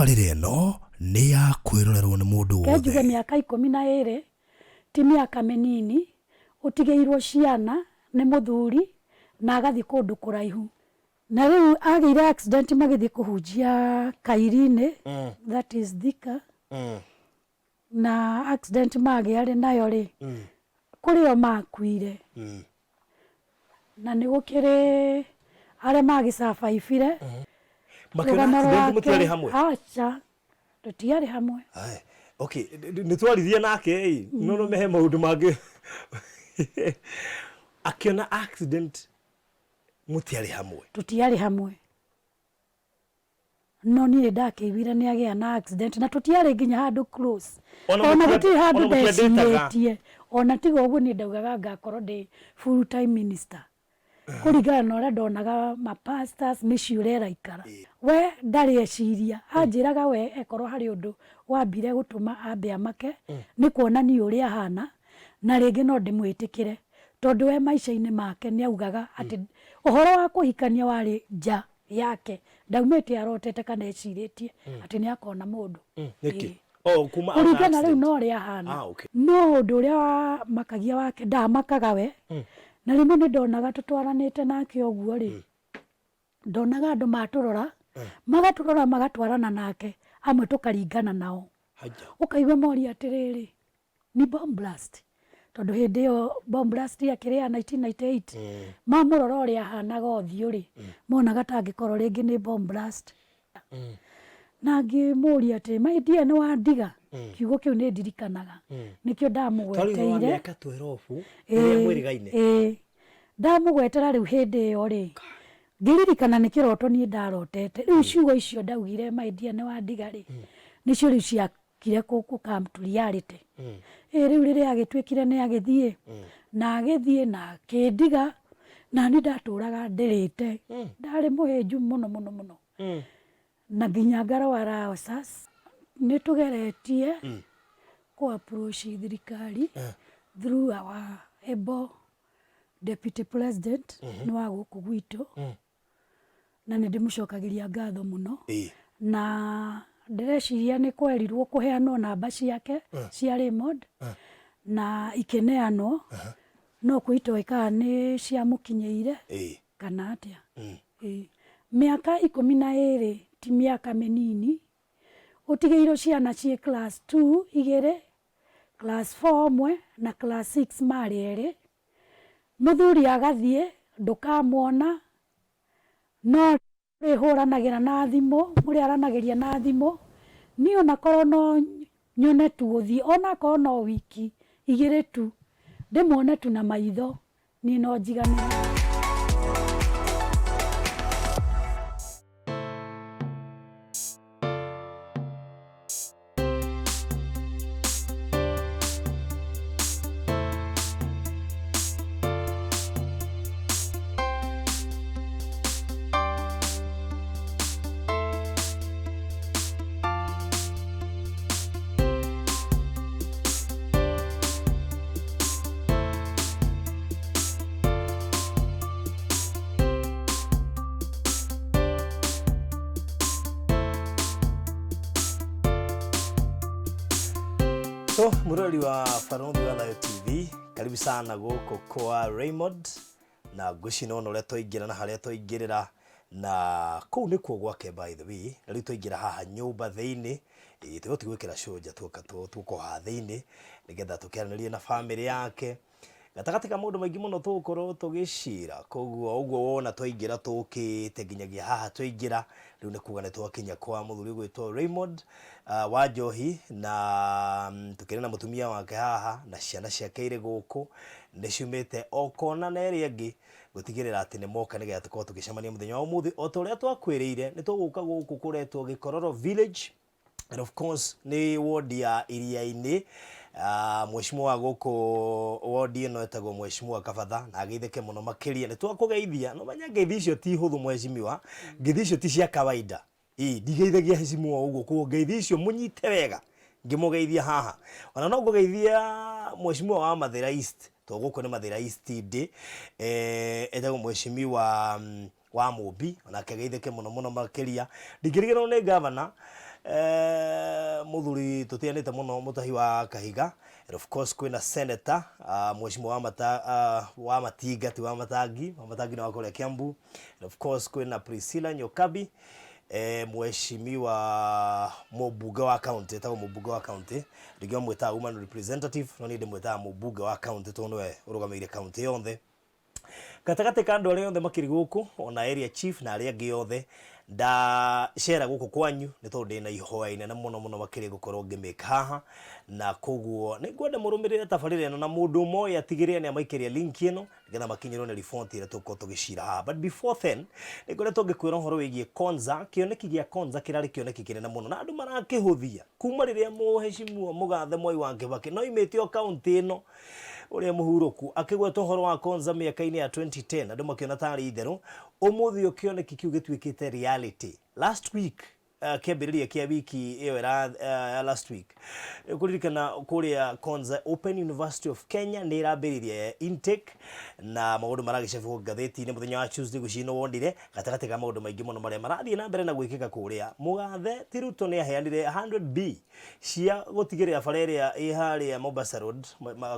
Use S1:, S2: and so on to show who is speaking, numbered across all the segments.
S1: Tabarĩra ĩno nĩ ya kwĩrorerwo nĩ mũndũ
S2: Reke njuge
S1: wothe.
S2: mĩaka 12 ti mĩaka mĩnini, ũtigĩirwo ciana nĩ mũthuri na agathiĩ kũndũ kũraihu. Na rĩu agĩire accident magĩthiĩ kũhunjia Kairi-inĩ, that is Thika, na accident magĩa rĩ nayo rĩ, kũrĩ o makuire. Na nĩ gũkĩrĩ arĩa magĩ survive ire.
S3: Makĩona
S2: Rũgano
S3: accident
S2: rwake
S3: mũtiarĩ hamwe?
S2: aca, tũtiarĩ hamwe.
S3: Aye. Okay, nĩ twaririe nake ĩ, no no he maũndũ mangĩ. Akĩona accident mũtiarĩ hamwe?
S2: Tũtiarĩ hamwe. No niĩ nĩ ndakĩiguire nĩ agĩa na accident na tũtiarĩ nginya handũ close.
S3: Ona
S2: Ona
S3: mũtia-
S2: gũtirĩ handũ
S3: ona mũtiandĩtaga.
S2: ndecirĩtie. Ona tiga ũguo niĩ ndaugaga ngakorwo ndĩ full time minister. Kũringana na ũrĩa ndonaga ma pastors mĩciĩ ũrĩa ĩraikara. We ndarĩ eciria. Anjĩraga we ekorwo harĩ ũndũ wambire gũtũma ambe amake nĩ kuona niĩ ũrĩa hana na rĩngĩ no ndĩmwĩtĩkĩre. Tondũ we maica-inĩ make nĩ augaga atĩ ũhoro wa kũhikania warĩ nja yake. Ndaumĩte arotete kana ecirĩtie atĩ nĩ akona mũndũ.
S3: Nĩkĩ?
S2: Ĩĩ.
S3: Oh, kuma after
S2: Kũringana rĩu
S3: accident.
S2: na ũrĩa ahana.
S3: Ah, okay.
S2: No ũndũ ũrĩa wamakagia wake, ndamakaga we. Na rĩmwe nĩ ndonaga tũtwaranĩte nake ũguo rĩ, ndonaga andũ matũrora, magatũrora magatwarana nake, amwe tũkaringana nao.
S3: Haya.
S2: Ũkaigua moria atĩrĩrĩ, ni bomb blast tondũ hĩndĩ ĩyo bomb blast yakĩrĩ ya 1998 mamũrora ũrĩa ahanaga ũthiũ rĩ monaga ta angĩkorwo rĩngĩ nĩ bomb blast na ngĩmũria atĩ my dear nĩ wandiga kiugo kĩu nĩ ndirikanaga nĩkĩo
S3: Twarĩ wa
S2: ndamũgweteire
S3: mĩaka 12 rĩrĩa mwĩrĩgaine.
S2: Ĩĩ. Ndamũgwetera rĩu hĩndĩ ĩyo rĩ, ngĩririkana nĩ kĩroto niĩ ndarotete. Rĩu ciugo icio ndaugire my dear nĩ wandiga rĩ, nĩcio rĩu cia kire kũ kũ come to reality. Ĩ rĩu rĩrĩa agĩtuĩkire nĩ agĩthiĩ, na agĩthiĩ na akĩndiga, na niĩ ndatũraga ndĩrĩte. Ndarĩ mũhĩnju mũno mũno mũno. Na nginya ngarwara ulcers. Nĩ tũgeretie kũ approach thirikari through our able deputy president nĩ wa gũkũ gwitũ. Na nĩ ndĩmũcokagĩria ngatho mũno. Na ndĩreciria nĩ kwerirwo kũheanwo namba ciake cia Raymond na ikĩneanwo, no kwĩ itoĩ kana nĩ ciamũkinyĩire kana atĩa. Ĩĩ. Mĩaka 12 ti mĩaka mĩnini, ũtigĩirwo ciana ciĩ class two igĩrĩ, class four ũmwe na class six marĩ erĩ. Mũthuri agathiĩ ndũkamuona, no mũrĩhũranagĩra na thimũ, mũrĩaranagĩria na thimũ, niĩ ona korwo no nyone tu ũthiũ, ona akorwo no wiki igĩrĩ tu, ndĩmuone tu na maitho, niĩ no njiganĩre.
S3: So, mũrori wa Barũthi wa Thayũ TV, karibu sana gũkũ kwa Raymond na ngwĩciria nĩwona ũrĩa twaingĩra na harĩa twaingĩrĩra na kũu nĩkuo gwake by the way na rĩu twaingĩra haha nyũmba thĩinĩ ĩĩ tũgũthiĩ gwĩkĩra show nja tuoka tũka haha thĩinĩ nĩgetha tũkĩaranĩrie na famĩlĩ yake Gatagatĩ ka maũndũ maingĩ mũno tũgũkorwo tũgĩcira, koguo ũguo wona twaingĩra tũkĩte nginyagia haha twaingĩra, rĩu nĩ kuga nĩ twakinya kwa mũthuri ũgwĩtwo Raymond wa Njohi, na tũkĩrĩ na mũtumia wake haha na ciana ciake irĩ gũkũ, nĩ ciumĩte o kona na ĩrĩa ĩngĩ gũtigĩrĩra atĩ nĩ moka nĩgetha tũkorwo tũgĩcemania mũthenya wa ũmũthĩ. O ta ũrĩa twakwĩrĩire nĩ tũgũka gũkũ kũretwo Gĩkororo Village. And of course nĩ wodi ya Iriainĩ. Mheshimiwa wa gũkũ wodi ĩno etagwo Mheshimiwa Kabatha na ageithĩke mũno makĩria. Nĩ twakũgeithia, no menya ngeithi icio ti hũthũ mheshimiwa, ngeithi icio ti cia kawaida. Ĩĩ ndigeithagia heshimiwa ũguo, koguo ngeithi icio mũnyite wega ngĩmũgeithia haha. Ona no ngũgeithia mheshimiwa wa Mathĩra East, tondũ gũkũ nĩ Mathĩra East ndĩ, etagwo mheshimiwa wa Mũmbi, onake ageithĩke mũno mũno makĩria. Ndingĩriganĩrwo nĩ ngavana Muthuri tutianite muno Mutahi wa Kahiga, and of course kwina senator mheshimiwa wa mata wa Matinga, ti wa Matangi, wa Matangi na wa kuria Kiambu, and of course kwina Priscilla Nyokabi, mheshimiwa mũmbunge wa county, etagwo mũmbunge wa county, rĩngĩ bamwĩtaga woman representative, no niĩ ndĩmwĩtaga mũmbunge wa county tondũ nĩwe ũrũgamĩrĩire county yothe. Gatagatĩ ka andũ arĩa othe makĩrĩ gũkũ, ona area chief na arĩa angĩ othe, ndacera gũkũ kwanyu nĩ tondũ ndĩna ihoya inene mũno mũno makĩria gũkorwo ngĩmĩka haha, na koguo nĩ ngwenda mũrũmĩrĩre tabarĩra ĩno, na mũndũ ũmwe atigĩrĩre nĩ amaikĩria link ĩno nĩgetha makinyĩrwo nĩ riboti ĩrĩa tũgũkorwo tũgĩcira haha. But before then, nĩ ngoretwo ngĩkwĩra ũhoro wĩgiĩ Konza. Kĩoneki gĩa Konza kĩrarĩ kĩoneki kĩnene mũno na andũ marakĩhũthia kuma rĩrĩa mũheshimiwa mũgathe Mwai wa Kibaki no imĩte o kaũntĩ ĩno ũrĩa mũhurũku akĩgweta ũhoro wa Konza mĩaka-inĩ ya 2010, andũ makĩona tarĩ itherũ. Ũmũthĩ ũyũ kĩoneki kĩu gĩtuĩkĩte reality. Last week, kĩambĩrĩria kĩa wiki ĩyo ĩra last week, kũririkana kũrĩa Konza, Open University of Kenya nĩ ĩrambĩrĩria intake na maũndũ maragĩcabwo ngathĩti-inĩ mũthenya wa Tuesday. Gũciĩ wonire gatagatĩ ka maũndũ maingĩ mũno marĩa marathiĩ na mbere na gwĩkĩka kũrĩa, mũgathe ti Ruto nĩ aheanire 100 B cia gũtigĩrĩra bara ĩrĩa ĩ harĩa Mombasa Road,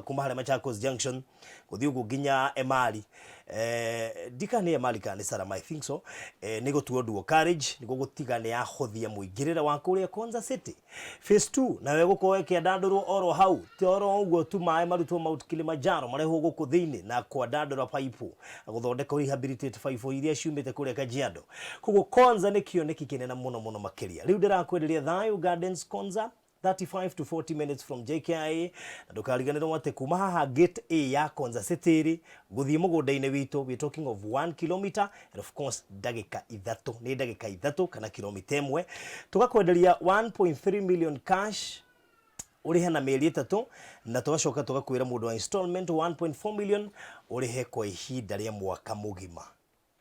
S3: kuma harĩa Machakos Junction gũthiĩ ũguo nginya Emali, ndika nĩ Emali kana nĩ Salama, I think so, nĩ gũtuo dual carriage nĩguo gũtiga nĩ yahũthia mũingĩrĩre wa kũrĩa Konza City. Phase 2 nayo ĩgũkorwo ĩkĩandandũrwo oro hau. Ti oro ũguo tu, maĩ marutwo Mount Kilimanjaro marehwo gũkũ thĩinĩ na kwandandũra pipe, gũthondeka, rehabilitate pipe iria ciumĩte kũrĩa Kajiado. Koguo Konza nĩ kĩoneki kĩnene mũno mũno makĩria. Rĩu ndĩrakwenderia Thayu Gardens Konza, 35 to 40 minutes from JKIA, na ndũkariganĩrwo atĩ kuma haha gate A ya Konza City rĩ, gũthiĩ mũgũnda-inĩ witũ, we talking of 1 kilometer, and of course ndagĩka 3, nĩ ndagĩka 3 kana kilomita 1. Tũgakwenderia 1.3 million cash, ũrĩhe na mĩeri 3, na tũgacoka tũgakwĩra mũndũ wa installment 1.4 million, ũrĩhe kwa ihinda rĩa mwaka mũgima,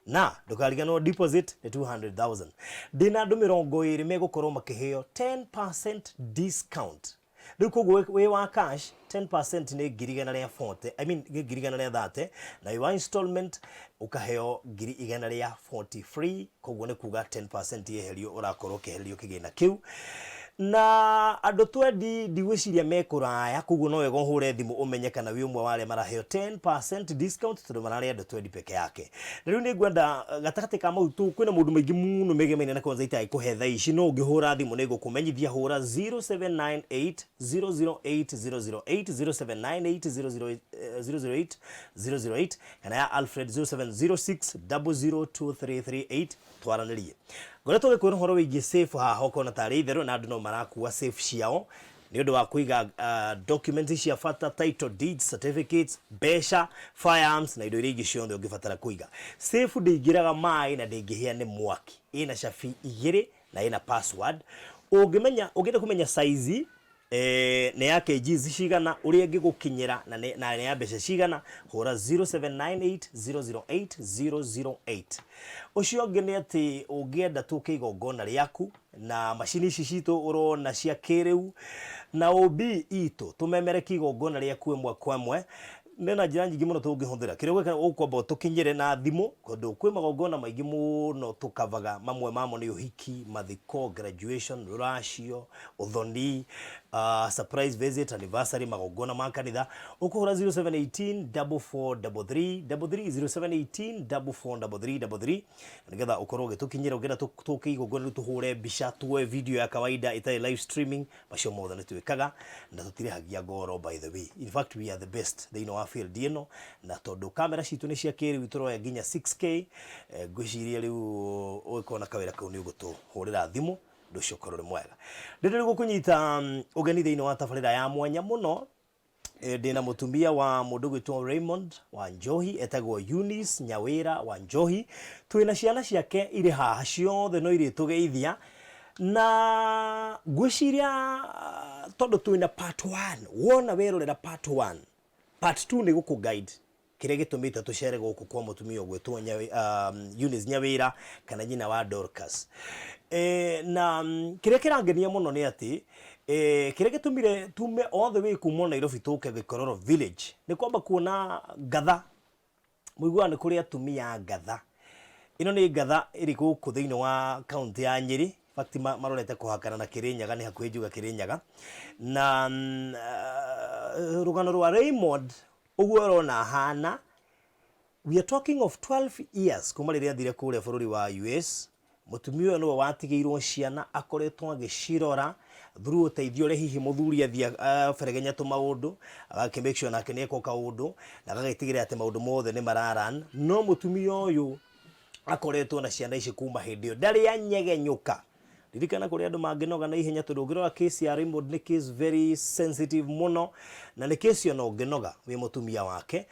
S3: na ndũkariganĩrwo deposit nĩ 200,000. Ndĩna andũ 20 megũkorwo makĩheo 10% discount rĩu. Koguo wĩ wa cash, 10% nĩ 140,000, I mean nĩ 130,000, na wĩ wa installment ũkaheo 140,000 free. Koguo nĩ kuga 10% yeherio, ũrakorwo ũkĩhererio kĩgĩna kĩu. Na andũ twendi ndigwĩciria me kũraya, koguo no wega ũhũre thimũ ũmenye kana wĩ ũmwe wa arĩa maraheo 10% discount, tondũ mararĩ andũ twendi peke yake. Na rĩu nĩ ngwenda gatagatĩ ka mau tu, kwĩna maũndũ maingĩ mũno megemaine na Konza itagĩkũhe thaa ici, no ũngĩhũra thimũ nĩ ngũkũmenyithia. Hũra 0798 008 008, 0798 008 008, kana ya Alfred 0706 002338, twaranĩrie. Ngoretwo gĩkwĩra ũhoro wĩgiĩ safe haha, ũkona tarĩ itherũ, na andũ no marakua safe ciao nĩ ũndũ wa kũiga documents cia bata, title deeds, certificates, mbeca, firearms na indo iria ingĩ ciothe ũngĩbatara kũiga. Safe ndĩingĩraga maĩ na ndĩngĩhĩa nĩ mwaki. Ĩna cabi 2 na ĩna password. Ũngĩmenya, ũngĩenda kũmenya size, nĩ ya kgs cigana, ũrĩa ĩngĩgũkinyĩra, na nĩ ya mbeca cigana, hũra 0798 008 008. Ũcio ũngĩ nĩ atĩ ũngĩenda tũke igongona rĩaku na macini ici citũ ũrona cia kĩrĩu na OB itũ, tũmemereke igongona rĩaku ĩmwe kwa ĩmwe, nĩ na njĩra nyingĩ mũno tũngĩhũthĩra. Kĩrĩa ũgwĩka, ũkwamba ũtũkinyĩre na thimũ, tondũ kwĩ magongona maingĩ mũno tũkavaga. Mamwe mamo nĩ ũhiki, mathiko, graduation, rũracio, ũthoni, surprise visit, anniversary, magongona ma kanitha. Ũkũhũra 0718 4433 33, 0718 4433 33, nĩgetha ũkorwo ũgĩtũkinyĩra. Ũngĩenda tũke igongona rĩu, tũhũre mbica, tuoe video ya kawaida ĩtarĩ live streaming, macio mothe nĩ twĩkaga na tũtirĩhagia goro. By the way, in fact we are the best thĩinĩ wa field ĩno, na tondũ kamera citũ nĩ cia kĩrĩu, tũroya nginya 6K, ngwĩciria rĩu ũgĩkorwo na kawĩra kau nĩ ũgũtũhũrĩra thimũ, ũndũ ũcio ũkorwo ũrĩ mwega. Ndĩrĩ rĩu gũkũnyita ũgeni thĩinĩ wa tabarĩra ya mwanya mũno. Ndĩna mũtumia wa mũndũ gwĩtwo Raymond wa Njohi, etagwo Eunice Nyawĩra wa Njohi. Twĩna ciana ciake irĩ haha ciothe, no irĩtũgeithia, na ngwĩciria tondũ twĩna part 1, wona werorera part 1, part 2 nĩ gũkũ guide kĩrĩa gĩtũmĩte tũcere gũkũ kwa mũtumia ũgwĩtwo Eunice Nyawĩra, kana nyina wa Dorcas. Na kĩrĩa kĩrangenia mũno nĩ atĩ kĩrĩa gĩtũmire tume all the way kuma Nairobi tũke Gĩkororo village nĩ kwamba kuona ngatha. Mũiguaga nĩ kũrĩ atumia a ngatha. Ĩno nĩ ngatha ĩrĩ gũkũ thĩinĩ wa kaunti ya Nyĩrĩ. Fact marorete kũhakana na Kĩrĩnyaga, nĩ hakuhĩ njuga Kĩrĩnyaga. Na rũgano rwa Raymond ũguo ũrona ahana, we are talking of 12 years kuma rĩrĩa athire kũrĩa bũrũri wa US. Mũtumia ũyũ nĩwe watigĩirwo ciana, akoretwo agĩcirora through ũteithio ũrĩa hihi mũthuri athiĩ aberegenya tũmaũndũ, agakĩ make sure nake nĩ ekwo kaũndũ, na agagĩtigĩrĩra atĩ maũndũ mothe nĩ mara run. No mũtumia ũyũ akoretwo na ciana ici kuma hĩndĩ ĩyo, ndarĩ anyegenyũka. Ririkana kũrĩ andũ mangĩnoga na ihenya tondũ ũngĩrora case ya Raymond nĩ case very sensitive mũno, na nĩ case ona ũngĩnoga wĩ mũtumia wake,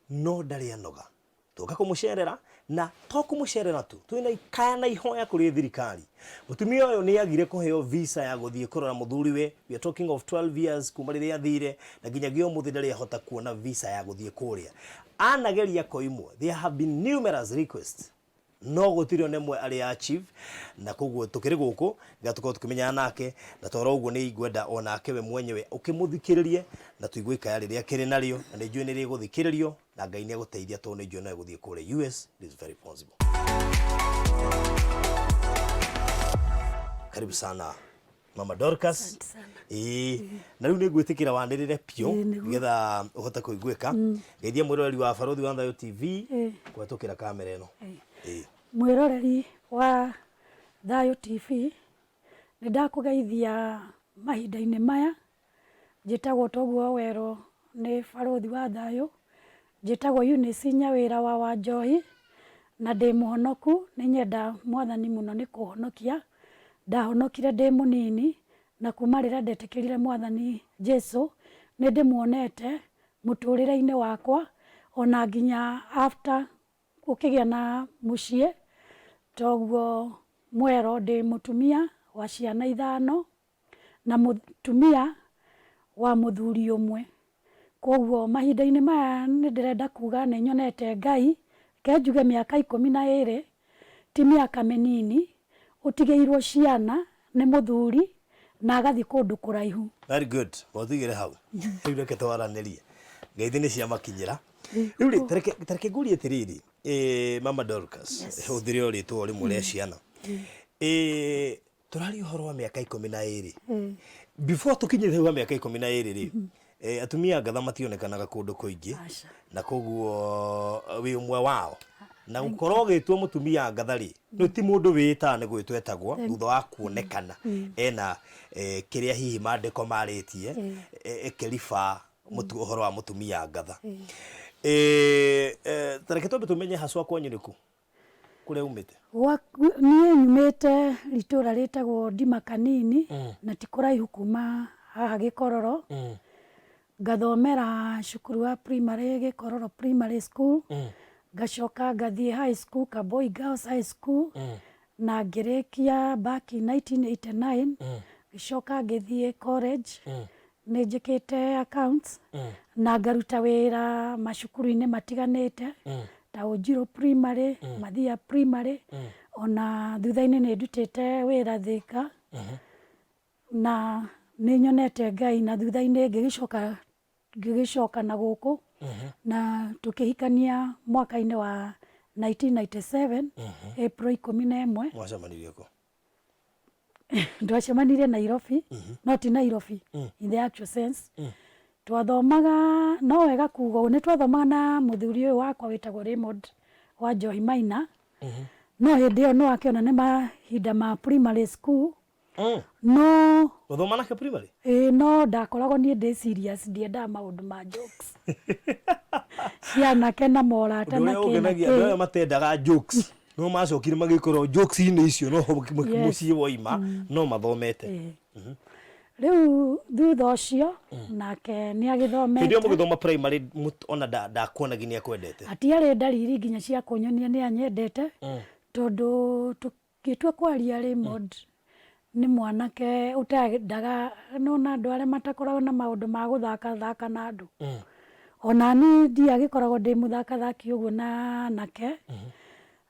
S3: no ndarĩ anoga. Twoka kũmũcerera, na to kũmũcerera tu, twĩna ikaya na ihoya kũrĩ thirikari. Mũtumia ũyũ nĩ agire kũheo visa ya gũthiĩ kũrora mũthuriwe. We are talking of 12 years kuma rĩrĩa athire, na nginyagia ũmũthĩ ndarĩ ahota kuona visa ya gũthiĩ kũrĩa. Anageria koimwo, there have been numerous requests, no gũtirĩ ona ĩmwe arĩ achieve, na koguo tũkĩrĩ gũkũ nĩgetha tũkorwo tũkĩmenyana nake, na toro ũguo nĩ ingwenda o nake we mwenyewe ũkĩmũthikĩrĩrie na tũigue ikaya rĩrĩa akĩrĩ narĩo, na nĩ njũĩ nĩ rĩgũthikĩrĩrio na Ngai nĩ egũteithia tondũ nĩ njũĩ no egũthiĩ kũrĩa US. It is very possible. Karibu sana, Mama Dorcas.
S2: Asante sana.
S3: Ĩĩ, na rĩu nĩ ngwĩtĩkĩra wanĩrĩre biũ
S2: Ĩĩ, nĩguo.
S3: nĩgetha ũhote kũiguĩka. Geithia mwĩroreri wa Barũthi wa Thayũ TV kũhetũkĩra kamera ĩno. Ĩĩ.
S2: Mwĩroreri wa Thayũ TV, nĩ ndakũgeithia mahinda-inĩ maya. Njĩtagwo toguo werwo nĩ Barũthi wa Thayũ. Njĩtagwo Eunice Nyawĩra wa Wanjohi na ndĩ mũhonoku. Nĩ nyenda Mwathani mũno nĩ kũhonokia. Ndahonokire ndĩ mũnini, na kuma rĩrĩa ndetĩkĩrire Mwathani Jesu nĩ ndĩmuonete mũtũrĩre-inĩ wakwa, ona nginya after gũkĩgĩa na mũciĩ. Toguo mwero ndĩ mũtumia wa ciana 5 na mũtumia wa mũthuri ũmwe. Koguo mahinda-inĩ maya nĩ ndĩrenda kuga nĩ nyonete Ngai. Reke njuge mĩaka 12 ti mĩaka mĩnini, ũtigĩirwo ciana nĩ mũthuri na agathiĩ kũndũ kũraihu.
S3: Very good. Watigire hau. Rĩu reke twaranĩrie. Ngeithi nĩ ciamakinyĩra. Rĩu rĩ, tareke ngũrie atĩrĩrĩ, Mama Dorcas, hũthĩre o rĩtwa rĩmwe rĩa ciana. Tũraria ũhoro wa mĩaka 12. Before tũkinyĩte hau ha mĩaka 12 rĩ, atumia ngatha mationekanaga kũndũ kũingĩ,
S2: Aca.
S3: na koguo wĩ ũmwe wao. Na gũkorwo ũgĩtwo mũtumia ngatha rĩ, nĩ ti mũndũ wĩĩtaga, nĩ gwĩtwo etagwo thutha wa kuonekana ena kĩrĩa hihi maandĩko marĩtie ĩkĩriba ũhoro wa mũtumia ngatha. Ta reke twambe tũmenye haswa kwanyu nĩ kũ, kũrĩa umĩte.
S2: Niĩ nyumĩte itũra rĩtagwo Ndima Kanini, na ti kũraihu kuma haha Gĩkororo. Ngathomera cukuru wa primary, Gĩkororo Primary School, ngacoka ngathiĩ high school, Kaboi Girls High School, na ngĩrĩkia back in 1989. Ngĩcoka ngĩthiĩ college, nĩ njĩkĩte accounts na ngaruta wĩra macukuru-inĩ matiganĩte ta Ũnjirũ Primary, Mathia Primary, ona thutha-inĩ nĩ ndutĩte wĩra Thika, na nĩ nyonete Ngai. Na thutha-inĩ ngĩgĩcoka na gũkũ na tũkĩhikania mwaka-inĩ wa 1997 April 11.
S3: Mwacemanirie kũ?
S2: Twacemanirie Nairobi, no ti Nairobi in the actual sense. Twathomaga, no wega kuga ũũ, nĩ twathomaga na mũthuri ũyũ wakwa wĩtagwo Raymond wa Njohi Maina, no hĩndĩ ĩyo no akĩona nĩ mahinda ma primary school. No
S3: Gũthoma nake primary?
S2: Ĩĩ, no ndakoragwo niĩ ndĩ serious, ndiendaga maũndũ ma jokes cia anake na morata
S3: Ũndũ
S2: na
S3: ũrĩa
S2: kĩ na
S3: ũngenagia, andũ
S2: kĩ.
S3: aya matendaga jokes no macokire magĩkorwo jokes-inĩ icio no mũciĩ woima no mathomete.
S2: Ĩĩ. Rĩu thutha ũcio nake nĩ
S3: Hĩndĩ ĩyo
S2: agĩthomete.
S3: Mũgĩthoma primary, ona ndakuonagia nĩ akwendete?
S2: Hatiarĩ ndariri nginya cia kũnyonia nĩ anyendete, tondũ tũgĩtua kwaria, Raymond nĩ mwanake ũtendaga nona andũ arĩa matakoragwo na maũndũ ma gũthaka thaka na andũ. Ona niĩ ndiagĩkoragwo ndĩ mũthakathaki ũguo na anake.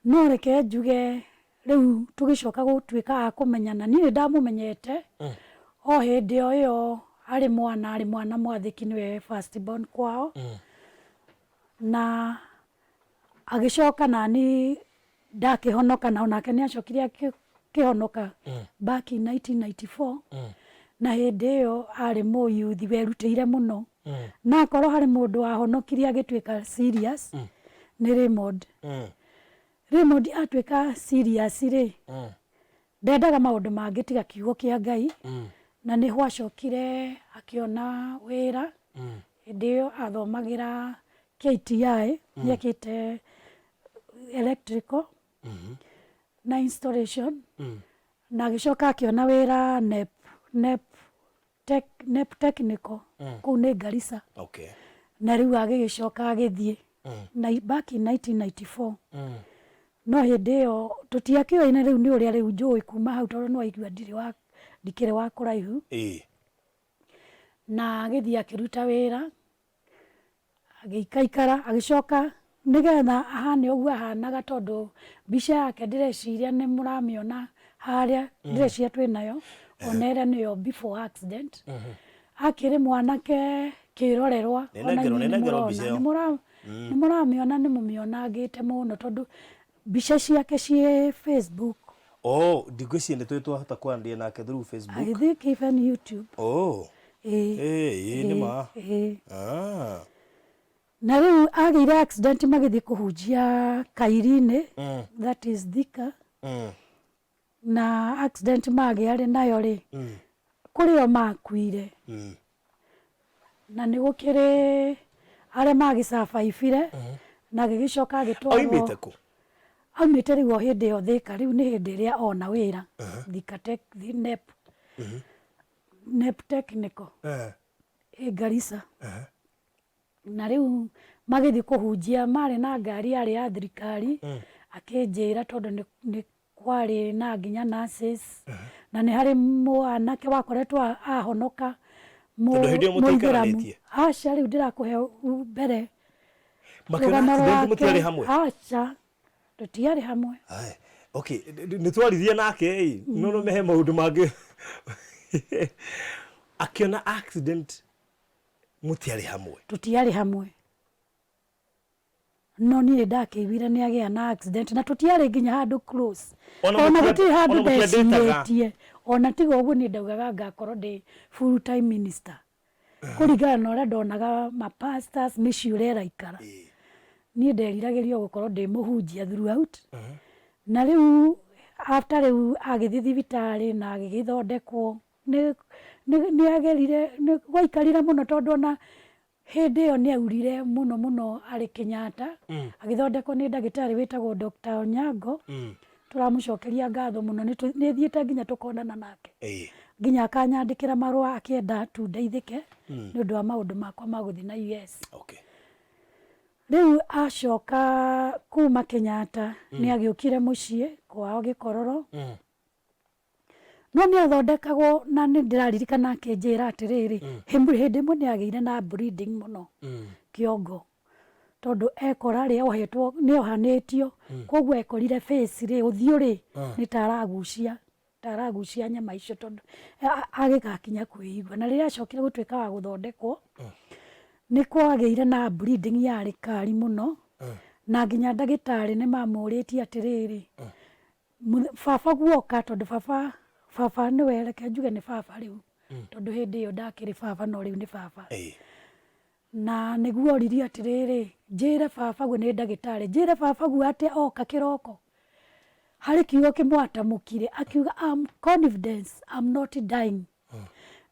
S2: No reke njuge rĩu tũgĩcoka gũtuĩka a kũmenyana, niĩ nĩ ndamũmenyete o hĩndĩ o ĩyo arĩ mwana mwathĩki, nĩwe first born kwao, na agĩcoka nani ndakĩhonoka, na onake nĩ acokire. Akĩhonoka back in 1994, na hĩndĩ ĩyo arĩ mũyuthi werutĩire mũno, na akorwo harĩ mũndũ wahonokirie agĩtuĩka serious nĩ Raymond. Raymond atuĩka serious rĩ, ndendaga maũndũ mangĩ tiga kiugo kĩa Ngai. Na nĩ gwacokire akĩona wĩra. Hĩndĩ ĩyo athomagĩra KTI, nĩekĩte electrical na installation, na agĩcoka akĩona wĩra NEP Technical, kũu nĩ Garissa. Na rĩu agĩgĩcoka agĩthiĩ na back in 1994, no hĩndĩ ĩyo tũtiakĩoine. Rĩu nĩ ũrĩa rĩu njũĩ kuma hau, tondũ nĩ waigua ndirĩ wa ndikĩrĩ wa kũraihu. Na agĩthiĩ akĩruta wĩra, agĩikaikara, agĩcoka nĩgetha ahane ũguo ahanaga, tondũ mbica yake ndĩreciria nĩ mũramĩona harĩa, ndĩreciria twĩ nayo ona ĩrĩa nĩyo before accident, akĩrĩ mwanake kĩrorerwa.
S3: Nĩ
S2: ona
S3: nengerwo-
S2: inyuĩ
S3: nĩ nengerwo
S2: nĩmũrona,
S3: mbica ĩyo.
S2: Nĩmũramĩona, nĩmũmĩonangĩte mũno, tondũ mbica ciake ciĩ Facebook.
S3: Oh, ndigwĩciria nĩ tũrĩ twahota kwaranĩria nake through Facebook.
S2: I think even YouTube. Ĩĩ.
S3: Ĩĩ, nĩ ma.
S2: Ĩĩ.
S3: Ah.
S2: Na rĩu agĩire accident magĩthiĩ kũhunjia Kairi-inĩ, that is Thika. Na accident magĩarĩ nayo rĩ, kũrĩ o makuire, na nĩ gũkĩrĩ arĩa magĩcabaibire, na agĩgĩcoka agĩtwarwo.
S3: Oimĩte kũ?
S2: Aumĩte rĩu o hĩndĩ ĩyo Thika. Rĩu nĩ hĩndĩ ĩrĩa ona wĩra Thika Tech, NEP Technical ĩ Garissa. Na rĩu magĩthiĩ kũhunjia marĩ na ngari yarĩ ya thirikari, akĩnjĩra tondũ nĩ kwarĩ na nginya nurses, na nĩ harĩ mwanake wakoretwo ahonoka.
S3: Tondũ hĩndĩ ĩyo
S2: Mũithĩramu.
S3: mũtiaikaranĩtie?
S2: Aca, rĩu ndĩrakũhe mbere
S3: Makĩona
S2: rũgano
S3: accident mũtiarĩ
S2: rwake.
S3: hamwe?
S2: Aca, tũtiarĩ hamwe.
S3: Aye. Okay, nĩ twaririe nake ĩ, no no mehe maũndũ mangĩ. Akĩona accident mũtiarĩ hamwe?
S2: Tũtiarĩ hamwe, no niĩ ndakĩiguire nĩ agĩa na accident, na tũtiarĩ nginya handũ close.
S3: Ona
S2: ona gũtirĩ handũ
S3: ona mũtiandĩtaga.
S2: Ndecirĩtie ona tiga ũguo, niĩ ndaugaga ngakorwo ndĩ full time minister kũringana na ũrĩa ndonaga ma pastors mĩciĩ ũrĩa ĩraikara. Niĩ nderiragĩria gũkorwo ndĩ mũhunjia throughout. Na rĩu after rĩu agĩthiĩ thibitarĩ na agĩgĩthondekwo, nĩ agerire, nĩ gwaikarire mũno, tondũ ona hĩndĩ ĩyo nĩ aurire mũno mũno arĩ Kenyatta, agĩthondekwo nĩ ndagĩtarĩ wĩtagwo Dr. Onyango. Tũramũcokeria ngatho mũno. Nĩ thiĩte nginya tũkonana nake, nginya akanyandĩkĩra marũa akĩenda tu ndeithĩke nĩ ũndũ wa maũndũ makwa ma gũthiĩ na US. Rĩu acoka kuma Kenyatta, nĩ agĩũkire mũciĩ kwao Gĩkororo, no nĩ athondekagwo, na nĩ ndĩraririkana akĩnjĩra atĩrĩrĩ, hĩndĩ ĩmwe nĩ agĩire na bleeding mũno kĩongo, tondũ ekora rĩ ohetwo, nĩ ohanĩtio, koguo ekorire face rĩ, ũthiũ rĩ, nĩ ta aragucia nyama icio, tondũ agĩgakinya kwĩigua. Na rĩrĩa acokire gũtuĩka wa gũthondekwo, nĩ kwagĩire na bleeding yarĩ kari mũno, na nginya ndagĩtarĩ nĩ mamũrĩtie atĩrĩrĩ, baba guoka, tondũ baba nĩwe, reke njuge nĩ baba rĩu, tondũ hĩndĩ ĩyo ndakĩrĩ baba, no rĩu nĩ baba. Na nĩguo oririe atĩrĩrĩ, njĩre baba guo nĩ ndagĩtarĩ, njĩre baba guo atĩ oka kĩroko harĩ kiugo kĩmwe atamũkire, akiuga, "I'm confidence I'm not dying."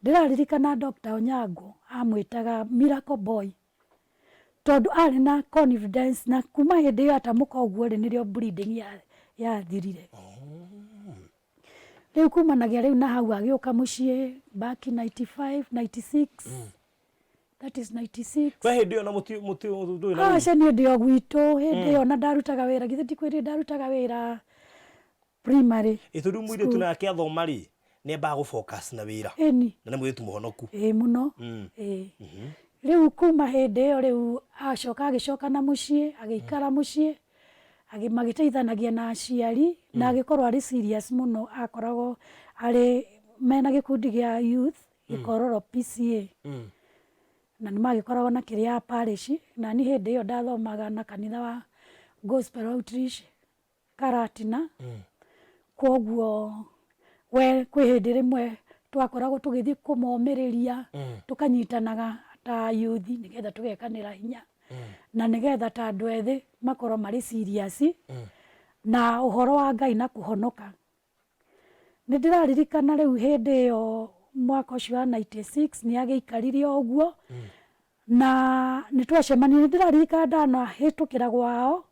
S2: Ndĩraririkana Dr. Onyango amwĩtaga miracle boy, tondũ arĩ na confidence, na kuma hĩndĩ ĩyo atamũka ũguo rĩ, nĩrĩo bleeding yathirire. Rĩu kumanagia rĩu na hau agĩũka mũciĩ back in 95, 96, that is 96.
S3: We hĩndĩ ĩyo na mũti mũti ndũrĩ na
S2: Aca, niĩ ndĩ o gwitũ hĩndĩ ĩyo, na ndarutaga wĩra, githĩ ndikwĩrire ndarutaga wĩra primary.
S3: Ĩ, tondũ mũirĩtu nake athoma rĩ, nĩ ambaga gũ focus na wĩra.
S2: Ĩni.
S3: Na nĩ mũirĩtu mũhonoku.
S2: Ĩĩ, mũno. Ĩĩ, rĩu kuma hĩndĩ ĩyo, rĩu acoka agĩcoka na mũciĩ, agĩikara mũciĩ, magĩteithanagia na aciari, na agĩkorwo arĩ serious mũno. Akoragwo arĩ mena gĩkundi gĩa youth Gĩkororo PCA, na nĩ magĩkoragwo na kĩrĩa ya parish. Na niĩ hĩndĩ ĩyo ndathomaga na kanitha wa Gospel Outreach Karatina. Kwoguo we kwĩ hĩndĩ rĩmwe twakoragwo tũgĩthiĩ kũmomĩrĩria, tũkanyitanaga ta youth nĩgetha tũgekanĩra hinya, na nĩgetha ta andũ ethĩ makorwo marĩ serious na ũhoro wa Ngai na kũhonoka. Nĩ ndĩraririkana rĩu hĩndĩ ĩyo mwaka ũcio wa 96 nĩ agĩikarire o ũguo, na nĩ twacemanirie. Nĩ ndĩraririkana ndanahĩtũkĩra gwao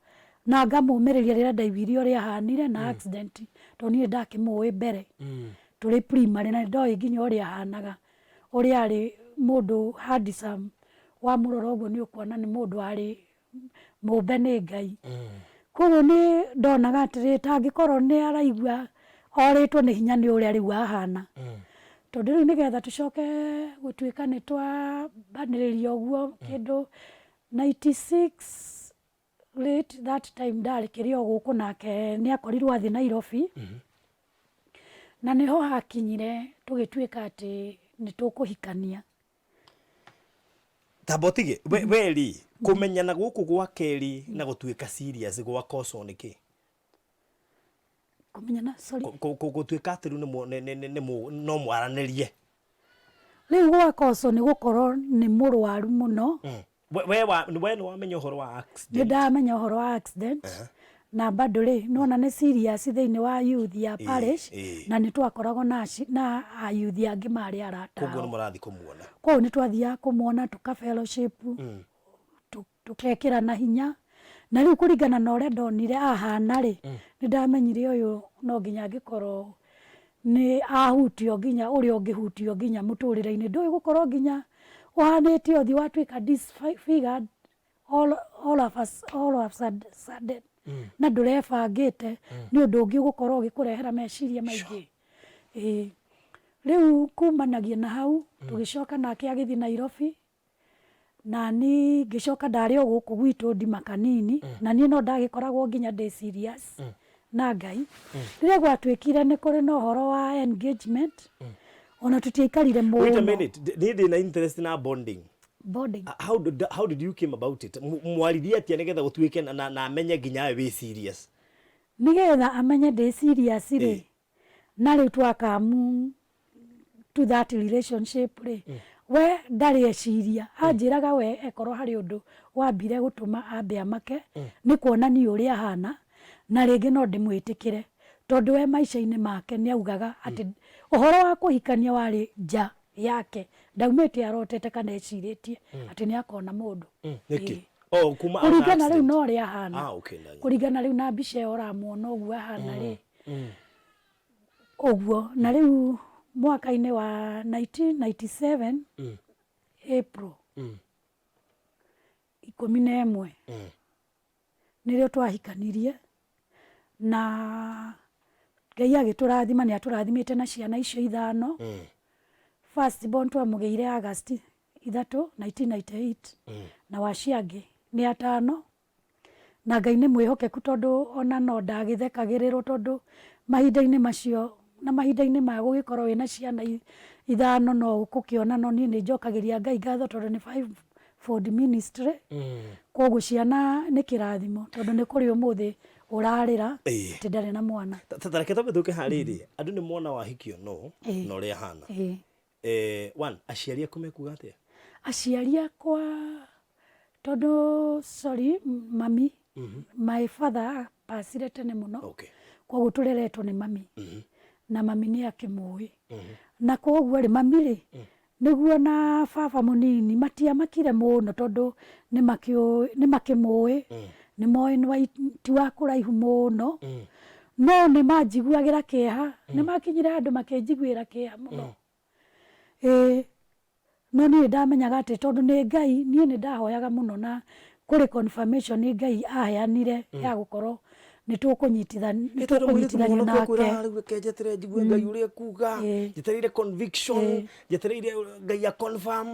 S2: na ngamũmĩrĩria rĩrĩa ndaiguire ũrĩa ahanire na accident, tondũ niĩ ndakĩmũĩ mbere tũrĩ primary, na nĩ ndoĩ nginya ũrĩa ahanaga, ũrĩa arĩ mũndũ handsome, wamũrora ũguo nĩ ũkuona nĩ mũndũ arĩ mũmbe nĩ Ngai. Koguo nĩ ndonaga atĩrĩrĩ, ta angĩkorwo nĩ araigua orĩtwo nĩ hinya nĩ ũrĩa rĩu ahana. Tondũ rĩu nĩgetha tũcoke gũtuĩka nĩ twambanĩrĩria ũguo kĩndũ 96 late that time ndarĩ o gũkũ, nake nĩ akorirwo athiĩ Nairobi. Na nĩho hakinyire tũgĩtuĩka atĩ nĩ tũkũhikania.
S3: Tamba ũtige we we rĩ, kũmenyana gũkũ gwa kerĩ na gũtuĩka serious gwa kocwo nĩ kĩ?
S2: Kũmenyana, sorry?
S3: Gũtuĩka atĩ rĩu nĩ no mwaranĩrie.
S2: Rĩu gwa kocwo nĩ gũkorwo nĩ mũrwaru mũno.
S3: We we nĩ wamenya ũhoro wa
S2: Nĩ
S3: accident?
S2: Ndamenya ũhoro wa accident, na bado rĩ, nĩwona nĩ serious thĩinĩ wa youth ya parish, na nĩ twakoragwo na a youth angĩ marĩ arata
S3: Koguo nĩ
S2: ao.
S3: Mũrathiĩ kũmuona?
S2: Koguo nĩ twathiaga kũmuona, tũka fellowship, tũkekĩrana hinya. Na rĩu kũringana na ũrĩa ndonire ahana rĩ, nĩ ndamenyire ũyũ no nginya angĩkorwo nĩ ahutio nginya ũrĩa ũngĩhutio nginya mũtũrĩre-inĩ, ndũĩ gũkorwo nginya ũhanĩte ũthiũ watuĩka disfigured all of a sudden na ndũrebangĩte, nĩ ũndũ ũngĩ ũgũkorwo ũgĩkũrehera meciria maingĩ. Ĩĩ, rĩu kumanagia na hau tũgĩcoka nake agĩthiĩ Nairobi, na ni ngĩcoka ndarĩ o gũkũ gwitũ ndima kanini, na niĩ no ndagĩkoragwo nginya ndĩ serious na Ngai. Rĩrĩa gwatuĩkire nĩ kũrĩ na ũhoro wa engagement, ona tũtiaikarire
S3: Wait a
S2: mũno.
S3: minute, niĩ ndĩ na interest na bonding.
S2: Bonding.
S3: How did you came about it? Mwaririe atĩa nĩgetha gũtuĩke na amenye nginya we wĩ serious?
S2: Nĩgetha amenye ndĩ serious rĩ, na rĩu twakamu to that relationship rĩ, we ndarĩ eciria anjĩraga we ekorwo harĩ ũndũ wambire gũtũma ambe amake nĩ kuonania ũrĩa ahana, na rĩngĩ no ndĩmwĩtĩkĩre, tondũ we maica-inĩ make nĩ augaga atĩ ũhoro wa kũhikania warĩ nja yake, ndaumĩte arotete kana ecirĩtie atĩ nĩ akona mũndũ.
S3: Nĩkĩ?
S2: Ĩĩ.
S3: Oh, kuma ona
S2: Kũringana rĩu
S3: accident.
S2: na ũrĩa ahana.
S3: Ah, okay, ndanyita.
S2: Kũringana rĩu na mbica ĩyo ũramuona ũguo ahana rĩ, ũguo. Na rĩu mwaka-inĩ wa 1997 April 11 nĩrĩo twahikanirie, na Ngai agĩtũrathima, nĩ atũrathimĩte na ciana icio ithano. First born twamũgĩire August 3 1998, na wacio angĩ nĩ atano. Na Ngai nĩ mwĩhokeku, tondũ ona no ndagĩthekagĩrĩrwo, tondũ mahinda-inĩ macio na mahinda-inĩ maya gũgĩkorwo wĩna ciana ithano no ũkũkĩona. No niĩ nĩ njokagĩria Ngai ngatho, tondũ nĩ fivefold ministry. Koguo ciana nĩ kĩrathimo, tondũ nĩ kũrĩ ũmũthĩ ũrarĩra atĩ ndarĩ na mwana.
S3: Ta reke twambe tũke harĩrĩ, andũ nĩ mona wahikio no na ũrĩa ahana. One, aciari aku mekuga atĩa?
S2: Aciari akwa, tondũ sorry, mami, my father pasire tene mũno. Koguo tũreretwo nĩ mami, na mami nĩ akĩmũĩ, na koguo rĩ, mami rĩ nĩguo na baba mũnini matiamakire mũno, tondũ nĩ makĩmũĩ, nĩ moĩ ti wa kũraihu mũno, no nĩ manjiguagĩra kĩeha, nĩ makinyire handũ makĩnjiguĩra kĩeha mũno. Ĩĩ, no niĩ ndamenyaga atĩ tondũ nĩ Ngai, niĩ nĩ ndahoyaga mũno, na kũrĩ confirmation Ngai aheanire ya gũkorwo nĩ
S3: Nĩ tondũ mũirĩtu
S2: tũkũnyitithanio
S3: mũhonoku
S2: nake.
S3: Akwĩra rĩu reke njeterere njigue Ngai ũrĩa ekuga, njetereire conviction, njetereire Ngai a confirm.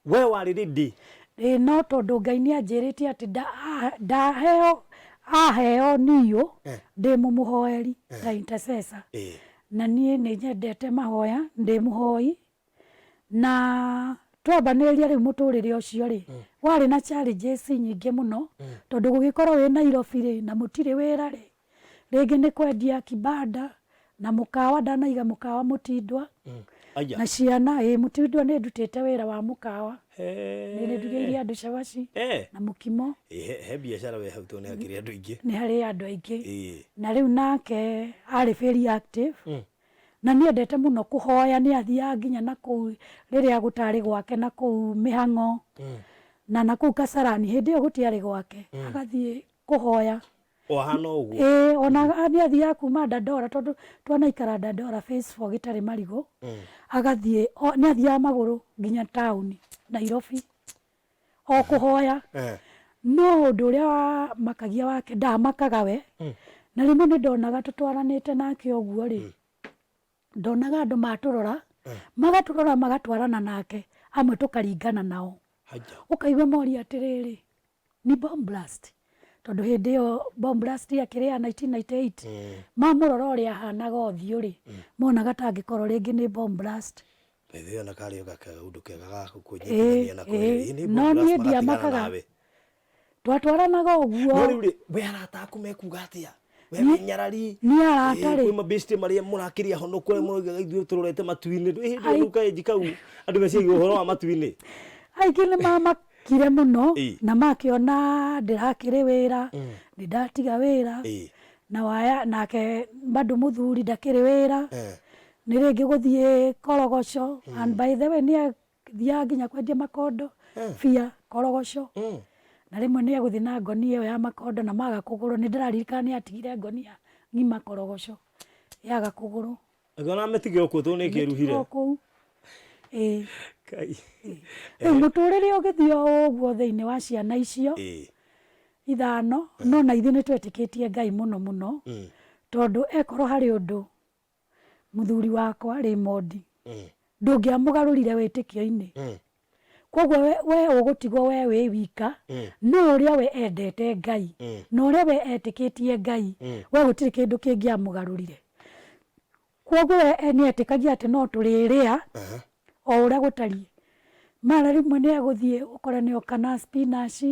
S3: We warĩ ready?
S2: Ĩĩ, no tondũ Ngai nĩ anjĩrĩte atĩ ndaheo aheo niũ ndĩ mũmũhoeri ta intercessor, na niĩ nĩ nyendete mahoya, ndĩ mũhoi. Na twambanĩrĩria rĩu mũtũrĩre ũcio rĩ, warĩ na challenges nyingĩ mũno, tondũ gũgĩkorwo wĩ Nairobi rĩ, na mũtirĩ wĩra rĩ, Rĩngĩ nĩ kwendia kibanda na mũkawa, ndanaiga mũkawa Mũtindwa.
S3: Aya.
S2: Na ciana, ĩ Mũtindwa nĩ ndutĩte wĩra wa mũkawa. Nĩ ndugĩire andũ cabaci na mũkimo.
S3: He he biacara we hau tondũ nĩ hakĩrĩ andũ aingĩ.
S2: Nĩ harĩ andũ aingĩ. Na rĩu nake arĩ very active. Na nĩ endete mũno kũhoya, nĩ athiaga nginya na kũu rĩrĩa gũtarĩ gwake na kũu mĩhang'o. Na nakũu Kasarani hĩndĩ ĩyo gũtiarĩ gwake, agathiĩ kũhoya.
S3: O ahana o ũguo?
S2: Ĩĩ, ona nĩ athiaga kuma Dandora tondũ twanaikara Dandora phase four gĩtarĩ marigũ, agathiĩ, nĩ athiaga magũrũ nginya taũni Nairobi, o kũhoya. No ũndũ ũrĩa wamakagia wake, ndamakaga we, na rĩmwe nĩ ndonaga tũtwaranĩte nake ũguo rĩ, ndonaga andũ matũrora, magatũrora magatwarana nake, amwe tũkaringana nao. Ũkaigua moria atĩrĩrĩ, ni bomb blast tondũ hĩndĩ ĩyo bomb blast yakĩrĩ ya 1998 mamũrora ũrĩa ahanaga ũthiũ rĩ monaga ta angĩkorwo rĩngĩ nĩ bomb blast.
S3: By the way ona karĩ o kaũndũ kega ga kwĩnyitithania nako
S2: ĩĩ, nĩ no bomb blast niĩ
S3: magatigana
S2: ndiamakaga.
S3: nawe.
S2: Twatwaranaga ũguo.
S3: No rĩu rĩ, we arata aku mekuga atĩa? We wĩ nyarari.
S2: Niĩ arata rĩ.
S3: Kwĩ mabĩcitĩ marĩa mũrakĩria honoku arĩa mũroigaga ithuĩ tũrorete matu-inĩ. Ndũĩ hĩndĩ ĩyo rĩu kaĩnji kau andũ meciragia ũhoro wa matu-inĩ.
S2: Aingĩ nĩ mamakire mũno na makĩona ndĩrakĩrĩ wĩra, nĩ ndatiga wĩra, na waya nake bado mũthuri ndakĩrĩ wĩra, nĩ rĩngĩ gũthiĩ Korogocho and by the way nĩ athiaga nginya kwendia makondo bia Korogocho, na rĩmwe nĩ egũthiĩ na ngonia ĩyo ya makondo na maga kũgũrwo, nĩ ndĩraririkana nĩ atigire ngonia ng'ima Korogocho yaga kũgũrwo.
S3: Akĩona mĩtige o kũu tondũ nĩ ĩkĩruhire.
S2: O kũu. Ĩĩ.
S3: Kai.
S2: Rĩu mũtũrĩre ũgĩthiĩ o ũguo thĩinĩ wa ciana icio ithano, no na ithuĩ nĩ twetĩkĩtie Ngai mũno mũno, tondũ ekorwo harĩ ũndũ mũthuri wakwa Raymond ndũngĩamũgarũrire wĩtĩkio-inĩ. Koguo we ũgũtigwo we wĩ wika, no ũrĩa we endete Ngai, na ũrĩa we etĩkĩtie Ngai, we gũtirĩ kĩndũ kĩngĩamũgarũrire. Koguo we nĩ etĩkagia atĩ no tũrĩrĩa o ũrĩa gũtariĩ. Mara rĩmwe nĩ egũthiĩ ũkore nĩ oka na spinach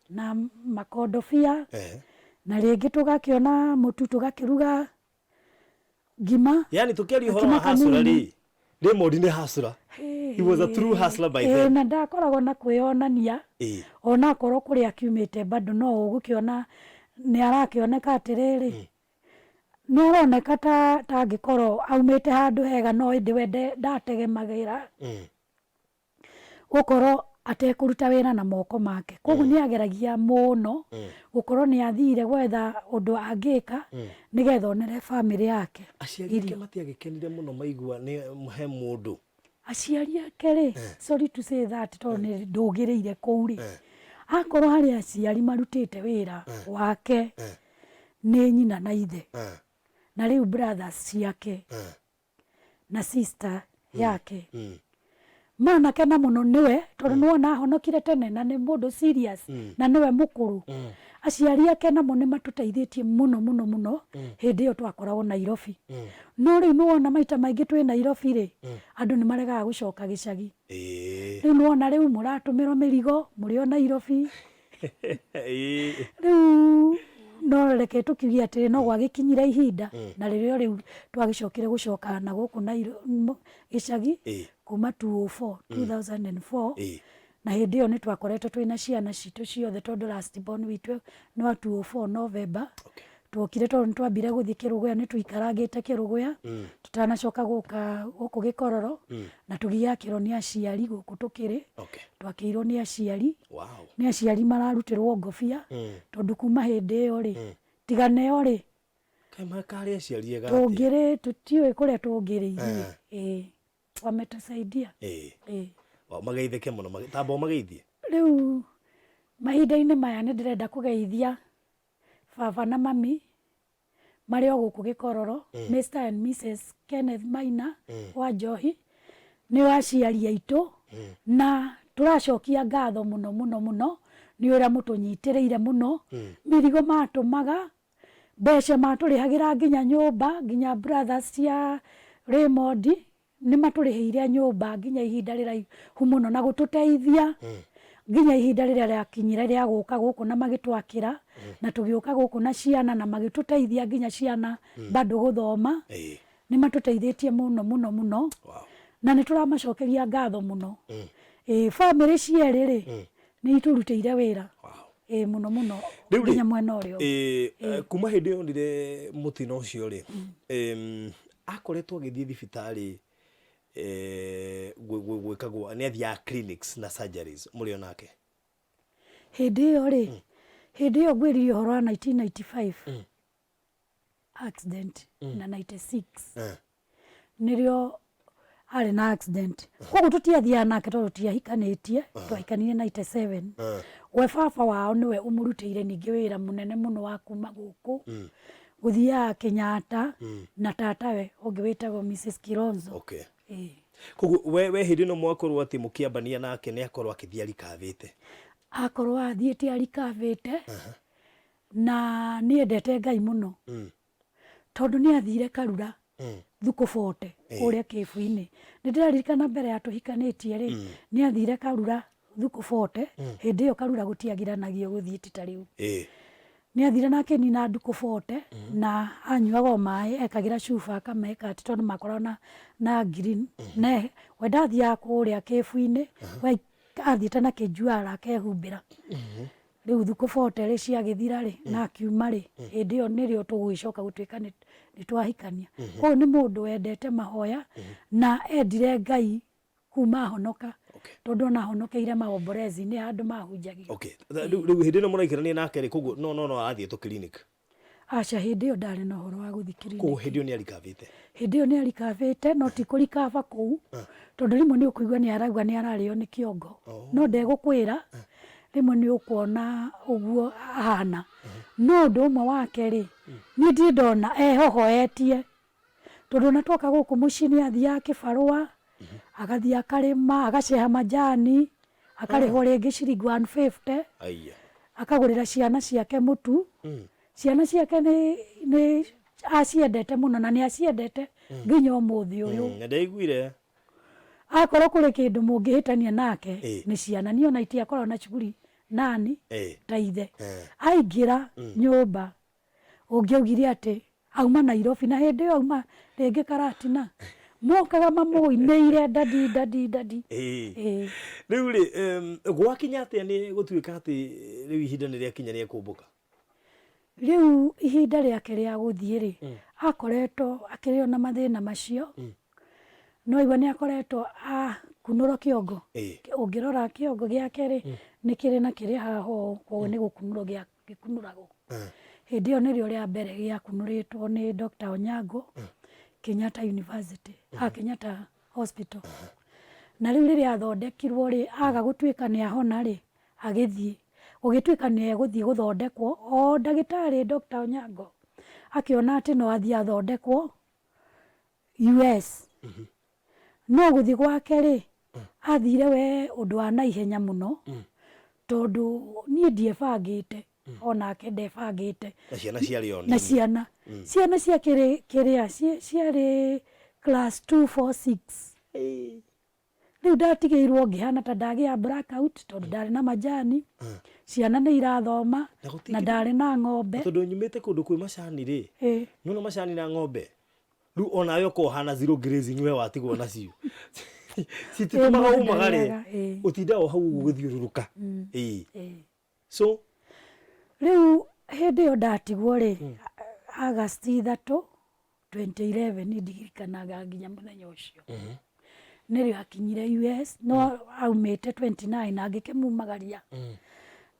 S2: na makondobia, na rĩngĩ tũgakĩona mũtu tũgakĩruga ngima.
S3: Yani tukiaria ũhoro wa hustler rĩ, Raymond nĩ hustler. He was a true hustler by then.
S2: Na ndakoragwo na kwĩyonania ona akorwo kũrĩa akiumĩte bado no ũgũkĩona nĩ arakĩoneka atĩrĩrĩ, nĩ aroneka ta angĩkorwo aumĩte handũ hega, no ĩndĩ we ndategemagĩra gũkorwo atekũruta wĩra na moko make. Koguo nĩ ageragia mũno gũkorwo nĩ athire gwetha ũndũ angĩka nĩgetha onere bamĩrĩ yake.
S3: Aciari ake matiagĩkenire mũno maigua nĩ he mũndũ?
S2: Aciari ake rĩ, sorry to say that, tondũ nĩ ndũgĩrĩire kũu rĩ, akorwo harĩ aciari marutĩte wĩra wake nĩ nyina na ithe, na rĩu brothers ciake na sister yake manakena mũno nĩwe, tondũ nĩwona ahonokire tene na nĩ mũndũ serious na nĩwe mũkũrũ. Aciari ake namo nĩ matũteithĩtie mũno mũno mũno hĩndĩ ĩyo twakoragwo Nairobi. No rĩu nĩwona maita maingĩ twĩ Nairobi rĩ, andũ nĩ maregaga gũcoka gĩcagi. Rĩu nĩwona rĩu mũratũmĩrwo mĩrigo mũrĩ o Nairobi. Rĩu no reke tũkiuge atĩrĩ, no gwagĩkinyire ihinda na rĩrĩa rĩu twagĩcokire gũcoka na gũkũ gĩcagi kuma 204, 2004, na hĩndĩ ĩyo nĩ twakoretwo twĩna ciana citũ ciothe, tondũ last born witũ nĩ wa 204 November. Twokire tondũ nĩ twambire gũthiĩ Kĩrũgũya, nĩ tũikarangĩte Kĩrũgũya tũtanacoka gũka gũkũ Gĩkororo, na tũgĩakĩrwo nĩ aciari gũkũ tũkĩrĩ. Twakĩirwo nĩ aciari. Nĩ aciari mararutĩrwo ngobia, tondũ kuma hĩndĩ ĩyo rĩ, tiga neo rĩ,
S3: Kaĩ makarĩ aciari ega atĩa?
S2: Tũngĩrĩ tũtiũĩ kũrĩa tũngĩrĩ ithuĩ. Ĩĩ, wametusaidia. Ĩĩ.
S3: Mageithĩke mũno, tamba ũmageithie.
S2: Rĩu mahinda-inĩ maya nĩ ndĩrenda kũgeithia baba na mami marĩ o gũkũ Gĩkororo, Mr and Mrs Kenneth Maina wa Njohi, nĩo aciari aitũ, na tũracokia ngatho mũno mũno mũno nĩ ũrĩa mũtũnyitĩrĩire mũno. Mĩrigo matũmaga, mbeca matũrĩhagĩra nginya nyũmba, nginya brothers cia Raymond nĩ matũrĩhĩire nyũmba nginya ihinda rĩraihu mũno na gũtũteithia. Nginya ihinda rĩrĩa rĩakinyire rĩa gũka gũkũ na magĩtwakĩra, na tũgĩũka gũkũ na ciana na magĩtũteithia nginya ciana bado gũthoma. Nĩ matũteithĩtie mũno mũno mũno. Na nĩ tũramacokeria ngatho mũno. Ĩĩ, bamĩrĩ cierĩ rĩ, nĩ itũrutĩire wĩra. Ĩĩ, mũno mũno.
S3: Rĩu rĩ,
S2: Nginya mwena ũrĩa ũngĩ.
S3: Kuma hĩndĩ ĩyo onire mũtino ũcio rĩ, akoretwo agĩthiĩ thibitarĩ gwĩkagwo, nĩ athiaga clinics na surgeries mũrĩ o nake?
S2: Hĩndĩ ĩyo rĩ, hĩndĩ ĩyo ngwĩririe ũhoro wa 1995 accident na 96 nĩrĩo arĩ na accident. Koguo tũtiathiaga nake tondũ tũtiahikanĩtie, twahikanirie 97. We baba wao nĩwe ũmũrutĩire ningĩ wĩra mũnene mũno wa kuma gũkũ gũthiaga Kenyatta na tatawe ũngĩ wĩtagwo Mrs Kilonzo. Ĩĩ.
S3: Koguo we hĩndĩ ĩno mwakorwo atĩ mũkĩambania nake nĩ akorwo akĩthiĩ arikavĩte?
S2: Akorwo athiĩte arikavĩte na nĩ endete Ngai mũno tondũ nĩ athire Karura thukũ 40 kũrĩa kĩbu-inĩ. Nĩ ndĩraririkana mbere ya tũhikanĩtie rĩ, nĩ athire Karura thukũ 40, hĩndĩ ĩyo Karura gũtiagiranagio gũthiĩ ti ta rĩu. Nĩ athire na akĩnina ndukũ 40 na anyuaga o maĩ, ekagĩra cuba akameka atĩ tondũ makoragwo na green. Ne we ndathiaga kũrĩa kĩbu-inĩ, we athiĩte na kĩnjuara akehumbĩra. Rĩu thukũ 40 rĩ ciagĩthira rĩ, na akiuma rĩ, hĩndĩ ĩyo nĩrĩo tũgũgĩcoka gũtuĩka nĩ twahikania. Koguo nĩ mũndũ wendete mahoya na endire Ngai kuma ahonoka, tondũ ona ahonokeire maomborezi-inĩ handũ mahunjagia.
S3: Rĩu hĩndĩ ĩno mũraikarania nake rĩ, koguo no arathiĩtwo clinic?
S2: Aca, hĩndĩ ĩyo ndarĩ na ũhoro wa gũthiĩ clinic.
S3: Koguo hĩndĩ ĩyo nĩ arikavĩte?
S2: Hĩndĩ ĩyo nĩ arikavĩte, no ti kũrikaba kũu, tondũ rĩmwe nĩ ũkũigua nĩ arauga nĩ ararĩo nĩ kĩongo, no ndegũkwĩra, rĩmwe nĩ ũkuona ũguo ahana. No ũndũ ũmwe wake rĩ, niĩ ndirĩ ndona ehohoetie, tondũ ona twoka gũkũ mũciĩ nĩ athiaga kĩbarũa, agathiĩ akarĩma, agaceha majani, akarĩhwo rĩngĩ ciringi 150, akagũrĩra ciana ciake mũtu. Ciana ciake nĩ aciendete mũno na nĩ aciendete nginya ũmũthĩ ũyũ.
S3: Nĩ ndaiguire.
S2: Akorwo kũrĩ kĩndũ mũngĩhĩtania nake nĩ ciana, niĩ ona itiakoragwo na cuguri nani ta ithe. Aingĩra nyũmba ũngĩaugire atĩ auma Nairobi, na hĩndĩ ĩyo auma rĩngĩ Karatina, mokaga mamũinĩire dadi dadi dadi.
S3: Rĩu rĩ, gwakinya atĩa nĩ gũtuĩka atĩ rĩu ihinda nĩ rĩakinya rĩa kũmbũka?
S2: Rĩu ihinda rĩake rĩa gũthiĩ rĩ, akoretwo akĩrĩ o na mathĩna macio, no aigua nĩ akoretwo akunũrwo kĩongo. Ũngĩrora kĩongo gĩake rĩ, nĩ kĩrĩ na kĩrĩ haha ũũ, koguo nĩ gũkunũrwo gĩkunũragwo. Hĩndĩ ĩyo nĩrĩo rĩa mbere gĩakunũrĩtwo nĩ Dr. Onyango, Kenyatta University, Kenyatta Hospital. Na rĩu rĩrĩa athondekirwo rĩ, aga gũtuĩka nĩ ahona rĩ, agĩthiĩ. Gũgĩtuĩka nĩ egũthiĩ gũthondekwo, o ndagĩtarĩ Dr. Onyango akĩona atĩ no athiĩ athondekwo US. No gũthiĩ gwake rĩ, athire we ũndũ wa naihenya mũno, tondũ niĩ ndiebangĩte, onake ndebangĩte.
S3: Na ciana ciarĩ o
S2: Na ciana. Ciana cia kĩrĩa, ciarĩ class 2, 4, 6. Rĩu ndatigĩirwo ngĩhana ta ndagĩa blackout, tondũ ndarĩ na majani, ciana nĩ irathoma, na ndarĩ na ng'ombe.
S3: Tondũ nyumĩte kũndũ kwĩ macani rĩ, nĩwona macani na ng'ombe, rĩu onawe okorwo ũhana zero grazing we watigwo nacio. Cititũmaga umagare, ũtindaga o hau ũguo ũgĩthiũrũrũka. So
S2: rĩu hĩndĩ ĩyo ndatigwo rĩ, August 3 2011, ndirikanaga nginya mũthenya ũcio. Nĩrĩo akinyire US, no aumĩte 29 na ngĩkĩmumagaria.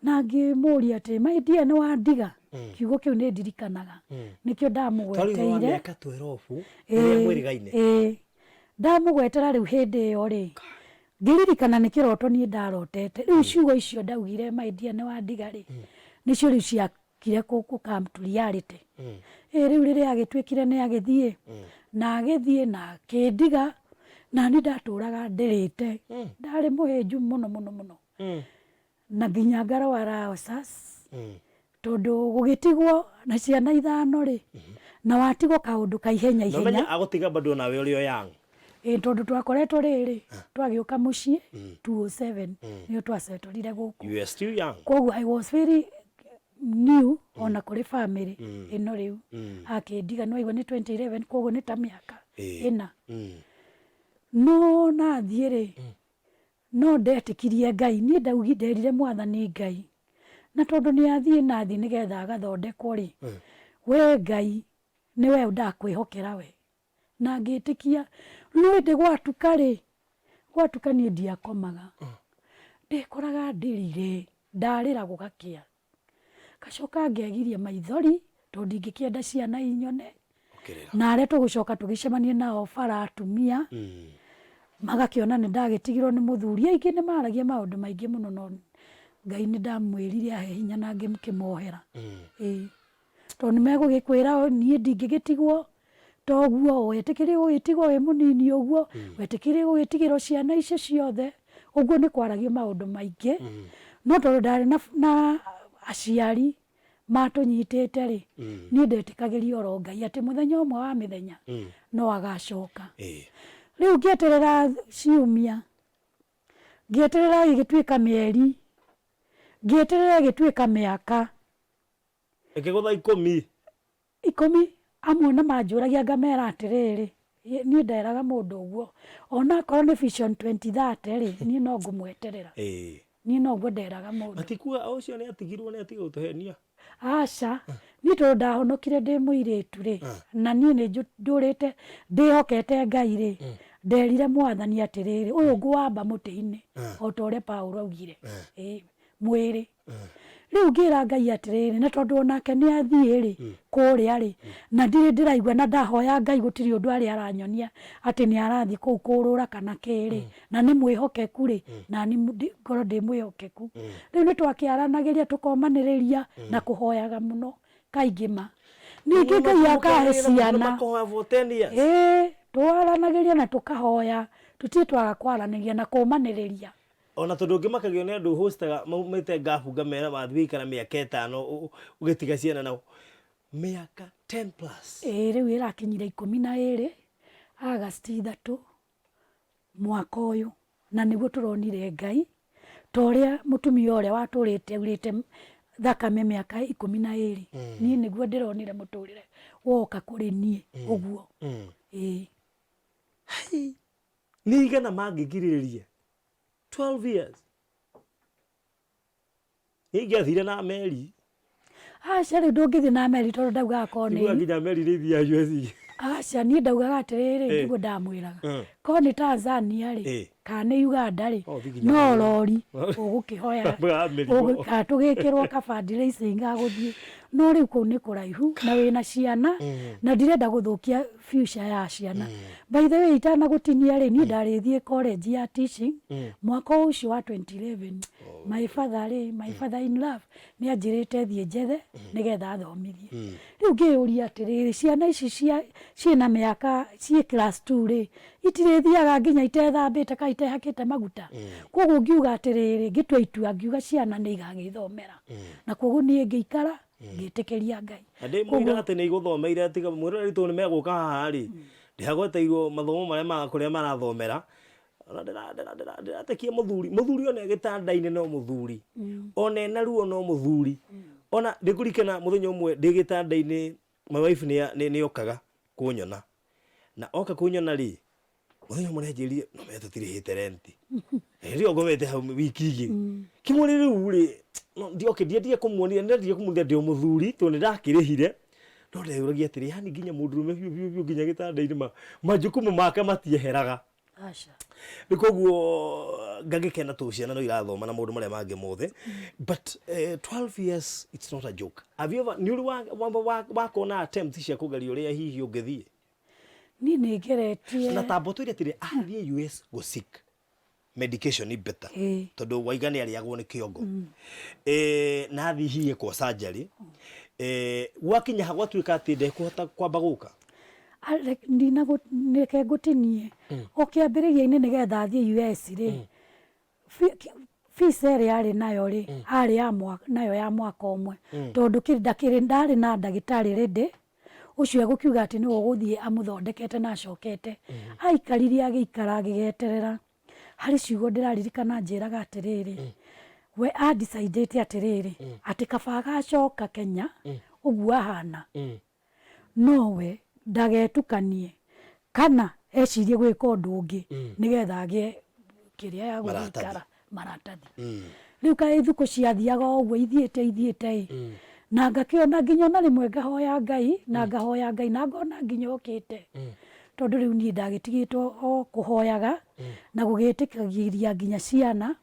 S2: Na ngĩmũria atĩ, my dear, nĩ wandiga? Kiugo kĩu nĩ ndirikanaga. Nĩkĩo ndamũgweteire.
S3: Mĩaka 12 rĩrĩa mwĩrĩgaine.
S2: Ĩĩ. Ndamũgwetera rĩu hĩndĩ ĩyo rĩ, ngĩririkana nĩ kĩroto niĩ ndarotete. Rĩu ciugo icio ndaugire, my dear, nĩ wandiga rĩ, nĩcio rĩu ciakire kũ come to reality. Ĩ rĩu rĩrĩa agĩtuĩkire nĩ agĩthiĩ, na agĩthiĩ na akĩndiga, na niĩ ndatũraga ndĩrĩte. Ndarĩ mũhĩnju mũno mũno mũno. Na nginya ngarwara ulcers, tondũ gũgĩtigwo na ciana ithano rĩ, na watigwo kaũndũ ka ihenya ihenya.
S3: Na ũmenye agũtiga bado nawe ũrĩ o young.
S2: Ĩĩ tondũ twakoretwo rĩrĩ twagĩũka mũciĩ 207 nĩyo twacetorire gũkũ.
S3: You are still young.
S2: Koguo I was very new ona kũrĩ family ĩno rĩu akĩndiga nĩ waigua nĩ 2011, koguo nĩ ta mĩaka 4. No nathiĩ rĩ, no ndetĩkirie Ngai, niĩ ndaugi nderire Mwathani Ngai, na tondũ nĩ athiĩ na athiĩ nĩgetha agathondekwo rĩ, we Ngai nĩwe ndakwĩhokera we, na ngĩtĩkia. No ĩndĩ gwatuka rĩ, gwatuka niĩ ndiakomaga, ndekoraga ndĩrire, ndarĩra gũgakĩa, ngacoka ngegiria maithori tondũ ndingĩkĩenda ciana inyone.
S3: Ũkĩrĩra.
S2: Na arĩa tũgũcoka tũgĩcemanie nao bara, atumia magakĩona nĩ ndagĩtigirwo nĩ mũthuri, aingĩ nĩ maragia maũndũ maingĩ mũno, no Ngai nĩ ndamwĩrire ahe hinya na ngĩkĩmohera. Ĩĩ, tondũ nĩ megũgĩkwĩra niĩ ndingĩgĩtigwo toguo, wetĩkĩrie gũgĩtigwo wĩ mũnini ũguo, wetĩkĩrie gũgĩtigĩrwo ciana icio ciothe ũguo, nĩ kwaragio maũndũ maingĩ. No tondũ ndarĩ na aciari matũnyitĩte rĩ, niĩ ndetĩkagĩria oro Ngai atĩ mũthenya ũmwe wa mĩthenya no agacoka. Rĩu ngĩeterera ciumia, ngĩeterera ĩgĩtuĩka mĩeri, ngĩeterera ĩgĩtuĩka mĩaka.
S3: Ĩkĩgũtha 10.
S2: 10. Amwe na manjũragia, ngamera atĩrĩrĩ, niĩ nderaga mũndũ ũguo, ona akorwo nĩ Vision 2030 rĩ, niĩ no ngũmweterera. Niĩ noguo nderaga mũndũ.
S3: Matikuga o ũcio nĩ atigirwo, nĩ atiga gũtũhenia?
S2: Aca, niĩ tondũ ndahonokire ndĩ mũirĩtu rĩ, na niĩ nĩ ndũrĩte ndĩhokete Ngai rĩ, nderire Mwathani atĩrĩrĩ, ũyũ ngũwamba mũtĩ-inĩ o ta ũrĩa Paũlũ augire. Ĩĩ, mwĩrĩ. Rĩu ngĩra Ngai atĩrĩrĩ, na tondũ onake nĩ athiĩ rĩ, kũrĩa rĩ, na ndirĩ ndĩraigua na ndahoya Ngai gũtirĩ ũndũ arĩ aranyonia atĩ nĩ arathiĩ kũu kũrũra kana kĩ rĩ, na nĩ mwĩhokeku rĩ, na niĩ ngorwo ndĩ mwĩhokeku. Rĩu nĩ twakĩaranagĩria, tũkomanĩrĩria na kũhoyaga mũno kaingĩ ma. Ningĩ Ngai akahe ciana.
S3: Makohoya for 10 years.
S2: Ĩĩ, twaranagĩria na tũkahoya, tũtirĩ twaga kwaranĩria na kũmanĩrĩria.
S3: Ona tondũ ngĩmakagio nĩ andũ hostaga maumĩte ngabu, ngamera mathiĩ gũikara mĩaka 5 ũgĩtiga ciana nao mĩaka 10 plus.
S2: Ĩĩ, rĩu ĩrakinyire 12 August 3 mwaka ũyũ, na nĩguo tũronire Ngai ta ũrĩa mũtumia ũrĩa watũrĩte aurĩte thakame mĩaka 12, niĩ nĩguo ndĩronire mũtũrĩre woka kũrĩ niĩ ũguo. Ĩĩ.
S3: Hai, nĩ igana mangĩgirĩrĩria 12 years? Nĩ ingĩathire na meri.
S2: Aca, rĩu ndũngĩthiĩ na meri tondũ ndaugaga korwo nĩ
S3: Iguaga nginya meri nĩ ithiaga US.
S2: Aca, niĩ ndaugaga atĩrĩrĩ, nĩguo ndamwĩraga, korwo nĩ Tanzania rĩ, kana nĩ Uganda rĩ,
S3: No ũthiĩ nginya
S2: no rori ũgũkĩhoya.
S3: Wa mĩrigo.
S2: Kana tũgĩkĩrwo ka fundraising ga gũthiĩ, no rĩu kũu nĩ kũraihu na wĩna ciana na ndirenda gũthũkia future ya ciana. By the way, itanagũtinia rĩ, niĩ ndarĩthiĩ college ya teaching mwaka ũcio wa 2011. My father rĩ, my father in love, nĩ anjĩrĩte thiĩ njethe nĩgetha athomithie. Rĩu ngĩyũria atĩrĩrĩ, ciana ici cia ciĩna mĩaka ciĩ class 2 rĩ, itirĩthiaga nginya itethambĩte kana itehakĩte maguta? Koguo ngiuga atĩrĩrĩ, ngĩtua itua, ngiuga ciana nĩ igagĩthomera, na koguo niĩ ngĩikara ngĩtĩkĩria Ngai.
S3: Na ndĩ mũira atĩ nĩ igũthomeire, tiga mwĩroreri tondũ nĩ megũka haha rĩ, ndĩhagweteirwo mathomo marĩa kũrĩa marathomera. Ona ndĩratekia mũthuri, mũthuri ona e gĩtanda-inĩ no mũthuri, ona ena ruo no mũthuri. Ona ndĩkũririkana mũthenya ũmwe ndĩ gĩtanda-inĩ, my wife nĩ okaga kũnyona, na oka kũnyona rĩ, mũthenya ũmwe nĩanjĩrire no menya tũtirĩhĩte renti. Hĩndĩ ĩyo ngomete hau wiki 2 kĩmũrĩ rĩu rĩ, no okay, ndiendire kũmuonia, nĩndendire kũmuonia ndĩ o mũthuri tondũ nĩndakĩrĩhire, no ndeyũragia atĩrĩ, yani nginya mũndũrũme biũ biũ biũ nginya gĩtanda-inĩ majukumu make matieheraga.
S2: Aca.
S3: Rĩu koguo ngagĩkena tondũ ciana no irathoma na maũndũ marĩa mangĩ mothe, but 12 years, it's not a joke. Have you ever, nĩ ũrĩ wakona attempt cia kũgeria ũrĩa hihi ũngĩthiĩ?
S2: Niĩ nĩ ngeretie.
S3: Na tamba ũtwĩre atĩrĩ, athiĩ US go seek medication better, tondũ waiga nĩ arĩagwo nĩ kĩongo, na athiĩ hihi kwa surgery, gwakinya ha gwatuĩka atĩ ndekũhota kwamba gũka?
S2: Reke ngũtinie o kĩambĩrĩria-inĩ. Nĩgetha athiĩ US rĩ, visa ĩrĩa arĩ nayo rĩ, arĩ ya nayo ya mwaka ũmwe, tondũ ndakĩrĩ ndarĩ na ndagĩtarĩ ready. Ũcio egũkiuga atĩ nĩwe ũgũthiĩ amũthondekete na acokete. Aikarire agĩikara agĩgeterera. Harĩ ciugo ndĩraririkana anjĩraga atĩrĩrĩ, we a decidĩte atĩrĩrĩ, atĩ kaba agacoka Kenya ũguo ahana, nowe ndagetukanie kana ecirie gwĩka ũndũ ũngĩ nĩgetha agĩe kĩrĩa ya gũgĩikara maratathi. Rĩu kaĩ thukũ ciathiaga o ũguo ithiĩte ithiĩte ĩ, na ngakĩona nginya ona rĩmwe ngahoya Ngai na ngahoya Ngai na ngona nginya okĩte, tondũ rĩu niĩ ndagĩtigĩte o kũhoyaga na gũgĩtĩkagĩria nginya ciana.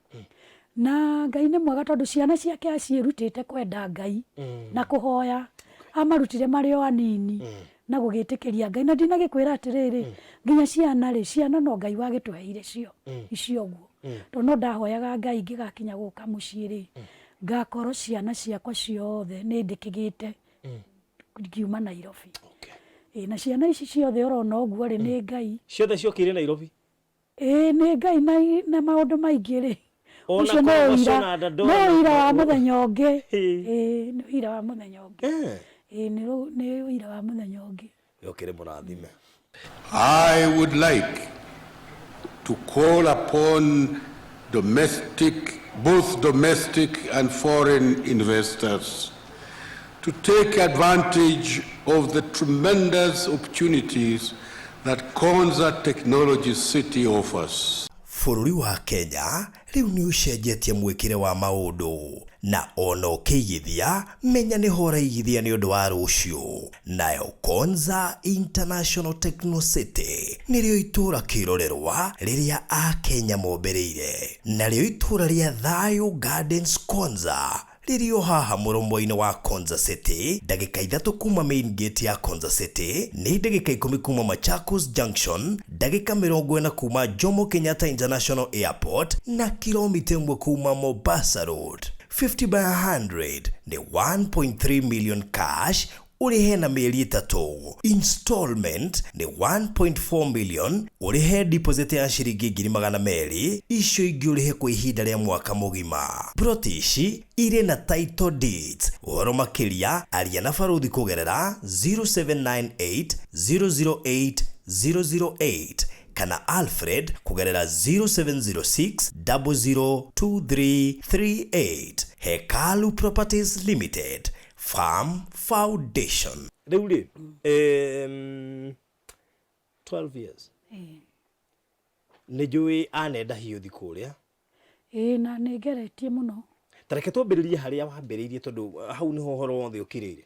S2: Na Ngai nĩ mwega tondũ ciana ciake aciĩrutĩte kwenda Ngai na kũhoya, amarutire marĩ o anini na gũgĩtĩkĩria Ngai. Na ndinagĩkwĩra atĩrĩrĩ, nginya ciana rĩ, ciana no Ngai wagĩtũheire cio icio ũguo. Tondũ no ndahoyaga Ngai ingĩgakinya gũka mũciĩ rĩ, ngakorwo ciana ciakwa ciothe nĩ ndĩkĩgĩte ngiuma Nairobi. Ĩĩ, na ciana ici ciothe ũrona ũguo rĩ, nĩ Ngai.
S3: Ciothe ciokire Nairobi?
S2: Ĩĩ, nĩ Ngai na maũndũ maingĩ rĩ,
S3: Ona
S2: ũcio no
S3: kũrogocwo
S2: ũira,
S3: na
S2: no
S3: ndandora
S2: ũira
S3: na
S2: wa mũthenya ũngĩ. Ĩĩ, nĩ ũira wa mũthenya ũngĩ. Ĩĩ, nĩ ũira wa mũthenya ũngĩ.
S3: Ũkĩrĩ mũrathime.
S4: I would like to call upon domestic, both domestic and foreign investors to take advantage of the tremendous opportunities that Konza Technology City offers.
S1: Bũrũri wa Kenya rĩu nĩ ũcenjetie mwĩkĩre wa maũndũ, na ona ũkĩigithia menya nĩho ũraigithia nĩ ũndũ wa rũciũ. Nayo Konza International Techno City nĩrĩo itũũra kĩrorerwa rĩrĩa Akenya mombĩrĩire, narĩo itũũra rĩa Thayũ Gardens Konza rĩrĩ o haha mũromo-inĩ wa Konza City, ndagĩka 3 kuma main gate ya Konza City, nĩ ndagĩka 10 kuma Machakos Junction, ndagĩka 40 kuma Jomo Kenyatta International Airport, na kilomita 1 kuma Mombasa Road. 50 by 100 nĩ 1.3 million cash, ũrĩhe na mĩeri 3. Installment nĩ 1.4 million, ũrĩhe deposit ya ciringi ngiri magana merĩ, icio ingĩ ũrĩhe kwa ihinda rĩa mwaka mũgima. Plot ici irĩ na title deeds. Ũhoro makĩria aria na barũthi kũgerera 0798 008 008 kana Alfred kũgerera 0706 002338. Hekalu Properties Limited, Farm Foundation.
S3: Rĩu rĩ, 12 years. Nĩ njũĩ anenda hiũ thi kũrĩa.
S2: Ĩĩ, na nĩ ngeretie mũno.
S3: Ta reke twambĩrĩrie harĩa wambĩrĩirie tondũ hau nĩho ũhoro wothe ũkirĩire.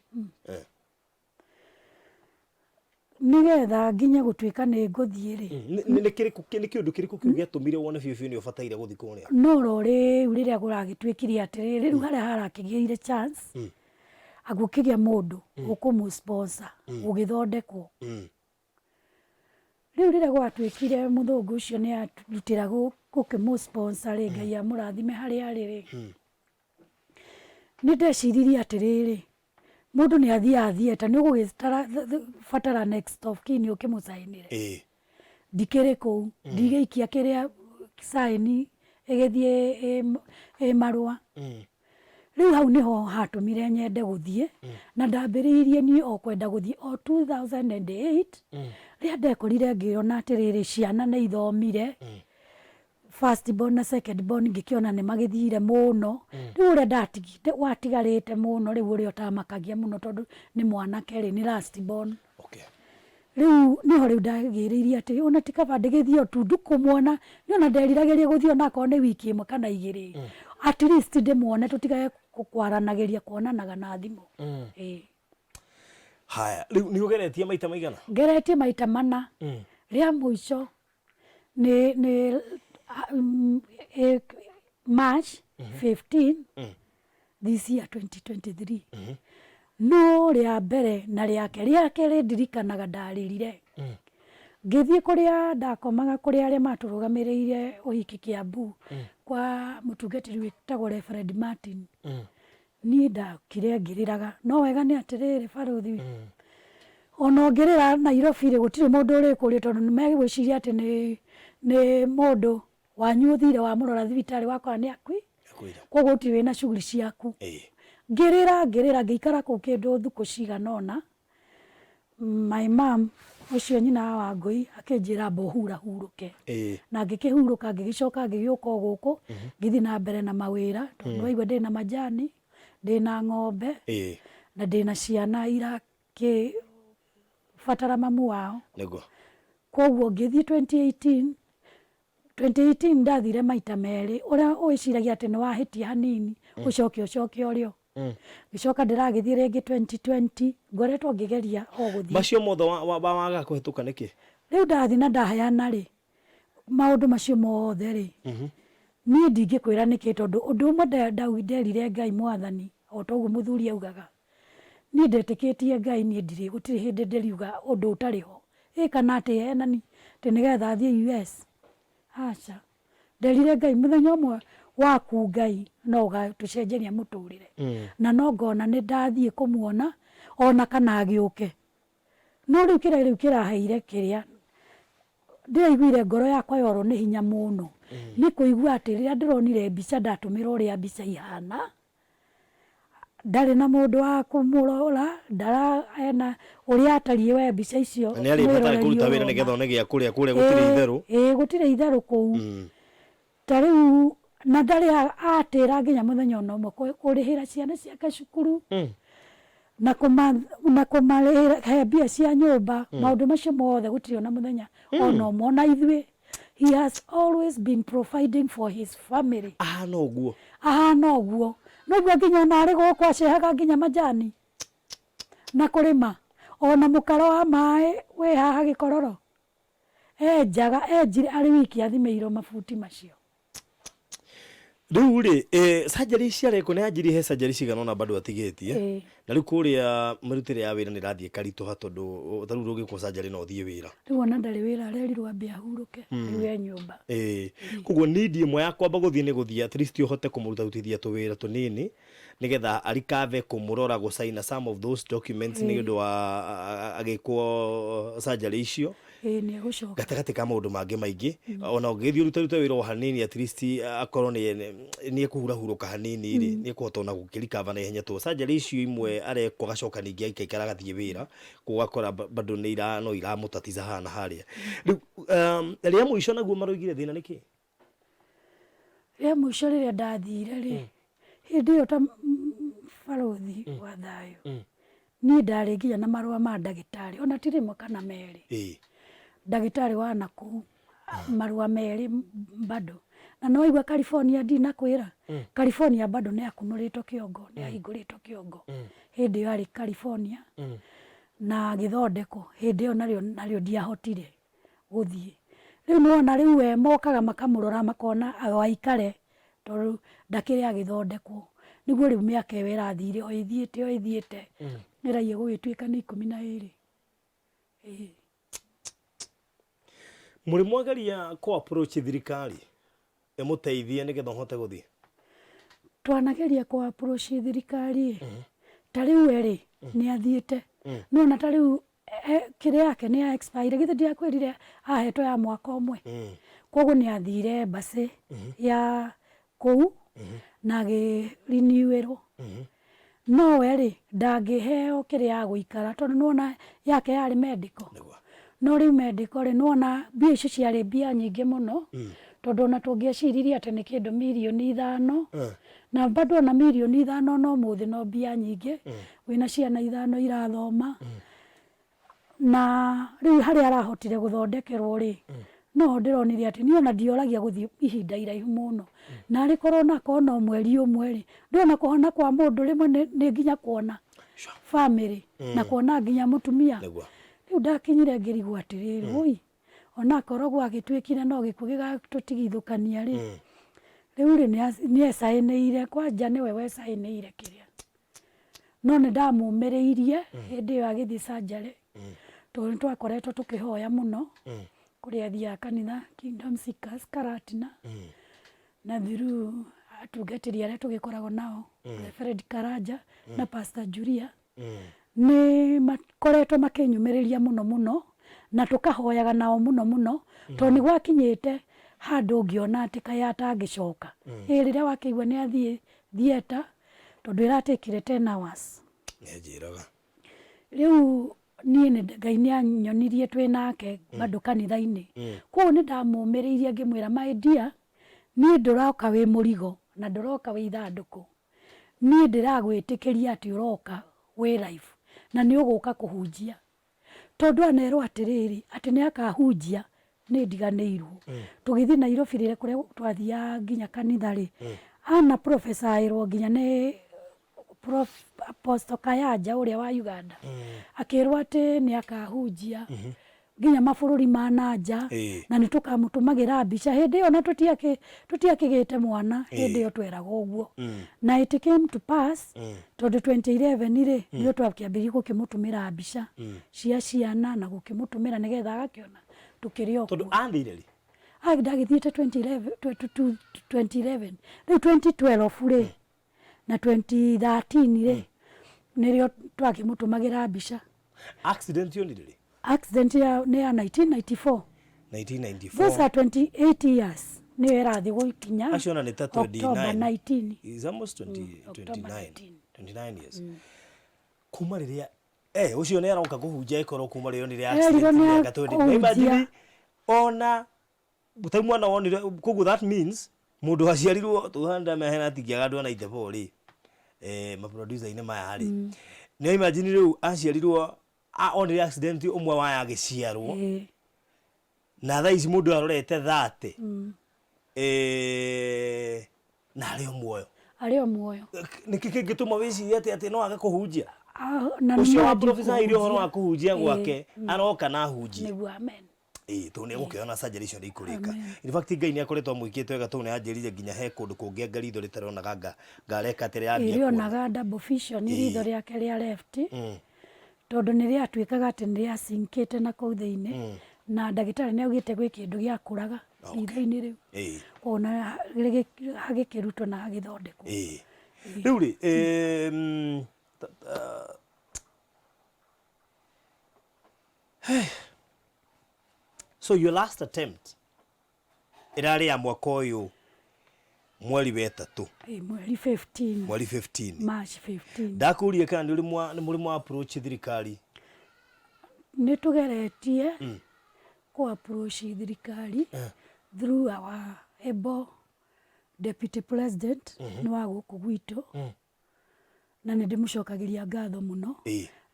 S2: Nĩgetha nginye gũtuĩka nĩ ngũthiĩ rĩ.
S3: Nĩ kĩrĩkũ, nĩ kĩũndũ kĩrĩkũ kĩu gĩatũmire wone biũ biũ nĩ ũbataire gũthiĩ kũrĩa?
S2: No ro rĩu rĩrĩa kũragĩtuĩkire atĩrĩrĩ, rĩu harĩa harakĩgĩire chance, agũkĩgĩa mũndũ ũkũmũ sponsor gũgĩthondekwo. Rĩu rĩrĩa gwatuĩkire mũthũngũ ũcio nĩ arutĩra gũkĩmũ sponsor rĩ, Ngai amũrathime harĩa arĩ rĩ. Nĩ ndeciririe atĩrĩrĩ, mũndũ nĩ athiaga theatre, nĩ ũgũgĩbatara next of kin ũkĩmũcainĩre. Ndikĩrĩ kũu, ndigĩikia kĩrĩa sign ĩgĩthiĩ ĩ marũa. Rĩu hau nĩho hatũmire nyende gũthiĩ, na ndambĩrĩirie niĩ o kwenda gũthiĩ o 2008, rĩrĩa ndekorire ngĩona atĩrĩrĩ, ciana nĩ ithomire, first born na second born ngĩkĩona nĩ magĩthire mũno. Rĩu ũrĩa watigarĩte mũno, rĩu ũrĩa ũtamakagia mũno tondũ nĩ mwanake rĩ, nĩ last born. Rĩu nĩho rĩu ndagĩrĩirie atĩ ona ti kaba ndĩgĩthiĩ o tu ndukũmuona, nĩ ona nderiragĩria gũthiĩ onakorwo nĩ wiki 1 kana 2. At least ndĩmuone tũtigage kwaranagĩria kuonanaga na thimũ. Ĩĩ.
S3: Haya, rĩu nĩ ũgeretie maita maigana?
S2: Ngeretie maita 4. Rĩa mũico nĩ March 15 this year 2023. No rĩa mbere na rĩa kerĩ ndirikanaga ndarĩrire. Ngĩthiĩ kũrĩa ndakomaga, kũrĩa arĩa matũrũgamĩrĩire ũhiki Kiambu, kwa mũtungatĩri wĩtagwo Reverend Martin. Niĩ ndakire ngĩrĩraga. No wega nĩ atĩrĩrĩ barũthi, ona ũngĩrĩra Nairobi rĩ, gũtirĩ mũndũ ũrĩkũria tondũ nĩ megwĩciria atĩ nĩ mũndũ wanyu ũthire wamũrora thibitarĩ wakora nĩ akui. Koguo gũtirĩ wĩna shughuli ciaku. Ngĩrĩra, ngĩrĩra, ngĩikara kũu kĩndũ thikũ cigana ũna. My mom ũcio nyina wa Wangũi akĩnjĩra amba ũhura hurũke. Na ngĩkĩhurũka ngĩgĩcoka ngĩgĩũka o gũkũ ngĩthiĩ na mbere na mawĩra tondũ nĩwaigua ndĩna majani, ndĩna ng'ombe na ndĩna ciana irakĩbatara mamu wao.
S3: Nĩguo.
S2: Koguo ngĩthiĩ 2018, 2018 ndathire maita merĩ, ũrĩa wĩciragia atĩ nĩ wahĩtia hanini ũcoke ũcoke ũrĩo. Ngĩcoka ndĩragĩthiĩ rĩngĩ 2020, ngoretwo ngĩgeria o gũthiĩ.
S3: Macio mothe waga kũhĩtũka nĩkĩ?
S2: Rĩu ndathiĩ na ndaheana rĩ, maũndũ macio mothe rĩ, niĩ ndingĩkwĩra nĩkĩ tondũ ũndũ ũmwe nderire Ngai mwathani o ta ũguo mũthuri augaga, niĩ ndetĩkĩtie Ngai niĩ ndirĩ gũtirĩ hĩndĩ ndĩriuga ũndũ ũtarĩ ho. Ĩ kana atĩ henani atĩ nĩgetha thiĩ US. Aca. Nderire Ngai mũthenya ũmwe waku Ngai no ũgatũcenjeria mũtũrĩre. Na no ngona nĩ ndathiĩ kũmuona ona kana agĩũke. No rĩu kĩrĩa rĩu kĩraheire kĩrĩa ndĩraiguire ngoro yakwa yorwo nĩ hinya mũno nĩ kũigua atĩ rĩrĩa ndĩronire mbica ndatũmĩrwo ũrĩa mbica ihana, ndarĩ na mũndũ wa kũmũrora, ndara ena ũrĩa atariĩ we mbica icio
S3: Na nĩ arĩbatara
S2: mwĩroreri
S3: kũruta wĩra
S2: ũrona.
S3: nĩgetha one gĩa kũrĩa kũrĩa gũtirĩ itherũ.
S2: Ĩĩ gũtirĩ itherũ kũu. Ta rĩu na ndarĩ atĩra nginya mũthenya ona ũmwe kũrĩhĩra ciana ciake cukuru na kũma na kũmarĩhĩra he mbia cia nyũmba maũndũ macio mothe gũtirĩ ona mũthenya ona ũmwe ona ithuĩ he has always been providing for his family.
S3: Ahana ũguo.
S2: Ahana ũguo noguo nginya ona arĩ gũkũ acehaga nginya majani na kũrĩma ona mũkaro wa maĩ wĩ haha gĩkororo enjaga enjire arĩ wiki athimĩirwo mabuti macio.
S3: Rĩu rĩ surgery ciarekwo nĩ anjirie he surgery cigana ũna bado atigĩtie. Na rĩu kũrĩa mĩrutĩre ya wĩra nĩ ĩrathiĩ ĩkaritũha tondũ ta rĩu ndũngĩkwo surgery na ũthiĩ wĩra.
S2: Rĩu ona ndarĩ wĩra arerirwo ambe ahurũke rĩu e nyũmba.
S3: Koguo need ĩmwe ya kwamba gũthiĩ nĩ gũthiĩ at least ũhote kũmũrutarutithia tũwĩra tũnini nĩgetha a recover kũmũrora gũ sign some of those documents nĩ ũndũ wa agĩkwo surgery icio.
S2: Ĩĩ nĩ egũcoka.
S3: Gatagatĩ ka maũndũ mangĩ maingĩ ona ũngĩgĩthiĩ ũrute rute wĩra o hanini at least akorwo nĩ nĩ ekũhurahurũka hanini rĩ nĩ ekũhota ona gũkĩrikava na ihenya tondũ surgery icio imwe arekwo agacoka ningĩ agaikara agathiĩ wĩra ũgakora bado nĩ ira no iramũtatiza haha na harĩa. Rĩu rĩa mũico naguo maroigire thĩna nĩ kĩ?
S2: Rĩa mũico rĩrĩa ndathire rĩ, hĩndĩ ĩyo ta barũthi wa thayũ, niĩ ndarĩ nginya na marũa ma ndagĩtarĩ, ona ti rĩmwe kana merĩ. Ndagĩtarĩ wa nakũu, marũa merĩ bado. Na nĩ waigua California ndinakwĩra, California bado nĩ akunũrĩtwo kĩongo, nĩ ahingũrĩtwo kĩongo. Hĩndĩ ĩyo arĩ California, na agĩthondekwo, hĩndĩ ĩyo narĩo narĩo ndiahotire gũthiĩ. Rĩu nĩwona rĩu we mokaga makamũrora makona o aikare tondũ ndakĩrĩ agĩthondekwo. Nĩguo rĩu mĩaka ĩyo ĩrathire o ĩthiĩte o ĩthiĩte ĩraiya gũgĩtuĩka nĩ 12. Ĩĩ.
S3: Mũrĩ mwageria kũ approach thirikari ĩmũteithie nĩgetha ũhote gũthiĩ?
S2: Twanageria kũ approach thirikari ĩ, ta rĩu we rĩ nĩ athiĩte. Nĩwona ta rĩu kĩrĩa yake nĩ ya expire, githĩ ndiakwĩrire ahetwo ya mwaka ũmwe. Koguo nĩ athire embassy ya kũu na agĩ renew ĩrwo. No we rĩ ndangĩheo kĩrĩa ya gũikara tondũ nĩwona yake yarĩ medical. No rĩu medical rĩ nĩwona mbia icio ciarĩ mbia nyingĩ mũno tondũ ona tũngĩeciririe atĩ nĩ kĩndũ mirioni 5 na bado ona mirioni 5 ona ũmũthĩ no mbia nyingĩ wĩna ciana ithano irathoma na rĩu harĩa arahotire gũthondekerwo rĩ no ndĩronire atĩ niĩ ona ndioragia gũthiĩ ihinda iraihu mũno na arĩ korwo onakorwo no mweri ũmwe rĩ ndĩrona kũhona kwa mũndũ rĩmwe nĩ nginya kuona family na kuona nginya mũtumia. Rĩu ndakinyire ngĩrigwo atĩrĩrĩ ũi onakorwo gwagĩtuĩkire no gĩkuũ gĩgatũtigithũkania rĩ rĩu rĩ nĩ ecaĩnĩire kwanja nĩwe wecaĩnĩire kĩrĩa no nĩ ndamũmĩrĩirie hĩndĩ ĩyo agĩthiĩ surgery tondũ nĩ twakoretwo tũkĩhoya mũno kũrĩa athiaga kanitha Kingdom Seekers Karatina na through atungatĩri arĩa tũgĩkoragwo nao Reverend Karanja na Pastor Julia nĩ makoretwo makĩnyũmĩrĩria mũno mũno na tũkahoyaga nao mũno mũno tondũ nĩ gwakinyĩte handũ ngĩona atĩ kaĩ atangĩcoka. Ĩ rĩrĩa wakĩigua nĩ athiĩ theatre tondũ ĩratekire 10 hours.
S3: Nĩ anjĩraga.
S2: Rĩu Niĩ Ngai nĩ anyonirie twĩ nake bado kanitha-inĩ. Koguo nĩ ndamũmĩrĩirie ngĩmwĩra, my dear, niĩ ndũroka wĩ mũrigo na ndũroka wĩ ithandũkũ. Niĩ ndĩragwĩtĩkĩria atĩ ũroka wĩ life na nĩ ũgũka kũhunjia. Tondũ anerwo atĩrĩrĩ, atĩ nĩ akahunjia, niĩ ndiganĩirwo. Tũgĩthiĩ Nairobi rĩrĩa kũrĩa twathiaga nginya kanitha rĩ, ana prophesy ĩrwo nginya nĩ Prof Apostle Kayanja ũrĩa wa Uganda akĩrwo atĩ nĩ akahunjia nginya mabũrũri ma na nja na nĩ tũkamũtũmagĩra mbica. Hĩndĩ ĩyo na tũtiakĩgĩte mwana, hĩndĩ ĩyo tweragwo ũguo. Na it came to pass tondũ 2011 rĩ, nĩrĩo twakĩambĩrĩirie gũkĩmũtũmĩra mbica cia ciana na gũkĩmũtũmĩra nĩgetha agakĩona tũkĩrĩ o
S3: Tondũ
S2: kuo.
S3: Athire rĩ?
S2: Ah, ndagĩthiĩte 2011, 2011. Rĩu 2012 rĩ, na 2013 rĩ, nĩrĩo twakĩmũtũmagĩra mbica.
S3: Accident yonire rĩ?
S2: Accident ya nĩ ya 1994.
S3: 1994.
S2: Those are 28 years nĩyo ĩrathiĩ gũkinya.
S3: Acio ona nĩ ta
S2: October
S3: 29.
S2: 19.
S3: Is almost 20,
S2: October
S3: 29.
S2: 19.
S3: 29 years. Kuma rĩrĩa ũcio nĩ aroka kũhunjia ĩkorwo kuma rĩrĩa onire
S2: Erirwo
S3: accident
S2: nĩ
S3: mĩaka 20.
S2: akũhunjia.
S3: Imagine ona tai mwana wonire koguo, that means mũndũ aciarirwo tuhanda mehena atingĩaga andũ a 94 rĩ, maproducer-inĩ maya rĩ, nĩ imagine rĩu aciarirwo onire accident ũmwe waya agĩciarwo na thaa ici mũndũ arorete 30 na arĩ o muoyo.
S2: Arĩ o muoyo.
S3: Nĩkĩ kĩngĩtũma wĩcirie atĩ no age kũhunjia?
S2: Ah, na
S3: Ũcio
S2: no
S3: wa
S2: athiĩ
S3: prophesy ũhoro wa
S2: kũhunjia.
S3: kũhunjia gwake aroka na ahunjie.
S2: Nĩguo, amen.
S3: Ĩĩ, tondũ nĩ egũkĩona surgery icio nĩ ikũrĩka. In fact, Ngai nĩ akoretwo amwĩkĩte wega tondũ nĩ anjĩrire nginya he kũndũ kũngĩ anga ritho rĩtaronaga ngareka atĩ rĩambia kuona.
S2: Rĩonaga double vision ritho rĩake rĩa left, tondũ nĩ rĩatuĩkaga atĩ nĩ rĩacinkĩte na kũu thĩinĩ, na ndagĩtarĩ nĩ augĩte gwĩ kĩndũ gĩakũraga ritho-inĩ rĩu. Koguo na hagĩkĩrutwo na hagĩthondekwo.
S3: Ĩĩ, rĩu rĩ, so your last attempt ĩrarĩ ya mwaka ũyũ mweri wa ĩtatũ.
S2: Ĩĩ, mweri 15.
S3: Mweri 15.
S2: March 15.
S3: Ndakũrie kana nĩ ũrĩ nĩ mũrĩ mwa approach thirikari?
S2: Nĩ tũgeretie kũ approach thirikari through our able deputy president, nĩ wa gũkũ gwitũ, na nĩ ndĩmũcokagĩria ngatho mũno.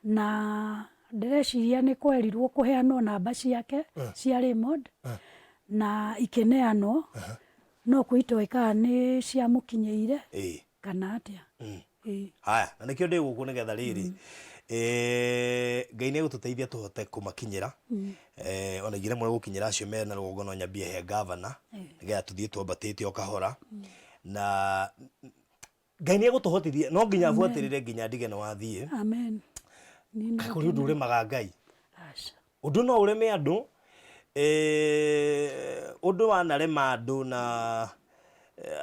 S2: Na ndĩreciria nĩ kwerirwo kũheanwo namba ciake cia Raymond na ikĩneanwo, no kwĩ kana nĩ ciamũkinyĩire kana atĩa. Ĩĩ.
S3: Haya, na nĩkĩo ndĩ gũkũ nĩgetha rĩrĩ, Ngai nĩ egũtũteithia tũhote kũmakinyĩra. Ona ingĩremwo nĩ gũkinyĩra acio mena rũgongo, no nyambie he gavana nĩgetha tũthiĩ twambatĩte o kahora, na Ngai nĩ egũtũhotithia. No nginya buatĩrĩre nginya ndige nĩ wathiĩ.
S2: Amen. Niĩ no
S3: Kũrĩ ũndũ ũremaga Ngai?
S2: Aca.
S3: Ũndũ no ũreme andũ, ũndũ wanarema andũ na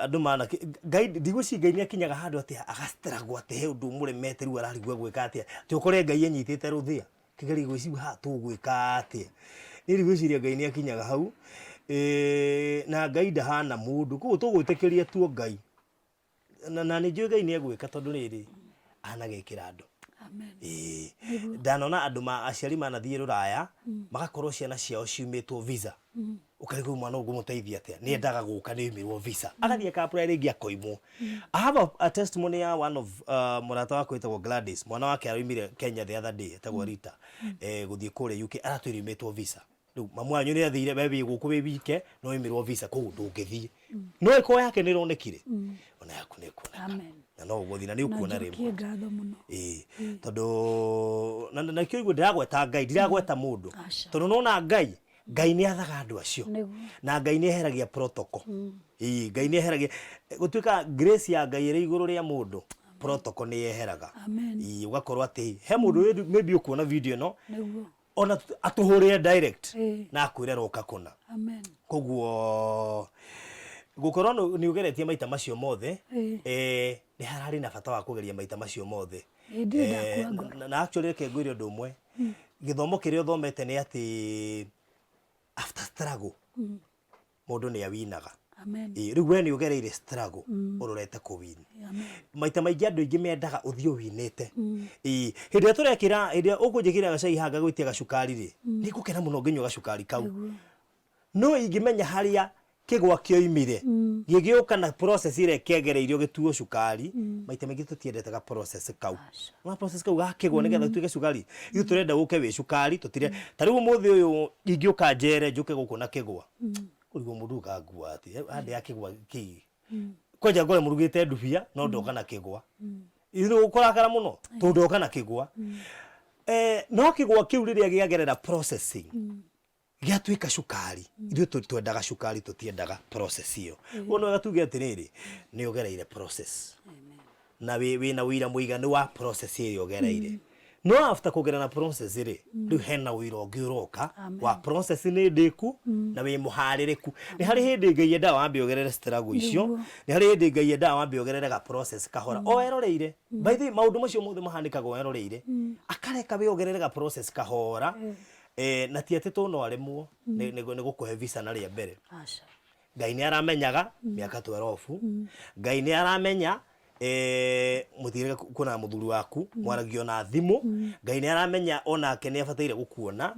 S3: andũ mana Ngai, ndigwĩciria Ngai nĩ akinyaga handũ atĩ agastruggle atĩ he ũndũ ũmũremete, rĩu ararigwo gwĩka atĩa, atĩ ũkore Ngai anyitĩte rũthĩa kĩgerio gwĩciria haha tũgwĩka atĩa. Niĩ ndigwĩciria Ngai nĩ akinyaga hau, na Ngai ndahana mũndũ, koguo tũgwĩtĩkĩria tuo Ngai na nĩ njũĩ Ngai nĩ egwĩka tondũ rĩrĩ anagekĩra andũ.
S2: Amen.
S3: Ĩĩ, ndanona andũ ma aciari manathiĩ rũraya magakorwo ciana ciao ciumĩtwo visa, ũkarigwo mwana ũyũ ngũmũteithia atĩa, nĩ endaga gũka, nĩ oimĩrwo visa, agathiĩ aka apply rĩngĩ akoimwo. I have a testimony ya one of mũrata wakwa wĩtagwo Gladys, mwana wake aroimire Kenya the other day, etagwo Rita, gũthiĩ kũrĩa UK, aratwĩra oimĩtwo visa. Rĩu mamu wanyu nĩ athire, we wĩ gũkũ wĩ wike no oimĩrwo visa, koguo ndũngĩthiĩ, no ĩkorwo yake nĩ ĩronekire, ona yaku nĩ ĩkuoneka.
S2: Amen.
S3: Na no ũgũthiĩ na nĩ
S2: Na
S3: ũkuona
S2: njokie
S3: rĩmwe.
S2: Ngatho mũno.
S3: Ĩĩ, tondũ na nakĩo igua ndĩragweta Ngai, ndiragweta mũndũ.
S2: Aca.
S3: Tondũ nona Ngai, Ngai nĩ athaga andũ acio. Na Ngai nĩ eheragia protocol. Ĩĩ, Ngai nĩ eheragia gũtuĩka grace ya Ngai ĩrĩ igũrũ rĩa mũndũ, protocol nĩ yeheraga.
S2: Amen.
S3: Ĩĩ, ũgakorwo atĩ he mũndũ maybe ũkuona video ĩno ona atũhũrĩre direct na akwĩre roka kũna.
S2: Amen.
S3: Koguo gũkorwo nĩ ũgeretie maita macio mothe, nĩ hararĩ na bata wa kũgeria maita macio mothe.
S2: Ĩĩ, ndirĩ ndakua ngoro.
S3: Na actually reke ngwĩre ũndũ ũmwe, gĩthomo kĩrĩa ũthomete nĩ atĩ after struggle mũndũ nĩ awinaga.
S2: Amen.
S3: Ĩĩ, rĩu we nĩ ũgereire struggle ũrorete kũ win.
S2: Amen.
S3: Maita maingĩ andũ aingĩ mendaga ũthiĩ ũwinĩte. Ĩĩ, hĩndĩ ĩrĩa tũrekĩra, hĩndĩ ĩrĩa ũkũnjĩkĩrĩra gacai haha ngagwĩtia gacukari rĩ, nĩ ngũkena mũno ngĩnyua gacukari kau. No ingĩmenya harĩa kĩgwa kĩoimire, gĩgĩũka na process ĩrĩa kĩagereirio gĩtuo cukari, maita maingĩ tũtiendete ga process kau. Nĩwona process kau ga kĩgwa nĩgetha gĩtuĩke cukari, ithuĩ tũrenda gũke wĩ cukari, tũtire, ta rĩu ũmũthĩ ũyũ ingĩũka njere njũke gũkũ na kĩgwa, kũrigwo mũndũ ũyũ kangua atĩa, andĩa kĩgwa kĩĩ? Kwanja ngore mũrugĩte ndubia no ndoka na kĩgwa. Ithuĩ nĩ ũkũrakara mũno tondũ ndoka na kĩgwa. No kĩgwa kĩu rĩrĩa gĩagerera processing, gĩatuĩka cukari, ithuĩ twendaga cukari, tũtiendaga process ĩyo. Ũguo nĩ wega tuge atĩrĩrĩ, nĩ ũgereire process na wĩna ũira mũiganu wa process ĩrĩa ũgereire. No after kũgerera process rĩ, rĩu hena ũira ũngĩ ũroka wa process nĩ ndĩku na wĩ mũharĩrĩku. Nĩ harĩ hĩndĩ Ngai endaga wambe ũgerere struggle icio, nĩ harĩ hĩndĩ Ngai endaga wambe ũgerere ga process kahora o eroreire. By the way, maũndũ macio mothe mahanĩkaga o eroreire, akareka we ũgerere ga process kahora. Na ti atĩ tondũ no aremwo nĩ gũkũhe visa na rĩa mbere.
S2: Aca.
S3: Ngai nĩ aramenyaga mĩaka 12. Ngai nĩ aramenya mũtigĩrĩre kuonana mũthuri waku, mwaragio na thimũ. Ngai nĩ aramenya onake nĩ abataire gũkuona.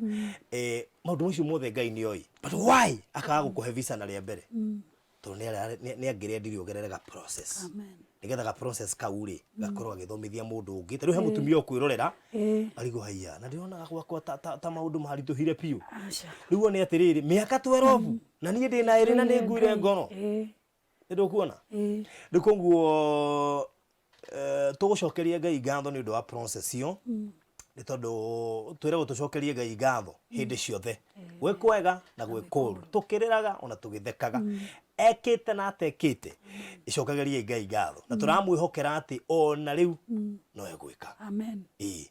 S3: Maũndũ macio mothe Ngai nĩ oĩ. But why akaga gũkũhe visa na rĩa mbere? Tondũ nĩ angĩrendire ũgerere ga process.
S2: Amen.
S3: Nĩgetha ga process kau rĩ, gakorwo gagĩthomithia mũndũ ũngĩ. Ta rĩu he mũtumia ũkwĩrorera, arigwo haiya, na ndĩronaga gwakwa ta maũndũ maritũhire biũ.
S2: Aca.
S3: Rĩu one atĩrĩrĩ, mĩaka 12, na niĩ ndĩna ĩrĩ na nĩ nguire ngoro. Nĩ ndũkuona? Rĩu koguo tũgũcokeria Ngai ngatho nĩ ũndũ wa process ĩyo, nĩ tondũ twĩragwo tũcokerie Ngai ngatho hĩndĩ ciothe, gwĩ kwega na gwĩ kũru, tũkĩrĩraga ona tũgĩthekaga, ekĩte na atekĩte, icokagĩriai Ngai ngatho na tũramwĩhokera atĩ ona rĩu no egwĩka.
S2: Amen.
S3: Ĩĩ.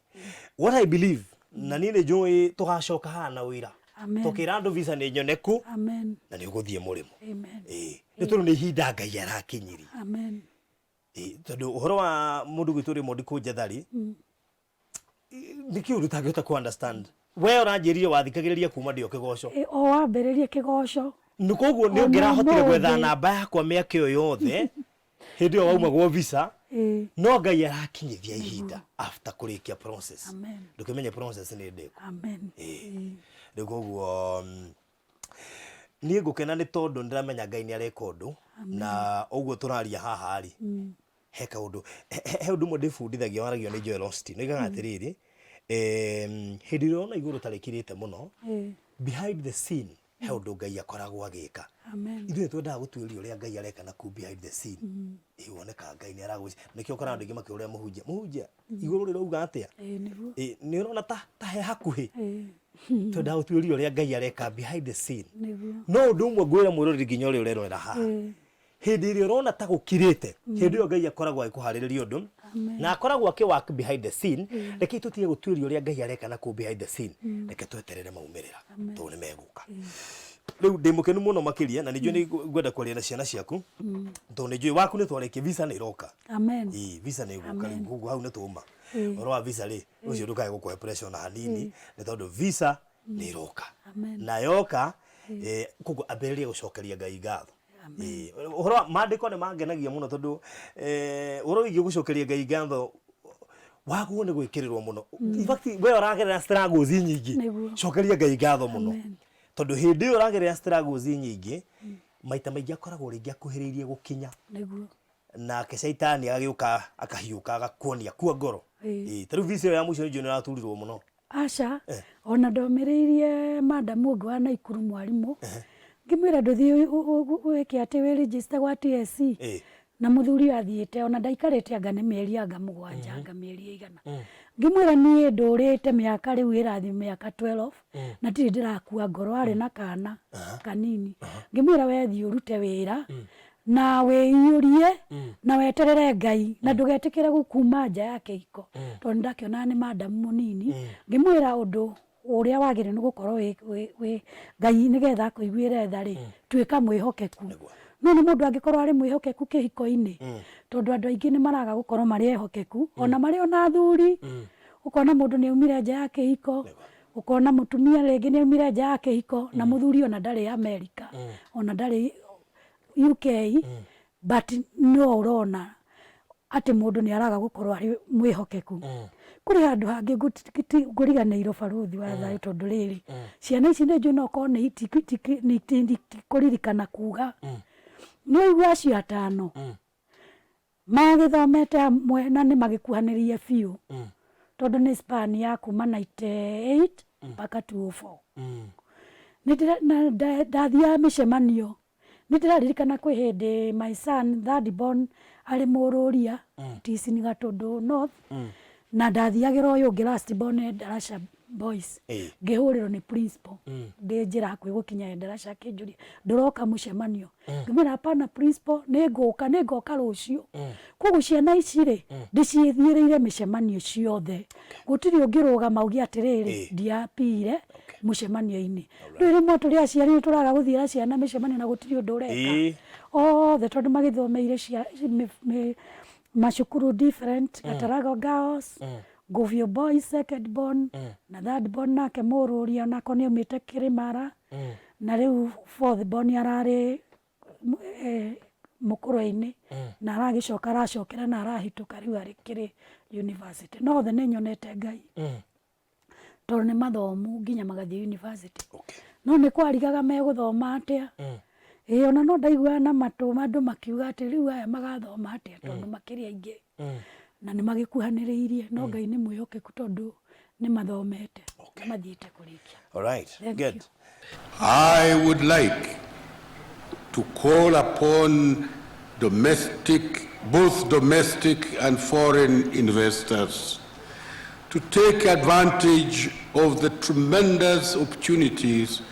S3: What I believe, na niĩ nĩ njũĩ tũgacoka haha na ũira.
S2: Amen.
S3: Tũkĩra andũ visa nĩ nyoneku.
S2: Amen.
S3: Na nĩ ũgũthiĩ mũrĩmo.
S2: Amen.
S3: Ĩĩ. Nĩ tondũ nĩ ihinda Ngai arakinyirie.
S2: Amen.
S3: Ĩĩ, tondũ ũhoro wa mũndũ gwitũ Raymond kũnjetha rĩ, nĩ kĩũndũ ũtangĩhota kũ understand. We ũranjĩrire wathikagĩrĩria kuma ndĩ o kĩgoco.
S2: Ĩ, o wambĩrĩrie kĩgoco.
S3: Nĩ koguo nĩ
S2: Ona
S3: ũngĩrahotire gwetha
S2: ũmũthĩ.
S3: namba yakwa mĩaka ĩyo yothe, hĩndĩ ĩyo waumagwo visa, no Ngai arakinyithia ihinda after kũrĩkia process.
S2: Amen.
S3: Ndũkĩmenye process nĩ ndĩku.
S2: Amen.
S3: Ĩĩ. Rĩu koguo niĩ ngũkena nĩ tondũ nĩndĩramenya Ngai nĩ areka ũndũ, na ũguo tũraria haha rĩ, he kaũndũ, he ũndũ ũmwe ndĩbundithagia waragio nĩ Joel Osteen, oigaga atĩrĩrĩ, hĩndĩ ĩrĩa ũrona igũrũ ta rĩkirĩte mũno, behind the scene he ũndũ Ngai akoragwo agĩka. Ithuĩ nĩ twendaga gũtuĩria ũrĩa Ngai areka na kũu behind the scene. Ĩ woneka Ngai nĩ aragwĩcia, nĩkĩo ũkoraga andũ aingĩ makĩũria mũhunjia, mũhunjia igũrũ rĩrauga atĩa?
S2: Ĩĩ nĩguo.
S3: Ĩ nĩ ũrona ta he hakuhĩ?
S2: Ĩĩ.
S3: Twendaga gũtuĩria ũrĩa Ngai areka behind the scene.
S2: Nĩguo.
S3: No ũndũ ũmwe ngwĩra mwĩroreri nginya ũrĩa ũrerorera haha.
S2: Ĩĩ.
S3: Hĩndĩ ĩrĩa ũrona ta gũkirĩte, hĩndĩ ĩyo Ngai akoragwo agĩkũharĩrĩria ũndũ, na akoragwo akĩ work behind the scene. Rekei tũtige gũtuĩria ũrĩa Ngai areka na kũu behind the scene. Reke tweterere maumĩrĩra, tondũ nĩ megũka. Rĩu ndĩ mũkenu mũno makĩria, na nĩ njũĩ nĩ ngwenda kwaria na ciana ciaku, tondũ nĩ njũĩ waku nĩ twarĩkia, visa nĩ ĩroka.
S2: Amen.
S3: Ĩĩ, visa nĩ ĩgũka rĩu,
S2: Amen.
S3: koguo hau nĩ tũma. Ũhoro wa visa rĩ, ũcio ndũkae gũkũhe pressure ona hanini, nĩ tondũ visa nĩ ĩroka.
S2: Amen.
S3: Na yoka, koguo ambĩrĩria gũcokeria Ngai ngatho. Ĩĩ, ũhoro wa maandĩko nĩ mangenagia mũno tondũ ũhoro wĩgiĩ gũcokeria Ngai ngatho wagwo nĩ gwĩkĩrĩrwo mũno. In fact, we ũragerera struggles nyingĩ,
S2: Nĩguo.
S3: cokeria Ngai ngatho mũno.
S2: Amen.
S3: Tondũ hĩndĩ ĩyo ũragerera struggles nyingĩ, maita maingĩ akoragwo rĩngĩ akuhĩrĩirie gũkinya.
S2: Nĩguo.
S3: Nake caitani agagĩũka akahiũka agakuonia kua ngoro.
S2: Ĩĩ.
S3: Ĩĩ, ta rĩu visa ĩyo ya mũico nĩ njũĩ nĩ ũraturirwo mũno.
S2: Aca, ona ndomĩrĩirie madam ũngĩ wa Naikuru mwarimũ, ngĩmwĩra ndũthiĩ wĩke atĩ wĩ register gwa TSC. Na mũthuri athiĩte ona ndaikarĩte anga nĩ mĩeri anga mũgwanja anga mĩeri ĩigana. Ngĩmwĩra niĩ ndũrĩte mĩaka rĩu ĩrathiĩ mĩaka 12 na ndirĩ ndĩrakua ngoro, arĩ na kana kanini. Ngĩmwĩra we thiĩ ũrute wĩra na wĩiyũrie na weterere Ngai na ndũgetĩkĩre kuma nja ya kĩhiko tondũ nĩndakĩonaga nĩ madam mũnini. Ngĩmwĩra ũndũ ũrĩa wagĩrĩirwo nĩ gũkorwo wĩ Ngai nĩgetha akũiguĩre tha rĩ, tuĩka mwĩhokeku. No nĩ mũndũ angĩkorwo arĩ mwĩhokeku kĩhiko-inĩ, tondũ andũ aingĩ nĩ maraga gũkorwo marĩ ehokeku, ona marĩ ona athuri, ũkona mũndũ nĩ aumire nja ya kĩhiko, ũkona mũtumia rĩngĩ nĩ aumire nja ya kĩhiko, na mũthuri ona ndarĩ Amerika, ona ndarĩ UK, but no ũrona atĩ mũndũ nĩ araga gũkorwo arĩ mwĩhokeku. Kũrĩ handũ hangĩ ngũriganĩirwo barũthi wa thayũ, tondũ rĩrĩ, ciana ici nĩ njũĩ no korwo nĩ itikũririkana kuga. Nĩ waigua acio atano magĩthomete hamwe na nĩ magĩkuhanĩrĩirie biũ, tondũ nĩ span ya kuma 98 mpaka 204. Ndathiaga mĩcemanio, nĩ ndĩraririkana kwĩ hĩndĩ my son third born arĩ mũrũria TC Gatũndũ North, na ndathiagĩra ũyũ ũngĩ last born Darasha Boys. Ngĩhũrĩrwo nĩ principal ndĩ njĩra hakuhĩ gũkinya Endarasha, akĩnjũria, "Ndũroka mũcemanio?" Ngĩmwĩra, "Hapana principal, nĩ ngũka, nĩ ngoka rũciũ." Koguo ciana ici rĩ, ndĩciĩthiĩrĩire mĩcemanio ciothe, gũtirĩ ũngĩrũgama uge atĩrĩrĩ, ndiapire mũcemanio-inĩ. Rĩu rĩmwe tũrĩ aciari nĩ tũraga gũthiĩra ciana mĩcemanio na gũtirĩ ũndũ ũreka. Othe tondũ magĩthomeire macukuru different, Gatarago Girls, Ngũbiũ Boys second born, na third born nake mũrũria onako nĩ aumĩte Kĩrĩmara, na rĩu fourth born ararĩ mũkũrwe-inĩ na aragĩcoka aracokera na arahĩtũka, rĩu arĩ kĩrĩ university. No othe nĩ nyonete Ngai, tondũ nĩ mathomu nginya magathiĩ university. No nĩ kwarigaga megũthoma atĩa. Ĩĩ, ona no ndaiguaga na matũ andũ makiuga atĩ rĩu aya magathoma atĩa, tondũ makĩrĩ aingĩ na nĩ magĩkuhanĩrĩirie, no Ngai nĩ mwĩhokeku tondũ nĩ mathomete na mathiĩte kũrĩkia.
S3: All right.
S2: Thank
S3: Good.
S2: you.
S4: I would like to call upon domestic, both domestic and foreign investors to take advantage of the tremendous opportunities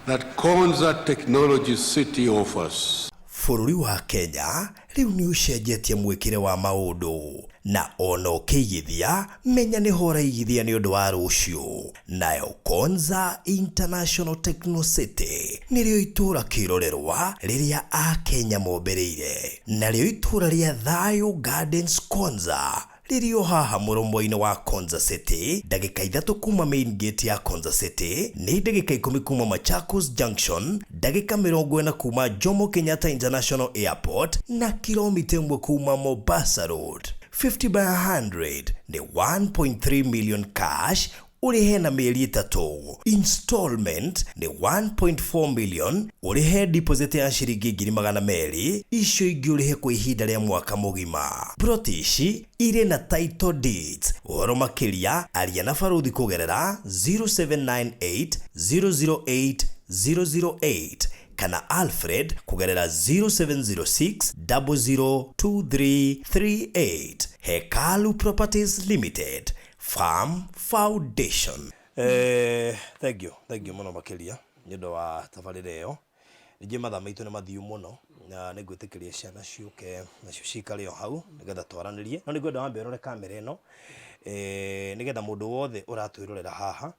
S4: that Konza Technology City offers.
S1: Bũrũri wa Kenya rĩu nĩ ũcenjetie mwĩkĩre wa maũndũ, na ona ũkĩigithia menya nĩho ũraigithia nĩ ũndũ wa rũciũ. Nayo Konza International Techno City nĩrĩo itũũra kĩrorerwa rĩrĩa Akenya mombereire, narĩo itũũra rĩa Thayo Gardens Konza rĩrĩ o haha mũromo-inĩ wa Konza City, ndagĩka 3 kuma main gate ya Konza City, nĩ ndagĩka 10 kuma Machakos Junction, ndagĩka 40 kuma Jomo Kenyatta International Airport, na kilomita 1 kuma Mombasa Road. 50 by 100 nĩ 1.3 million cash, ũrĩhe na mĩeri 3. Installment nĩ 1.4 million, ũrĩhe deposit ya ciringi 200,000, icio ingĩ ũrĩhe kwa ihinda rĩa mwaka mũgima. Ploti ici irĩ na title deeds. Ũhoro makĩria, aria na barũthi kũgerera 0798 008 008 kana Alfred kũgerera 0706 002338. Hekalu Properties Limited, Farm Foundation.
S3: Thank you, thank you mũno makĩria nĩ ũndũ wa tabarĩra ĩyo. Ningĩ mathaa maitũ nĩ mathiu mũno, na nĩ ngwĩtĩkĩria ciana ciũke nacio cikare o hau nĩgetha twaranĩrie, no nĩ ngwenda wambe ũrore kamera ĩno, nĩgetha mũndũ wothe ũratwĩrorera haha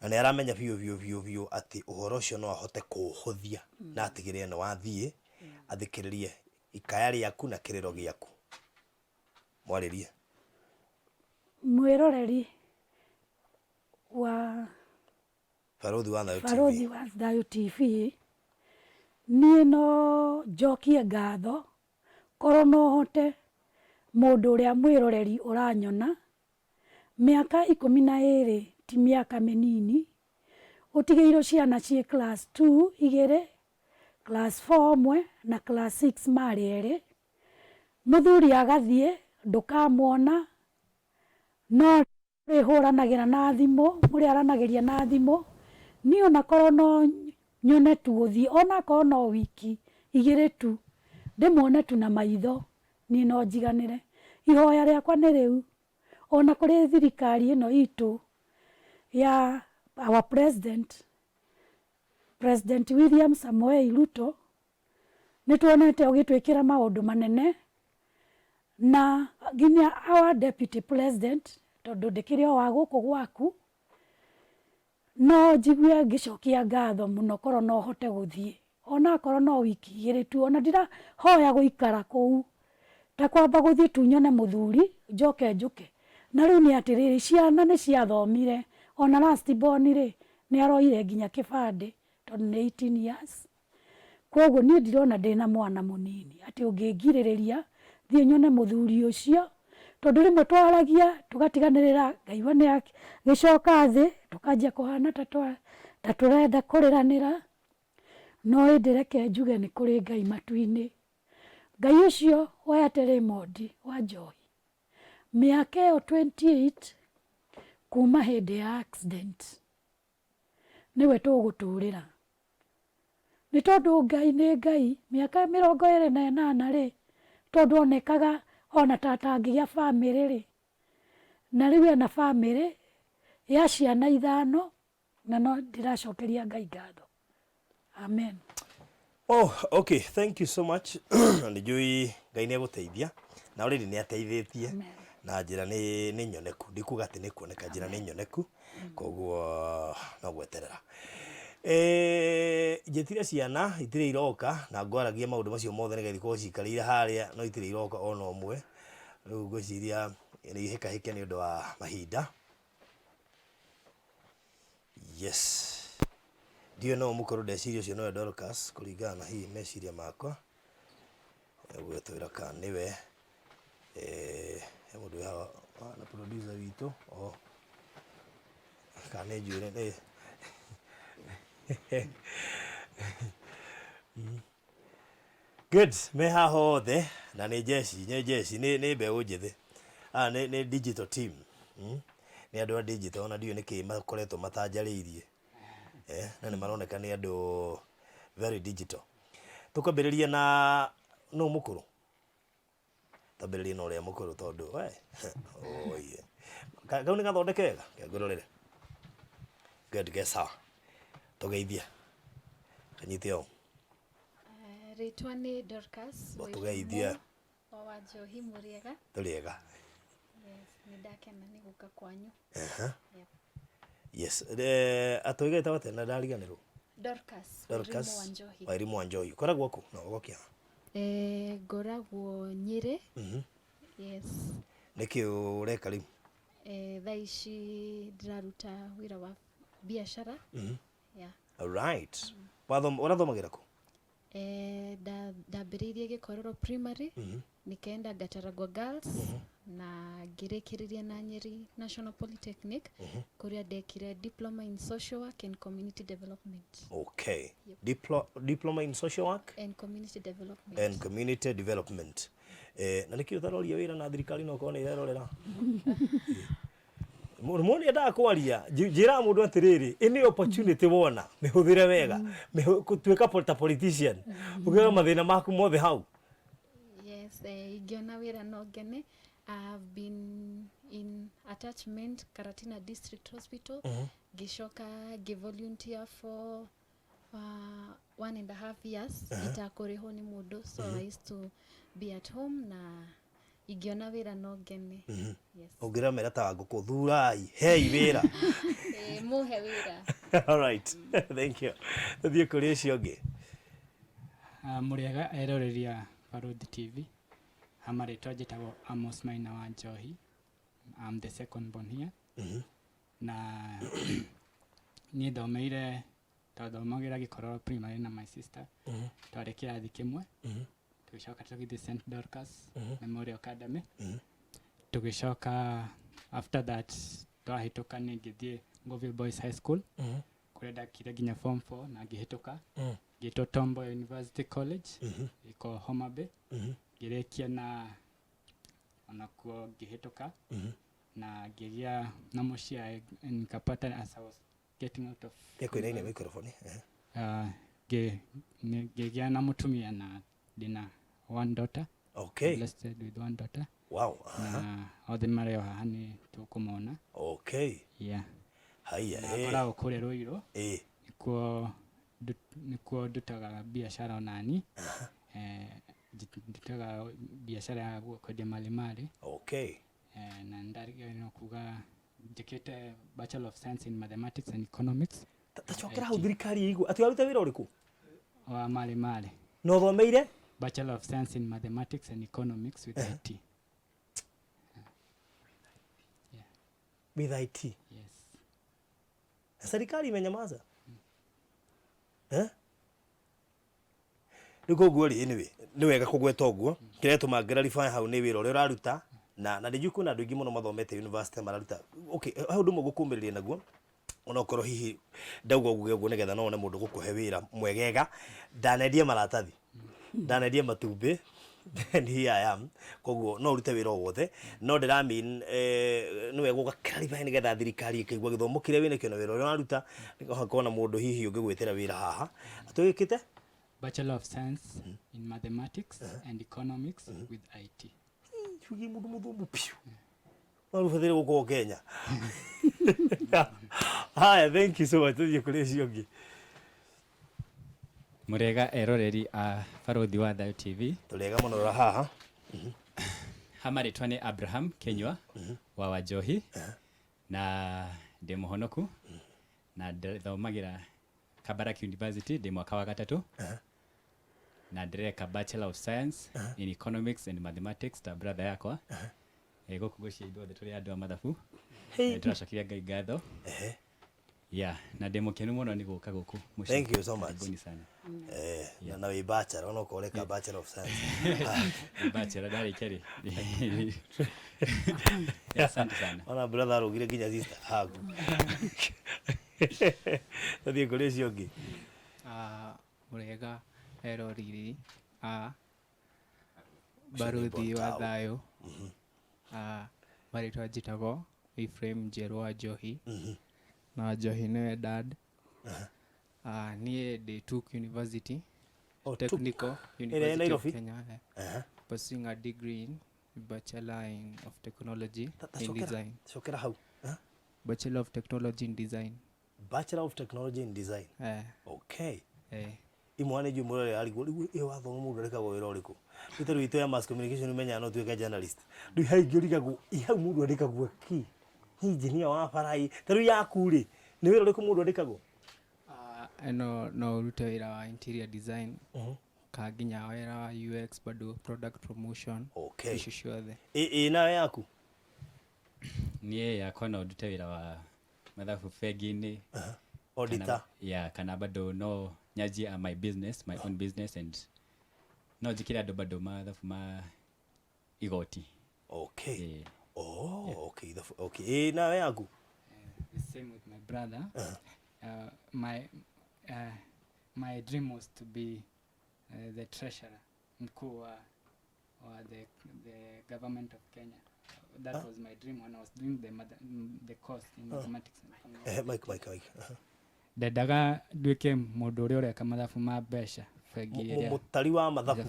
S3: na nĩ aramenya biũ biũ biũ biũ atĩ ũhoro ũcio no ahote kũũhũthia na atigĩrĩre nĩ wathiĩ athikĩrĩrie ikaya rĩaku na kĩrĩro gĩaku. Mwarĩrie.
S2: Mwĩroreri wa
S3: Barũthi wa Thayo TV.
S2: Barũthi wa Thayo TV, niĩ no njokie ngatho korwo no hote mũndũ ũrĩa mwĩroreri ũranyona. Mĩaka 12 ti mĩaka mĩnini, ũtigĩirwo ciana ciĩ class 2 igĩrĩ, class 4 ũmwe, na class 6 marĩ erĩ. Mũthuri agathiĩ ndũkamwona, no rĩhũranagĩra na thimũ, mũrĩaranagĩria na thimũ. Niĩ ona korwo no nyone tu ũthiĩ, onakorwo no wiki 2 tu, ndĩmuone tu na maitho, niĩ no njiganĩre. Ihoya rĩakwa nĩ rĩu, ona kũrĩ thirikari ĩno itũ ya our president, President William Samoei Ruto, nĩ tuonete ũgĩtwĩkĩra maũndũ manene, na nginya our deputy president, tondũ ndĩkĩrĩ o wa gũkũ gwaku, no njigue ngĩcokia ngatho mũno korwo no hote gũthiĩ onakorwo no wiki 2 tu. Ona ndirahoya gũikara kũu, ta kwamba gũthiĩ tu nyone mũthuri, njoke njũke. Na rĩu nĩ atĩrĩrĩ, ciana nĩ ciathomire, ona last born rĩ, nĩ aroire nginya kĩbandĩ tondũ nĩ 18 years. Koguo niĩ ndirona ndĩna mwana mũnini atĩ ũngĩngirĩrĩria thiĩ nyone mũthuri ũcio, tondũ rĩmwe twaragia tũgatiganĩrĩra ngaigua nĩ agĩcoka thĩ tũkanjia kũhana ta tũrenda kũrĩranĩra. No ĩndĩ reke njuge nĩ kũrĩ Ngai matu-inĩ. Ngai ũcio woete Raymond wa Njohi mĩaka ĩyo 28 kuma hĩndĩ ya accident nĩwe tũgũtũrĩra. Nĩ tondũ Ngai nĩ Ngai, mĩaka 28 rĩ, tondũ onekaga ona ta atangĩgĩa bamĩrĩ rĩ, na rĩu ena bamĩrĩ ya ciana ithano, na no ndĩracokeria Ngai ngatho. Amen.
S3: Oh, okay, thank you so much. Nĩ njũĩ Ngai nĩ egũteithia na already nĩ ateithĩtie na njĩra nĩ nyoneku, ndikuga atĩ nĩ kuoneka, njĩra nĩ nyoneku, koguo no gweterera. Njĩtire ciana itirĩ iroka na ngwaragia maũndũ macio mothe nĩgetha ikorwo cikarĩire harĩa no itirĩ iroka ona ũmwe. Rĩu ngwĩciria nĩ ihĩkahĩke nĩ ũndũ wa mahinda. Yes. Ndiũĩ no mũkorwo ndeciria ũcio nĩwe Dorcas kũringana na hihi meciria makwa. Egũgĩtwĩra kana nĩwe. He mũndũ wĩ haha na producer witũ oh. Kana nĩ njuĩrĩ nĩ Good, me haha othe na nĩ jeshi, nĩ jeshi, nĩ mbeũ njĩthĩ. Aya nĩ digital team. Nĩ andũ a digital ona ndiũĩ nĩkĩ makoretwo matanjarĩirie. Eh, na nĩ maroneka nĩ andũ very digital. Tũkwambĩrĩria na nũ mũkũrũ? Twambĩrĩrie na ũrĩa mũkũrũ tondũ we oye. Kau nĩ gathondeke wega? Reke ngũrorere. Good, ge sawa. Tũgeithie. Kanyite ũũ.
S5: Rĩtwa nĩ Dorcas
S3: Tũgeithie.
S5: Wairimu wa Wanjohi Mũrĩega.
S3: Tũrĩ ega.
S5: Yes, nĩ ndakena nĩ gũka kwanyu. Yep.
S3: Yes, atũiga ĩtagwo atĩa na ndariganĩrwo?
S5: Dorcas
S3: Dorcas
S5: Wairimu wa Njohi.
S3: Wairimu wa Njohi. Ũkoragwo kũ? No ũgokia.
S5: Ngoragwo Nyĩrĩ. Yes.
S3: Nĩkĩ ũreka rĩu?
S5: Thaa ici ndĩraruta wĩra wa biacara. Yeah.
S3: Alright. Ũrathomagĩra kũ?
S5: Ndambĩrĩirie Gĩkororo Primary, nikaenda Gataragwa Girls, na ngĩrĩkĩrĩria na Nyeri National Polytechnic, kũrĩa ndekire Diploma in Social Work and Community Development.
S3: Okay. Diploma in Social Work
S5: and Community Development.
S3: And Community Development. Na nĩkĩ ũtaroria wĩra na thirikari no korwo nĩ ĩrerorera? Mũndũ nĩ endaga kwaria, njĩraga mũndũ atĩrĩrĩ, any opportunity wona, mĩhũthĩre wega. Tuĩka ta politician. Ũgĩoya mathĩna maku mothe hau.
S5: Yes, ingĩona wĩra no ngene. I've been in attachment Karatina District Hospital. Ngĩcoka ngĩ-volunteer for 1.5 years itakũrĩhwo nĩ mũndũ, so I used to be at home na ingĩona wĩra no ngene. Yes.
S3: Ũngĩra mera ta ngũkũ, thurai, hei wĩra.
S5: Mũhe wĩra.
S3: All right. Thank you. Tũthiĩ kũrĩ ũcio ũngĩ.
S6: Mũrĩega eroreria Barũthi TV. Ha marĩtwa njĩtagwo Amos Maina wa Njohi. I'm the second born here. Na niĩ thomeire twathomagĩra Gĩkororo Primary na my sister. Twarĩ kĩrathi kĩmwe. Tũgĩcoka tũgĩthiĩ St Dorcas Memorial Academy. Tũgĩcoka after that twahĩtũka nĩ ngĩthiĩ Ngũbiũ Boys High School kũrĩa ndakire nginya form 4 na ngĩhĩtũka. Ngĩtwo Tom Mboya University College ĩko Homa Bay. Ngĩrĩkia na onakuo ngĩhĩtũka na ngĩgĩa na mũciĩ nikapata as I was getting out of
S3: Nĩkwĩnaina microphone.
S6: Ngĩgĩa na mũtumia na ndĩna one daughter.
S3: Okay.
S6: Blessed with one daughter.
S3: Wow.
S6: Na othe marĩ o haha nĩ tũkũmona.
S3: Okay.
S6: Yeah.
S3: Haya.
S6: Na ngoragwo kũrĩa Ruiru. Nĩkuo ndutaga biacara onani. Ndutaga biacara ya kwendia malimali.
S3: Okay.
S6: Na ndariganĩrwo kuga njĩkĩte Bachelor of Science in Mathematics and Economics.
S3: Ta cokera hau thirikari ĩigue. Atĩ waruta wĩra ũrĩkũ?
S6: Wa malimali.
S3: Na ũthomeire?
S6: Bachelor of Science in Mathematics and Economics with IT. Yeah.
S3: With IT?
S6: Yes.
S3: Na serikali imenyamaza? Eh? Rĩu koguo rĩ, anyway, nĩ wega kũgweta ũguo. Kĩrĩa gĩtũmaga ngĩrarify hau nĩ wĩra ũrĩa ũraruta, na nĩ njũĩ kwĩna andũ aingĩ mũno mathomete university mararuta. Okay, he ũndũ ũmwe ngũkũmĩrĩria naguo, onokorwo hihi ndauga ũguo ũguo nĩgetha no wone mũndũ gũkũhe wĩra mwegega. Ndanendia maratathi, ndanendia matumbĩ, and here I am. Koguo no ũrute wĩra o wothe, no ndĩra mean nĩ wega ũga clarify nĩgetha thirikari ĩkaigua gĩthomo kĩrĩa wĩnakĩo na wĩra ũrĩa ũraruta, nĩgetha na mũndũ hihi ũngĩgwĩtĩra wĩra haha. Twĩkĩte?
S6: Bachelor of Science in Mathematics and Economics with IT.
S3: Chugi mundu muthumu piu. Marubataire gũkorwo Kenya. Haya, thank you so much. Tũthiĩ kũrĩ ũcio ũngĩ.
S6: Mũrĩega eroreri a Barũthi wa Thayo TV.
S3: Tũrĩega mũno rora haha.
S6: Ha marĩtwa nĩ Abraham Kenywa wa Wanjohi na ndĩ mũhonoku na ndĩthomagĩra Kabarak University, ndĩ mwaka wa gatatũ na ndĩreka Bachelor of Science in Economics and Mathematics ta brother yakwa. Gũkũ ngwĩciria ithuothe tũrĩ andũ a mathabu. Tũracokeria Ngai ngatho. Yeah, na ndĩ mũkenu mũno nĩ gũka gũkũ mũciĩ.
S3: Thank you so much.
S6: Karibuni sana.
S3: Na wĩ bachelor, ona okorwo ũreka Bachelor of Science.
S6: Bachelor ndarĩkia rĩ. Yeah, asante sana.
S3: Ona brother arũgire nginya sister haku. Tũthiĩ kũrĩ ũcio ũngĩ.
S7: Mũrĩega eroreri a Barũthi wa Thayũ. Marĩtwa njĩtagwo Ephraim Njerũ wa Njohi, na Njohi nĩwe dad. Niĩ ndĩ TUK University.
S3: Oh, TUK.
S7: Technical
S3: Ĩrĩa ĩ
S7: University of
S3: Nairobi?
S7: Kenya, pursuing a degree in Bachelor of Technology in Design.
S3: Cokera hau.
S7: Bachelor of Technology in Design.
S3: Bachelor of Technology in Design. Okay. Imwe nĩ njũĩ mũrore arigwo rĩu ĩyo wathoma mũndũ arĩkagwo wĩra ũrĩkũ. Rĩu ta rĩu itũ ya mass communication ũmenyaga no ũtuĩke journalist. Rĩu he ingĩ ũrigagwo ĩ hau mũndũ andĩkagwo kĩ? Nĩ engineer wa bara ĩ. Ta rĩu yaku rĩ, nĩ wĩra ũrĩkũ mũndũ andĩkagwo?
S7: Ĩno no ũrute wĩra wa interior design, ka nginya wĩra wa UX bado product promotion.
S3: Okay.
S7: Icio ciothe.
S3: Ĩ nayo yaku?
S6: Niĩ yakwa no ndute wĩra wa mathabu bengi-inĩ.
S3: Auditor.
S6: Kana, yeah, kana bado no nyanjie my business, my own business, and no njĩkĩre andũ bado mathabu ma igoti.
S3: Okay.
S6: Yeah.
S3: Oh, yeah. Okay. Okay. Nayo yaku?
S6: The same with my brother. My dream was to be the treasurer, mkuu wa the government of Kenya. That was my dream when I was doing the course in mathematics and economics.
S3: Mike.
S6: Ndendaga nduĩke mũndũ ũrĩa ũreka mathabu ma mbeca bengi ĩrĩa.
S3: Mũtari wa mathabu.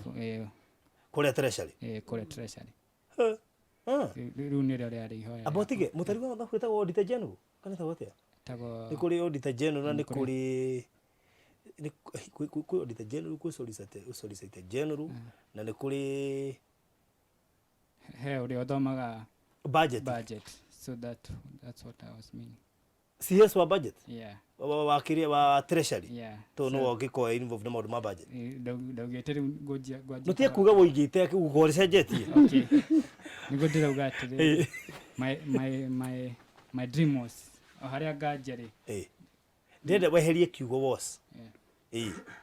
S3: Kũrĩa treasury.
S6: Kũrĩa treasury. Rĩu nĩrĩo rĩarĩ ihoya.
S3: Amba ũtige, mũtari wa mathabu wĩtagwo auditor general? Kana wĩtagwo atĩa?
S6: Wĩtagwo
S3: Nĩ kũrĩ auditor general na nĩ kũrĩ nĩ kwĩ auditor general, kwĩ solicitor general, na nĩ kũrĩ
S6: he ũrĩa ũthomaga
S3: budget.
S6: Budget. So that's what I was meaning.
S3: CS wa budget?
S6: Yeah.
S3: Wa kĩrĩa, wa treasury?
S6: Yeah.
S3: Tondũ nĩwe ũngĩkorwo involved na maũndũ ma budget.
S6: Ndaugĩte rĩu ngwanjia
S3: Mũtige kuga woigĩte uga ũcenjetie.
S6: Okay. Nĩguo ndĩrauga atĩrĩrĩ, my dream was, o harĩa nganjia rĩ.
S3: Ndĩrenda weherie kiugo was.
S6: Yeah.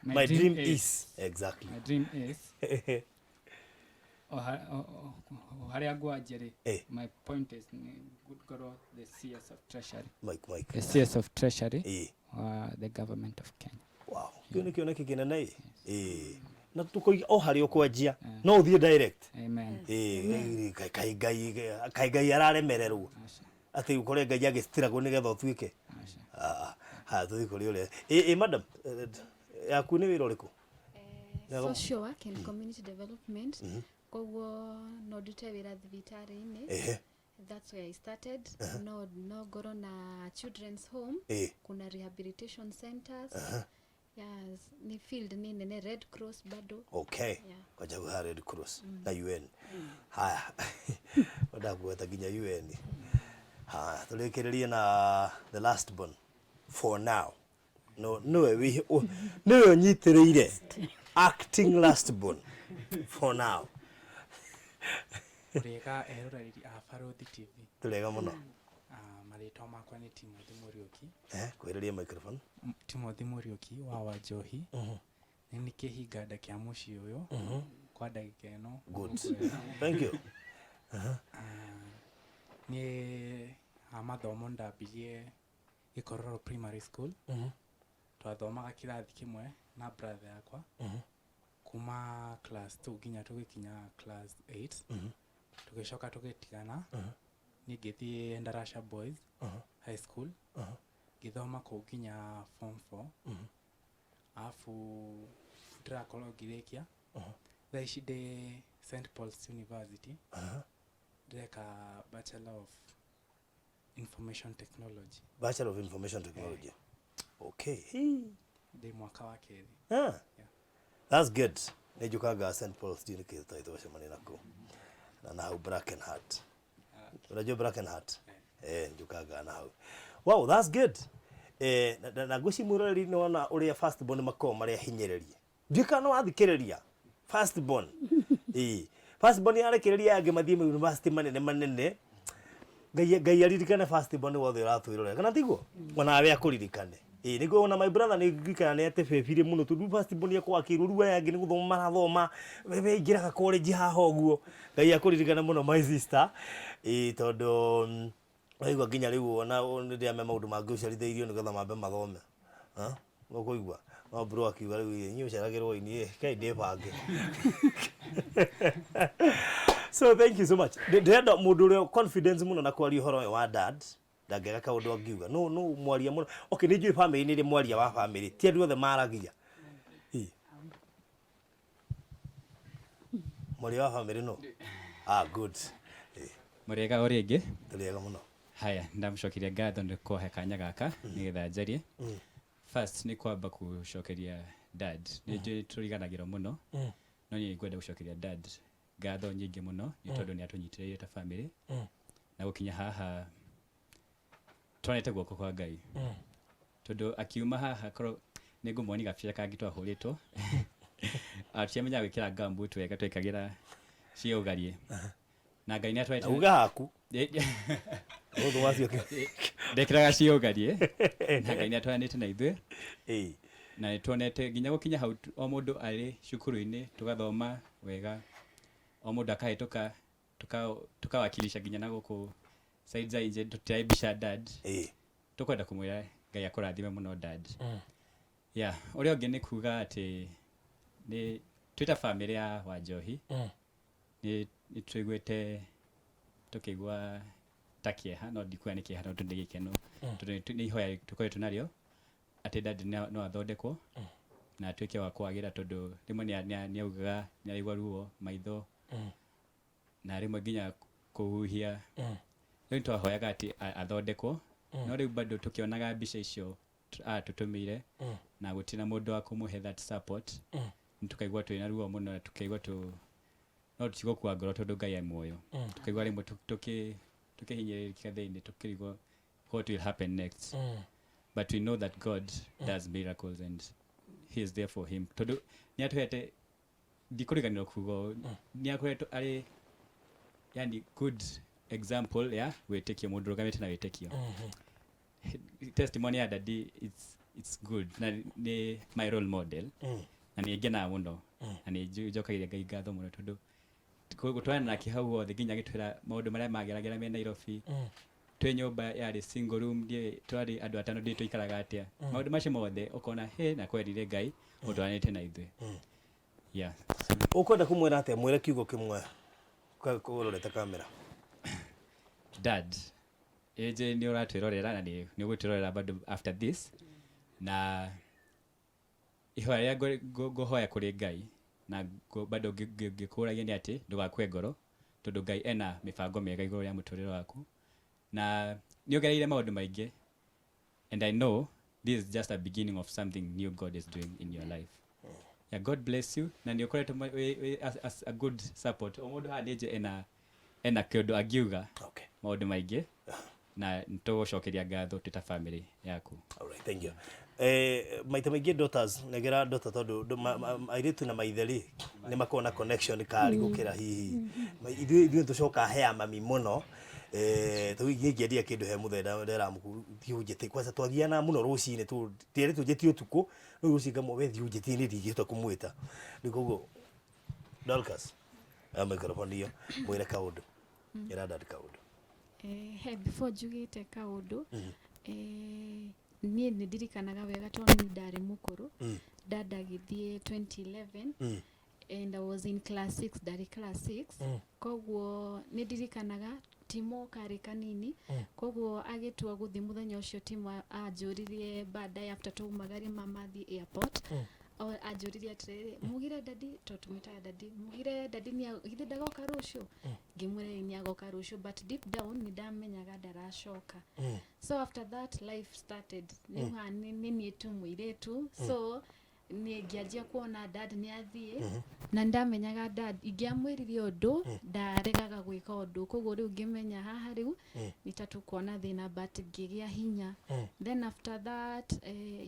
S3: My
S6: My
S3: dream
S6: dream
S3: is.
S6: is.
S3: Exactly.
S6: My dream is. O harĩa ngwanjia rĩ, my point is ngorwo the CS of Treasury.
S3: Mike.
S6: The CS of Treasury. The government of Kenya.
S3: Wow. Kĩu nĩ kĩoneki kĩnene ĩ. Na tũkoiga o harĩa ũkwanjia, no ũthiĩ direct.
S6: Amen.
S3: Kaĩ Ngai araremererwo. Atĩ ũkore Ngai agĩcitiragwo nĩgetha ũtuĩke. Haya tũthiĩ kũrĩ ũrĩa. Madam, yaku nĩ wĩra ũrĩkũ?
S5: Social work and community development. Koguo no ndute wĩra thibitarĩ-inĩ. That's where I started. No ngorwo na children's home. Kuna rehabilitation centers. Yes, ni field ni nene, Red Cross bado.
S3: Okay.
S5: Yeah.
S3: Kwaja kwa Red Cross na UN. Haya. Wenda kuweta nginya UN. Haya, turekererie na the last one for now. No, niwe niwe ũnyitĩrĩire acting last born for now.
S7: Ũrĩega eroreri a Barũthi TV.
S3: Tũrĩega mũno.
S7: Marĩtwa makwa nĩ Timothy Mũriũki.
S3: Kwĩrĩria microphone.
S7: Timothy Mũriũki wa Wanjohi. Nĩ nĩ kĩhinga kĩa mũciĩ ũyũ kwa ndagĩka ĩno.
S3: Good, thank you.
S7: Niĩ ha mathomo ndambirie Gĩkororo Primary School. Twathomaga kĩrathi kĩmwe na brother yakwa kuma class 2 nginya tũgĩkinya class 8. Tũgĩcoka tũgĩtigana. Niĩ ngĩthiĩ Endarasha Boys High School, ngĩthoma kũu nginya form 4, alafu ndĩrakorwo ngĩrĩkia. Thaa ici ndĩ St Paul's University, ndĩreka Bachelor of Information Technology.
S3: Bachelor of Information Technology, okay.
S7: Ndĩ mwaka wa kerĩ.
S3: Ah.
S7: Yeah.
S3: That's good. Nĩ njũkaga St Paul's, ndiũ nĩkĩ tũtarĩ twacemania nakuo na hau Brackenhart. Unajua Brackenhart? Eh, njũkaga na hau. Wow, that's good. Eh, na ngwĩciria mwĩroreri nĩ wona ũrĩa first born makoragwo marĩ ahinyĩrĩrie. Ndiũĩ kana nĩ wathikĩrĩria first born. Ĩĩ. First born yarekereria angĩ mathiĩ university manene manene. Ngai aririkane first born wothe ũratwĩrorera, kana tiguo? Onawe akũririkane. Ĩĩ, nĩguo ona my brother nĩ ndirikana nĩ atebebire mũno tondũ first born akwa akĩrwo rĩu aya angĩ nĩ gũthoma marathoma, we ingĩraga college haha ũguo. Ngai akũririkane mũno, my sister. Ĩĩ, tondũ waigua nginya rĩu ona rĩrĩa me maũndũ mangĩ ũciarithĩirio nĩgetha mambe mathome. Ha? Ũkũigua no bro akiuga rĩu inyuĩ ũceragĩrwo inyuĩ kai ndĩbange. So thank you so much. Ndĩrenda mũndũ ũrĩa confidence mũno na kwaria ũhoro ũyũ wa dad, ndangĩaga kaũndũ angiuga. No mwaria mũno. Okay, nĩ njũĩ family nĩ ĩrĩ mwaria wa family, ti andũ othe maragia. Ĩ. Mwaria wa family no? Ah, good. Ĩ.
S6: Mũrĩega o rĩngĩ.
S3: Tũrĩega mũno.
S6: Haya, ndamũcokeria ngatho nĩ kũhe kanya gaka nĩgetha njarie. First nĩ kwamba gũcokeria dad, nĩ njũĩ tũriganagĩrwo mũno, no niĩ ngwenda gũcokeria dad ngatho nyingĩ mũno nĩ tondũ nĩ atũnyitĩrĩire ta family na gũkinya haha tuonete guoko kwa Ngai, tondũ akiuma haha korwo nĩ ngũmuonia gabica kangĩ twahũrĩtwo, tũtiamenyaga gwĩkĩra gumboot wega, twekagĩra ciũgarie, na Ngai nĩ atwarĩte.
S3: Uga haku. Ũndũ wacio.
S6: Ndekĩraga ciũgarie, na Ngai nĩ atwaranĩte na ithuĩ na nĩ tuonete nginya gũkinya hau o mũndũ arĩ cukuru-inĩ, tũgathoma wega, o mũndũ akahĩtũka, tukawakilisha nginya na gũkũ side za nje, tũtiraibisha dad. Tũkwenda kũmwĩra Ngai akũrathime mũno, dad. Yeah, ũrĩa ũngĩ nĩ kuga atĩ nĩ twĩ ta family ya Wanjohi nĩ tũiguĩte tũkĩigua ta kĩeha, no ndikuga nĩ kĩeha tondũ nĩ gĩkeno, tondũ nĩ ihoya tũkoretwo narĩo atĩ dad no athondekwo na atuĩke wa kwagĩra, tondũ rĩmwe nĩ augaga nĩ araigua ruo maitho na rĩmwe nginya kũhuhia. Rĩu twahoyaga atĩ athondekwo, no rĩu bado tũkĩonaga mbica icio atũtũmĩire na gũtirĩ na mũndũ wa kũmũhe that support, nĩ tũkaigua twĩna ruo mũno na tũkaigua tũ no tũtigũkua ngoro tondũ Ngai e muoyo. Tũkaigua rĩmwe tũkĩhinyĩrĩrĩka thĩinĩ, tũkĩrigwo what will happen next, but we know that God does miracles and he is there for him, tondũ nĩ atũhete, ndikũriganĩrwo kuga ũũ, nĩ akoretwo arĩ yani good example ya wĩtĩkio, mũndũ ũrũgamĩte na wĩtĩkio. Testimony ya daddy, it's good na nĩ my role model na nĩ ngenaga mũno na nĩ njokagĩria Ngai ngatho mũno tondũ gũtwarana nake hau hothe nginya agĩtwĩra maũndũ marĩa mageragĩra me Nairobi, twĩ nyũmba yarĩ single room, ndiĩ twarĩ andũ atano, ndiĩ tũikaraga atĩa, maũndũ macio mothe ũkona he na kwerire Ngai ũtwaranĩte na ithuĩ, yeah.
S3: Ũkwenda kũmwĩra atĩa? Mwĩre kiugo kĩmwe ũrorete kamera.
S6: Dad, ĩnjĩ nĩ ũratwĩrorera na nĩ ũgũtwĩrorera bado after this, na ihoya rĩrĩa ngũhoya kũrĩ Ngai na bado ngĩkũragia nĩ atĩ ndũgakue ngoro, tondũ Ngai ena mĩbango mĩega igũrũ rĩa mũtũrĩre waku na nĩ ũgereire maũndũ maingĩ, and I know this is just a beginning of something new God is doing in your life. Yeah, God bless you, na nĩ ũkoretwo as a good support. O mũndũ haha nĩ ena kĩũndũ angiuga maũndũ maingĩ, na nĩ tũgũcokeria ngatho twĩ ta family yaku.
S3: Alright, thank you. Maita maingĩ daughters negera daughter, tondũ airĩtu na maithe rĩ nĩ makoragwo na connection kari gũkĩra hihi ithuĩ tũcokaga hea mami mũno. Eh, tu ingĩendia kĩndũ he mũthenya ndera thiĩ ũnjĩte kwanza twagiana mũno rũcinĩ tu tiere tũnjĩtie ũtukũ rĩu rũcinĩ ngamwe we thiĩ ũnjĩtie niĩ ndingĩhota kũmwĩta rĩu koguo Dorcas ya microphone iyo mwĩre kaũndũ ĩra dad kaũndũ.
S5: He before njugĩte kaũndũ, niĩ nĩ ndirikanaga wega tondũ nĩ ndarĩ mũkũrũ dad agĩthiĩ 2011 and I was in class 6, ndarĩ class 6. Koguo nĩ ndirikanaga Timo karĩ kanini, koguo agĩtua gũthiĩ mũthenya ũcio Timo anjũririe baadaye after twaumagaria mama athiĩ airport. O, anjũririe atĩrĩrĩ, "Mugire daddy," tondũ tũmwĩtaga daddy, "mugire daddy githĩ ndagoka rũciũ?" Ngĩmwĩra, "Ĩĩ, nĩagoka rũciũ," but deep down nĩ ndamenyaga ndaracoka. So after that life started. Rĩu haha nĩ niĩ tu mũirĩtu, so nĩ ngĩanjia kuona dad nĩ athiĩ na ndamenyaga dad ingĩamwĩrire ũndũ ndaregaga gwĩka ũndũ, koguo rĩu ngĩmenya haha rĩu nĩ ta tũkuona thĩna, but ngĩgĩa hinya. Then after that,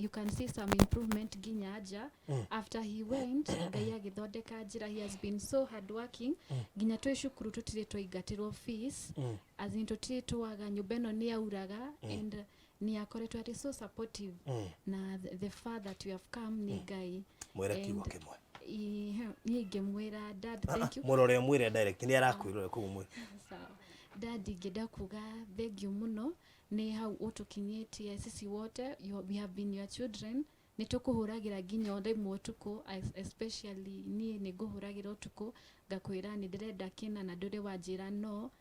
S5: you can see some improvement nginya nja. After he went, Ngai agĩthondeka njĩra. He has been so hardworking, nginya twĩ cukuru tũtirĩ twaingatĩrwo fees, as in tũtirĩ twaga, nyũmba ĩno nĩ yauraga, and nĩ akoretwo arĩ so supportive na the far that we have come nĩ Ngai.
S3: Mwĩre kiugo kĩmwe.
S5: Niĩ ingĩmwĩra, "Dad, thank you."
S3: Mũrore mwĩre direct nĩ arakwĩrora koguo mwĩre.
S5: Sawa. Dad, ingĩenda kuga thank you mũno nĩ hau ũtũkinyĩtie sisi wote. We have been your children. Nĩ tũkũhũragĩra nginya o rĩmwe ũtukũ, especially niĩ nĩ ngũhũragĩra ũtukũ ngakwĩra nĩ ndĩrenda kĩna na ndũrĩ wanjĩra no.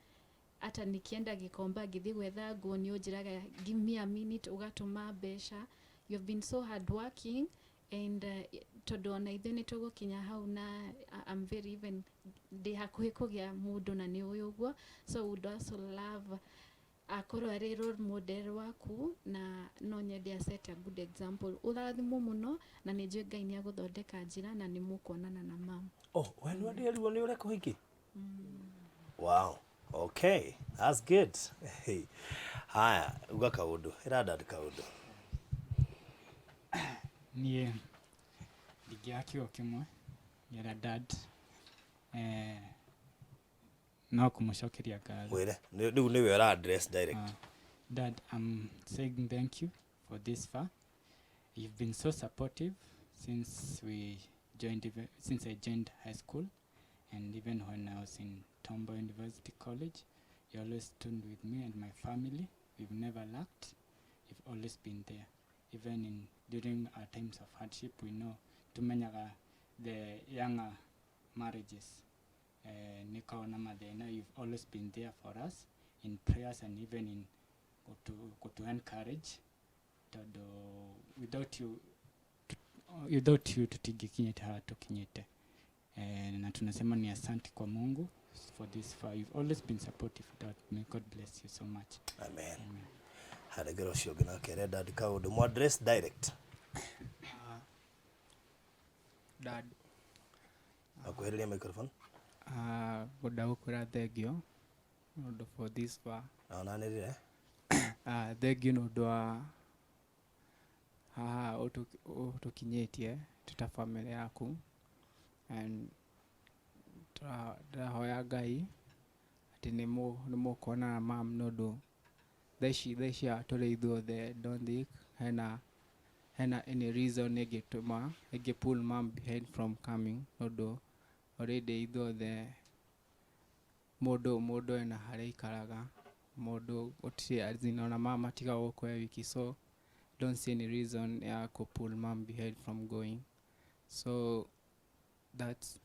S5: Hata nikienda Gikomba ngĩthiĩ gwetha nguo nĩ ũnjĩraga, "Give me a minute," ũgatũma mbeca. You have been so hard working and tondũ ona ithuĩ nĩ tũgũkinya hau na I'm very even ndĩ hakuhĩ kũgĩa mũndũ na nĩ ũĩ ũguo, so would also love akorwo arĩ role model waku na no nyende a set a good example. Ũrathimwo mũno na nĩ njũĩ Ngai nĩ agũthondeka njĩra na nĩ mũkuonana na mam.
S3: Oh, we nĩ wanderirwo nĩ ũreka ũhiki. Wow, okay, that's good. Hey. Haya, uga kaũndũ, ĩra dad kaũndũ.
S6: Niĩ ndingĩaga kiugo kĩmwe ngera dad, no kũmũcokeria ngatho.
S3: Mwĩre rĩu nĩwe ũra address direct.
S6: Dad, I'm saying thank you for this far. You've been so supportive since we joined, since I joined high school, and even when I was in Tombo University College, you always stood with me and my family. We've never lacked. You've always been there. Even in during our times of hardship, we know tumenyaga the younger marriages nĩkoragwo na mathĩna. You've always been there for us in prayers and even in kutu encourage, tondũ without you tutingĩkinyĩte haha tũkinyĩte. Na tunasema ni asante kwa Mungu for this far. You've always been supportive. Dad, may God bless you so much.
S3: Amen. Haregera ũcio ũngĩ nake ere dad kaũndũ, mũ address direct.
S7: Dad,
S3: Akuhĩrĩria microphone.
S7: Ngwenda gũkwĩra thengio nĩ ũndũ for this far.
S3: Na onanĩrĩre.
S7: Thengio nĩ ũndũ wa haha ũtũkinyĩtie twĩ ta family yaku, and ndĩrahoya Ngai atĩ nĩ mũkuonana mam, nĩ ũndũ thaa ici haha tũrĩ ithuothe, don't think hena any reason ĩngĩtũma ĩngĩ pull mom behind from coming, nĩ ũndũ already ithuothe mũndũ ena harĩa aikaraga, mũndũ gũtirĩ, as in ona mama atigaga gũkũ e wiki, so don't see any reason ya kũ pull mom behind from going. So that's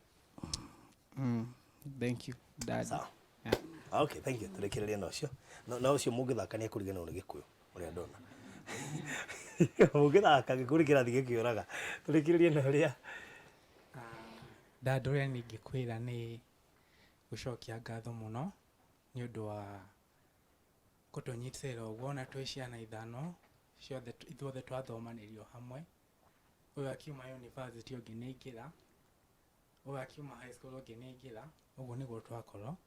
S7: thank you, Dad.
S3: Sawa.
S7: Yeah.
S3: Okay, thank you. Tũrĩkĩrĩrie na ũcio. Na ũcio mũngĩthaka nĩ ekũriganĩrwo nĩ Gĩkũyũ ũrĩa ndona mũngĩthaka gĩkũyũ kĩrathiĩ gĩkĩũraga. Tũrĩkĩrĩrie na ũrĩa.
S8: Dad, ũrĩa ningĩkwĩra nĩ gũcokia ngatho mũno nĩ ũndũ wa kũtũnyitĩrĩra ũguo ona twĩ ciana ithano ciothe, ithuothe twathomanĩrio hamwe. Ũyũ akiuma university ũngĩ nĩ aingĩra, ũyũ akiuma high school ũngĩ nĩ aingĩra, ũguo nĩguo twakorwo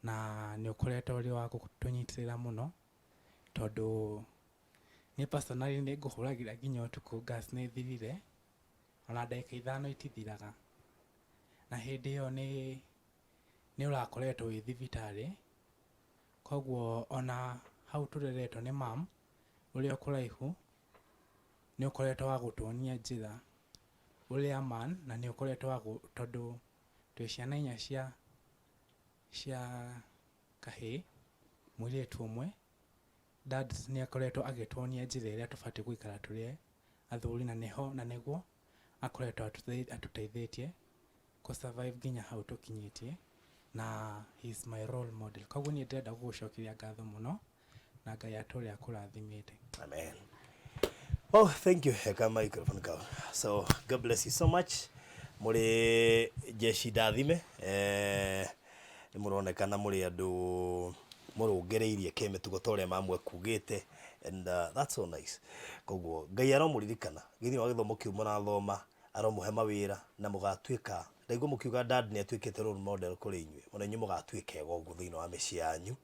S8: na nĩ ũkoretwo ũrĩ wa gũtũnyitĩrĩra mũno, tondũ niĩ personally nĩ ngũhũragĩra nginya ũtukũ, gas nĩ thirire, ona ndagĩka 5 itithiraga, na hĩndĩ ĩyo nĩ ũrakoretwo wĩ thibitarĩ. Koguo ona hau tũreretwo nĩ mam ũrĩa o kũraihu, nĩ ũkoretwo wa gũtuonia njĩra ũrĩa man, na nĩ ũkoretwo wa tondũ twĩ ciana inya cia kahĩĩ, mũirĩtu ũmwe. Dad nĩ akoretwo agĩtuonia njĩra ĩrĩa tũbatiĩ gũikara tũrĩ athuri, na nĩho na nĩguo akoretwo atũteithĩtie kũ survive nginya hau tũkinyĩtie, na he is my role model. Koguo niĩ ndĩrenda gũgũcokeria ngatho mũno, na Ngai atũre akũrathimĩte.
S3: Amen. Oh, thank you. Heka microphone kau. So, God bless you so much. Mũrĩ jeshi ndathime. Eh, nĩ mũronekana mũrĩ andũ mũrũngĩrĩirie kĩmĩtugo ta ũrĩa mamwe kugĩte, and that's so nice. Koguo Ngai aromũririkana thĩinĩ wa gĩthomo kĩu mũrathoma, aromũhe mawĩra na mũgatuĩka, ndaigua mũkiuga dad nĩ atuĩkĩte role model kũrĩ inyuĩ, ona inyuĩ mũgatuĩka ega ũguo thĩinĩ wa mĩciĩ yanyu,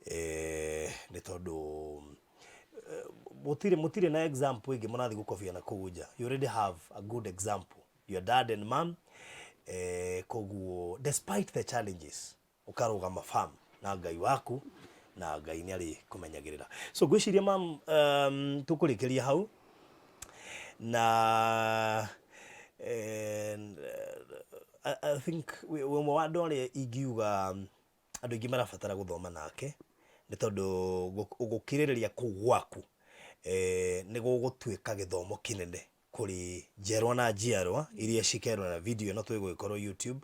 S3: eh, nĩ tondũ mũtirĩ na example ĩngĩ mũrathiĩ gũkobia na kũu nja. You already have a good example, your dad and mom. Koguo despite the challenges, ũkarũgama firm na Ngai waku, na Ngai nĩ arĩ kũmenyagĩrĩra. So ngwĩciria mam, tũkũrĩkĩria hau na I think wĩ ũmwe wa andũ arĩa ingiuga andũ aingĩ marabatara gũthoma nake, nĩ tondũ gũkirĩrĩria kũu gwaku nĩ gũgũtuĩka gĩthomo kĩnene kũrĩ njiarwa na njiarwa iria cikerorera video ĩno twĩgũgĩkorwo YouTube,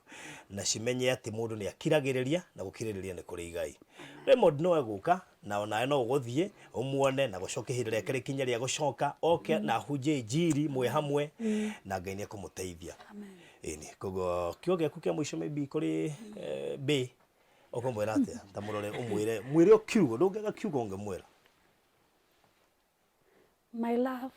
S3: na cimenye atĩ mũndũ nĩ akiragĩrĩria, na gũkirĩrĩria nĩ kũrĩ igai. Raymond no egũka, na onawe no ũgũthiĩ ũmuone, na gũcoka ihinda rĩake rĩkinye rĩa gũcoka oke na ahunjie injiri mwĩ hamwe, na Ngai nĩ ekũmũteithia. Ĩni, koguo kiugo gĩaku kĩa mũico maybe kũrĩ Bay, ũkũmwĩra atĩa? Ta mũrore ũmwĩre, mwĩre o kiugo, ndũngĩaga kiugo ũngĩmwĩra.
S2: My love.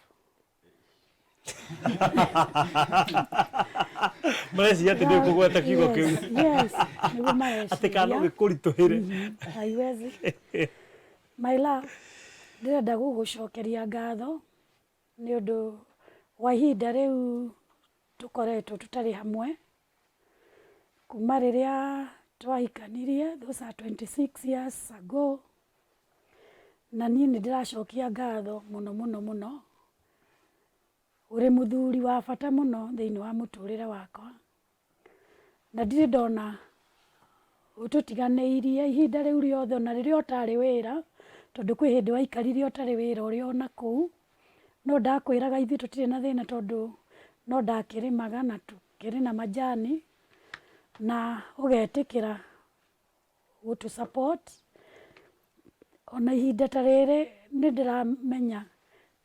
S3: Mareciria atĩ ndĩ kũgweta kiugo kĩu.
S2: Yes, nĩguo mareciria.
S3: Atĩ kana no gĩkũritũhĩre.
S2: Haiwezi. My love, ndĩrenda gũgũcokeria ngatho nĩ ũndũ wa ihinda rĩu tũkoretwo tũtarĩ hamwe kuma rĩrĩa twahikanirie, those are 26 years ago, na niĩ nĩ ndĩracokia ngatho mũno mũno mũno. Ũrĩ mũthuri wa bata mũno thĩinĩ wa mũtũrĩre wakwa, na ndirĩ ndona ũtũtiganĩirie ihinda rĩu rĩothe, ona rĩrĩa ũtarĩ wĩra, tondũ kwĩ hĩndĩ waikarire ũtarĩ wĩra ũrĩ o na kũu, no ndakwĩraga ithuĩ tũtirĩ na thĩna, tondũ no ndakĩrĩmaga na tũkĩrĩ na majani, na ũgetĩkĩra gũtũ support. Ona ihinda ta rĩrĩ nĩ ndĩramenya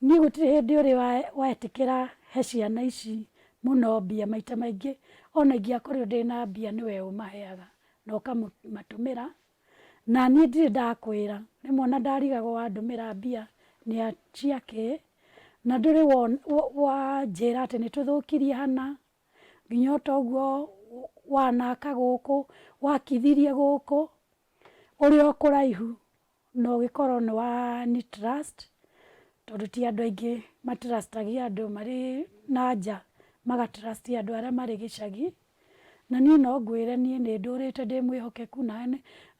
S2: niĩ gũtirĩ hĩndĩ ũrĩ wetĩkĩra he ciana ici mũno mbia. Maita maingĩ ona ingĩakorirwo ndĩ na mbia, nĩwe ũmaheaga na ũkamatũmĩra, na niĩ ndirĩ ndakwĩra. Rĩmwe ona ndarigagwo wandũmĩra mbia nĩ cia kĩ, na ndũrĩ wanjĩra atĩ nĩ tũthũkirie hana nginya o ta ũguo wanaka gũkũ, wakithirie gũkũ ũrĩ o kũraihu, na ũgĩkorwo nĩ wa ni trust, tondũ ti andũ aingĩ matrustagia andũ marĩ na nja, magatrust andũ arĩa marĩ gĩcagi. Na niĩ no ngwĩre niĩ nĩ ndũrĩte ndĩ mwĩhokeku, na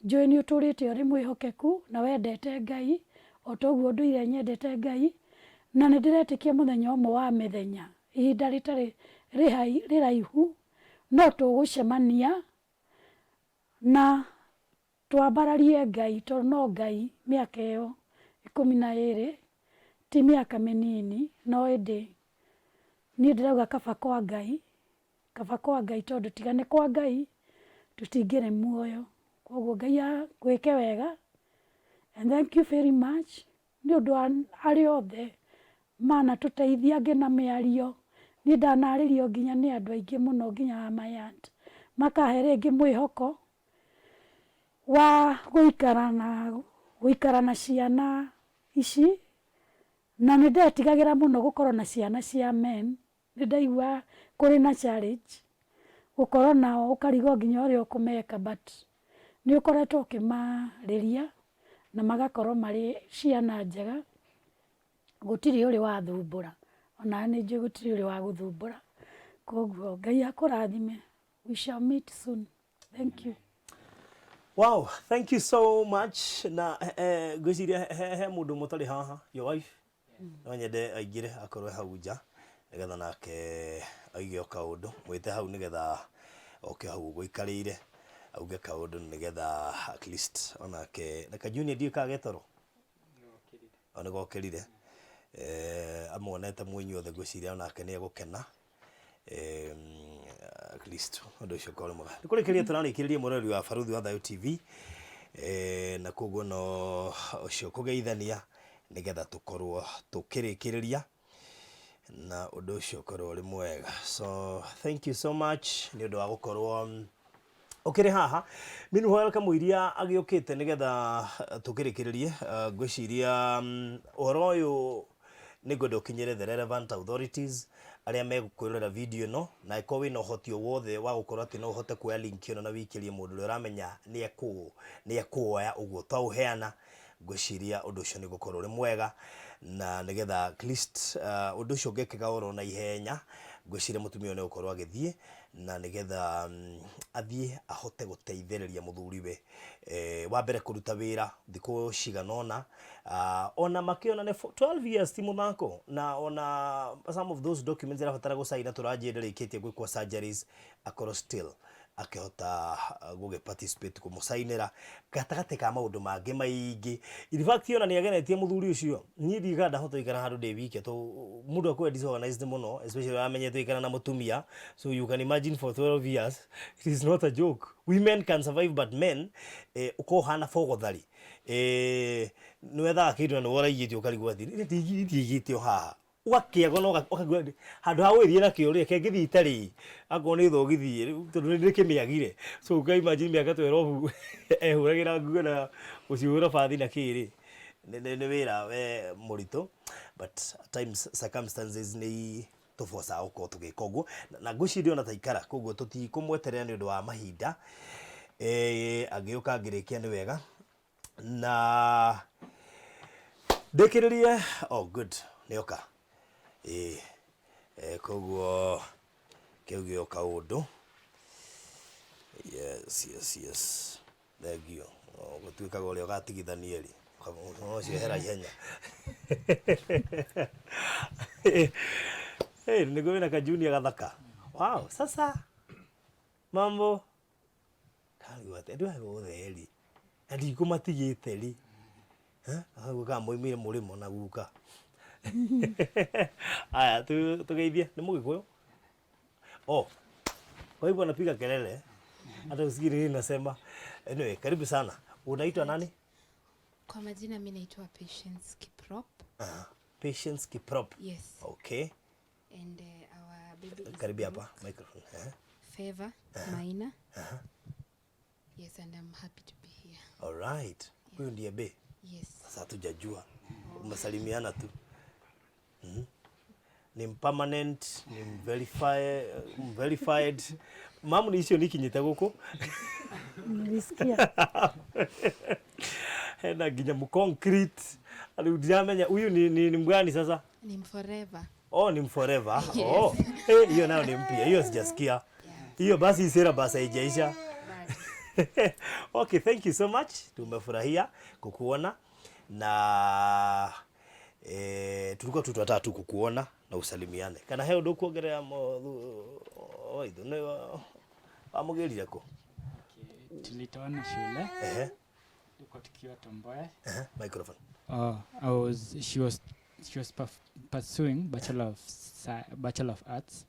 S2: njũĩ nĩ ũtũrĩte ũrĩ mwĩhokeku na wendete Ngai o ta ũguo ndũire nyendete Ngai, na nĩ ndĩretĩkia mũthenya ũmwe wa mĩthenya, ihinda rĩtarĩ rĩraihu, no tũgũcemania na twambararie Ngai, tondũ no Ngai. Mĩaka ĩyo 12 ti mĩaka mĩnini, no ĩndĩ niĩ ndĩrauga kaba kwa Ngai, kaba kwa Ngai, tondũ tiga nĩ kwa Ngai tũtingĩrĩ muoyo. Koguo Ngai agwĩke wega, and thank you very much nĩ ũndũ wa arĩa othe manatũteithia, angĩ na mĩario. Niĩ ndanarĩrio nginya nĩ andũ aingĩ mũno, nginya my aunt, makahe rĩngĩ mwĩhoko wa gũikara na ciana ici, na nĩ ndetigagĩra mũno gũkorwo na ciana cia men. Nĩ ndaigua kũrĩ na challenge gũkorwo nao, ũkarigwo nginya ũrĩa ũkũmeka, but nĩ ũkoretwo ũkĩmarĩria na magakorwo marĩ ciana njega. Gũtirĩ ũrĩ wathumbũra, ona nĩ njũĩ gũtirĩ ũrĩ wa gũthumbũra. Koguo Ngai akũrathime. We shall meet soon. Thank you.
S3: Wow, thank you so much. Na eh, ngwĩciria he mũndũ mũtarĩ haha, your wife. No nyende aingĩre akorwo e hau nja nĩgetha nake oige o kaũndũ. Mwĩte hau nĩgetha oke hau ũguo aikarĩire auge kaũndũ nĩgetha at least onake na ka Junior ndiũĩ kana ge toro. O nĩ gokĩrire. Eh, amuonete mwĩ inyuothe ngwĩciria onake nĩ egũkena. At least ũndũ ũcio ũkorwo ũrĩ mwega. Nĩ kũrĩkĩrĩria tũrarĩkĩrĩria mwĩroreri wa Barũthi wa Thayũ TV na koguo no ũcio kũgeithania nĩgetha tũkorwo tũkĩrĩkĩrĩria na ũndũ ũcio ũkorwo ũrĩ mwega. So thank you so much nĩ ũndũ wa gũkorwo ũkĩrĩ haha. Meanwhile kamũiria agĩũkĩte nĩgetha tũkĩrĩkĩrĩrie, ngwĩciria ũhoro ũyũ nĩ ngwenda ũkinyĩre the relevant authorities arĩa megũkwĩrorera video ĩno, na angĩkorwo wĩna ũhoti o wothe wa gũkorwo atĩ no ũhote kuoya link ĩno na wĩikĩrie mũndũ ũrĩa ũramenya nĩ ekũwoya ũguo twaũheana, ngwĩciria ũndũ ũcio nĩ ũgũkorwo ũrĩ mwega, na nĩgetha at least ũndũ ũcio ũngĩkĩka oro na ihenya, ngwĩciria mũtumia ũyũ nĩ egũkorwo agĩthiĩ, na nĩgetha athiĩ ahote gũteithĩrĩria mũthuriwe, wa mbere kũruta wĩra thikũ cigana ũna, ona makĩona nĩ 12 years ti mũthako, na ona some of those documents irabatara gũcaina tũranjĩ ndĩrĩkĩtie gwĩkwo surgeries, akorwo still akĩhota gũgĩ participate kũmũcainĩra gatagatĩ ka maũndũ mangĩ maingĩ. In fact ona nĩ agenetie mũthuri ũcio, niĩ ndiũĩ kana ndahota gũikara handũ ndĩ wike tondũ mũndũ akoragwo e disorganized mũno especially ũramenyete gũikara na mũtumia, so you can imagine for 12 years it is not a joke. Women can survive but men ũkoragwo ũhana bogothari, nĩ wethaga kĩndũ na nĩwe ũraiyĩte ũkarigwo atĩrĩrĩ ndiigĩte o haha. Ũgakĩaga na ũkaigua handũ ha gũgĩthiĩ nakĩo rĩ, reke ngĩthiĩ itarĩ, akorwo nĩ thogithi rĩ, tondũ nĩ ndĩkĩmĩagire. So ũka imagine mĩaka twerobu ehũragĩra nguo na gũcihũra bathi na kĩ rĩ, nĩ wĩra we mũritũ, but at times circumstances nĩ itũbocaga gũkorwo tũgĩka ũguo. Na ngwĩciria ona taikara, koguo tũtikũmweterera nĩ ũndũ wa mahinda, angĩũka angĩrĩkia nĩ wega. Na ndĩkĩrĩrie, oh good, nĩoka ĩĩ. Koguo kĩu gĩo kaũndũ. Yes, yes, yes, thengiũ. Gũtuĩkaga ũrĩa ũgatigithania rĩ, ũcio ehera ihenya. Nĩguo wĩna ka junior gathaka. Wow, sasa mambo Ndarigwo atĩ andũ aya othe rĩ, na ndikũmatigĩte rĩ, hau kana moimire mũrĩmo na guka. Aya tũgeithie, nĩ mũgĩkũyũ? Oh, kwa hivyo anapiga kelele hata usikii nini nasema. Anyway, karibu sana. Unaitwa nani?
S5: Kwa majina mi naitwa Patience Kiprop.
S3: Patience Kiprop.
S5: Yes.
S3: Okay.
S5: And our baby is
S3: Karibia hapa
S5: Brooke
S3: microphone. Eh?
S5: Favor Maina. Yes, and I'm happy to be here.
S3: All right. Huyu ndiye be.
S5: Yes.
S3: Sasa hatujajua. Umesalimiana tu. Ni permanent, ni verified. Mamu ni icio nikinyite guku.
S2: Nilisikia.
S3: Hena nginya mu concrete. Rĩu ndiramenya huyu ni mgani sasa?
S5: Ni forever.
S3: Oh, ni forever.
S5: Yes.
S3: Oh, hiyo nayo ni mpya. Hiyo sijasikia. Hiyo basi syllabus haijaisha.
S5: Bado.
S3: Okay, thank you so much. Tumefurahia kukuona na tulikuwa tu tunataka tu kukuona na usalimiane. Kana he undu kuongerera waithu ni wamugirire ku?
S6: Okay, tulitoana shule tuko tukiwa Tomboya.
S3: Microphone.
S6: Oh, she was pursuing Bachelor of Arts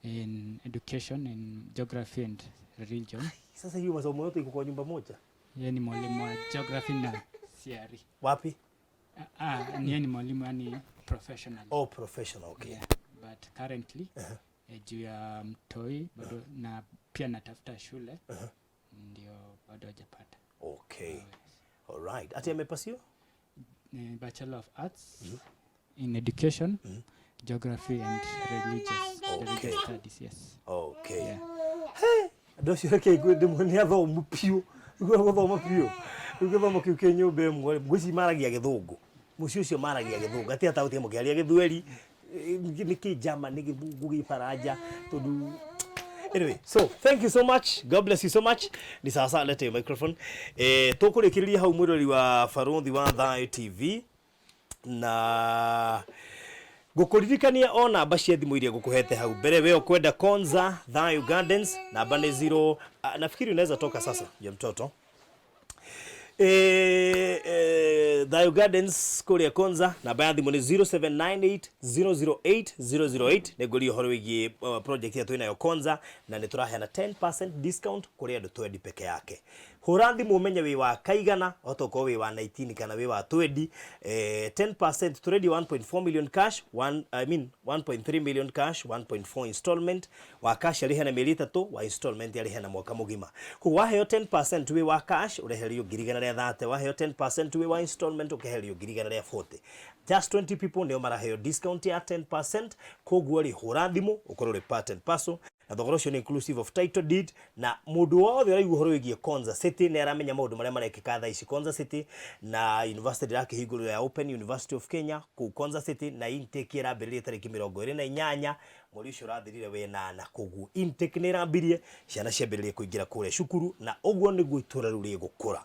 S6: in Education in Geography and Religion.
S3: Sasa hiyo masomo yote iko kwa nyumba moja?
S6: Yeye ni mwalimu wa geography na CRE.
S3: Wapi?
S6: Yeye ni mwalimu, yani professional.
S3: Oh, professional, okay.
S6: Yeah, but currently, juu ya mtoi bado na pia natafuta shule, ndio bado hajapata.
S3: Okay.
S6: Oh, yes.
S3: All right. Ati amepasiwa?
S6: Bachelor of Arts in Education, Geography and Religious Studies, yes.
S3: Okay.
S6: Yeah.
S3: Hey, andũ acio reke ngue ndĩmwe nĩ athomu biũ. Nĩguo gũthoma biũ. Rĩu gĩthomo kĩu kĩ nyũmba ĩmwe rĩ, ngwĩciria maragia gĩthũngũ. Mũciĩ ũcio maragia gĩthũngũ. Ati hata gũtige mũkĩaria gĩthweri, nĩ kĩnjama, nĩ gĩthũngũ, gĩbaranja, tondũ Anyway, so thank you so much, God bless you so much. Ni sasa lete microphone. Tũkũrĩkĩrĩria hau, mwĩrori wa Barũthi wa Thayũ TV, na ngũkũririkania o namba cia thimũ iria ngũkũhete hau mbere. We ũkwenda Konza Thayu Gardens, namba nĩ 0. Nafikiri unaweza toka sasa ya mtoto. Thayu Gardens kũrĩa Konza, namba ya thimũ nĩ 0798 008 008. Nĩ ngũria ũhoro wĩgiĩ project ĩrĩa twĩnayo Konza, na nĩ tũraheana 10% discount kũrĩ andũ 20 peke yake. Hũra thimũ ũmenye wĩ wa kaigana, wahota gũkorwo wĩ wa 19 kana wĩ wa 20. 10% tũrendia 1.4 million cash, one, I mean 1.3 million cash, 1.4 installment. Wa cash arĩhe na mĩeri 3, wa installment arĩhe na mwaka mũgima. Koguo waheo 10% wĩ wa cash ũreherio 130,000, waheo 10% wĩ wa installment ũkeherio 140,000. Just 20 people nĩo maraheo discount ya 10%. Koguo rĩ, hũra thimũ ũkorwo ũrĩ part and parcel, na thogora ũcio nĩ inclusive of title deed. Na mũndũ wothe ũraigua ũhoro wĩgiĩ Konza City nĩ aramenya maũndũ marĩa marekĩka thaa ici Konza City, na university ndĩrakĩhingũrwo ya Open University of Kenya kũu Konza City, na intake ĩrambĩrĩria tarĩki 28 mweri ũcio ũrathirire wenana. Koguo intake nĩ ĩrambirie, ciana ciambĩrĩrie kũingĩra kũrĩa cukuru, na ũguo nĩguo itũra rĩu rĩgũkũra.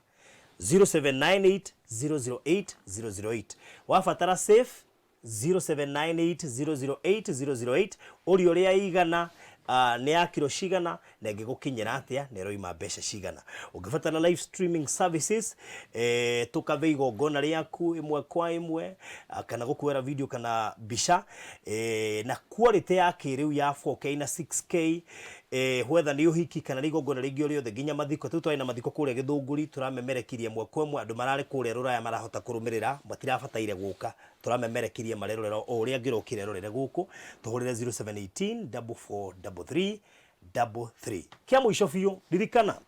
S3: 0798 008 008. Wabatara safe, 0798 008 008. Ũria ũrĩa igana, nĩ ya kiro cigana na ĩngĩgũkinyĩra atĩa na ĩroima mbeca cigana. Ũngĩbatara live streaming services, tũkave igongona rĩaku ĩmwe kwa ĩmwe, kana gũkuoera video kana mbica na quality ya kĩrĩu ya 4K na 6K, whether nĩ ũhiki kana nĩ igongona rĩngĩ o rĩothe, nginya mathiko. Tũu twarĩ na mathiko kũrĩa Gĩthũngũri, tũramemerekirie ĩmwe kwa ĩmwe. Andũ mararĩ kũrĩa rũraya marahota kũrũmĩrĩra, matirabataire gũka, tũramemerekirie marerorera o ũrĩa angĩrokire erorere gũkũ. Tũhũrĩre 0718 4433 33. Kĩa mũico biũ, ririkana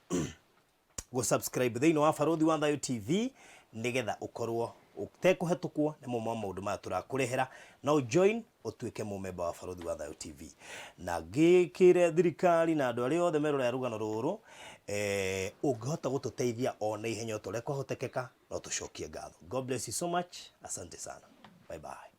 S3: gũ-subscribe thĩinĩ wa Barũthi wa Thayũ TV nĩgetha ũkorwo ũtekũhetũkwo nĩ mamwe ma maũndũ maya tũrakũrehera. No join ũtuĩke mũmemba wa Barũthi wa Thayũ TV. Na ngĩkĩre thirikari na andũ arĩa othe merorera rũgano rũrũ, ũngĩhota gũtũteithia o na ihenya o ta ũrĩa kwahotekeka, no tũcokie ngatho. God bless you so much. Asante sana, bye bye.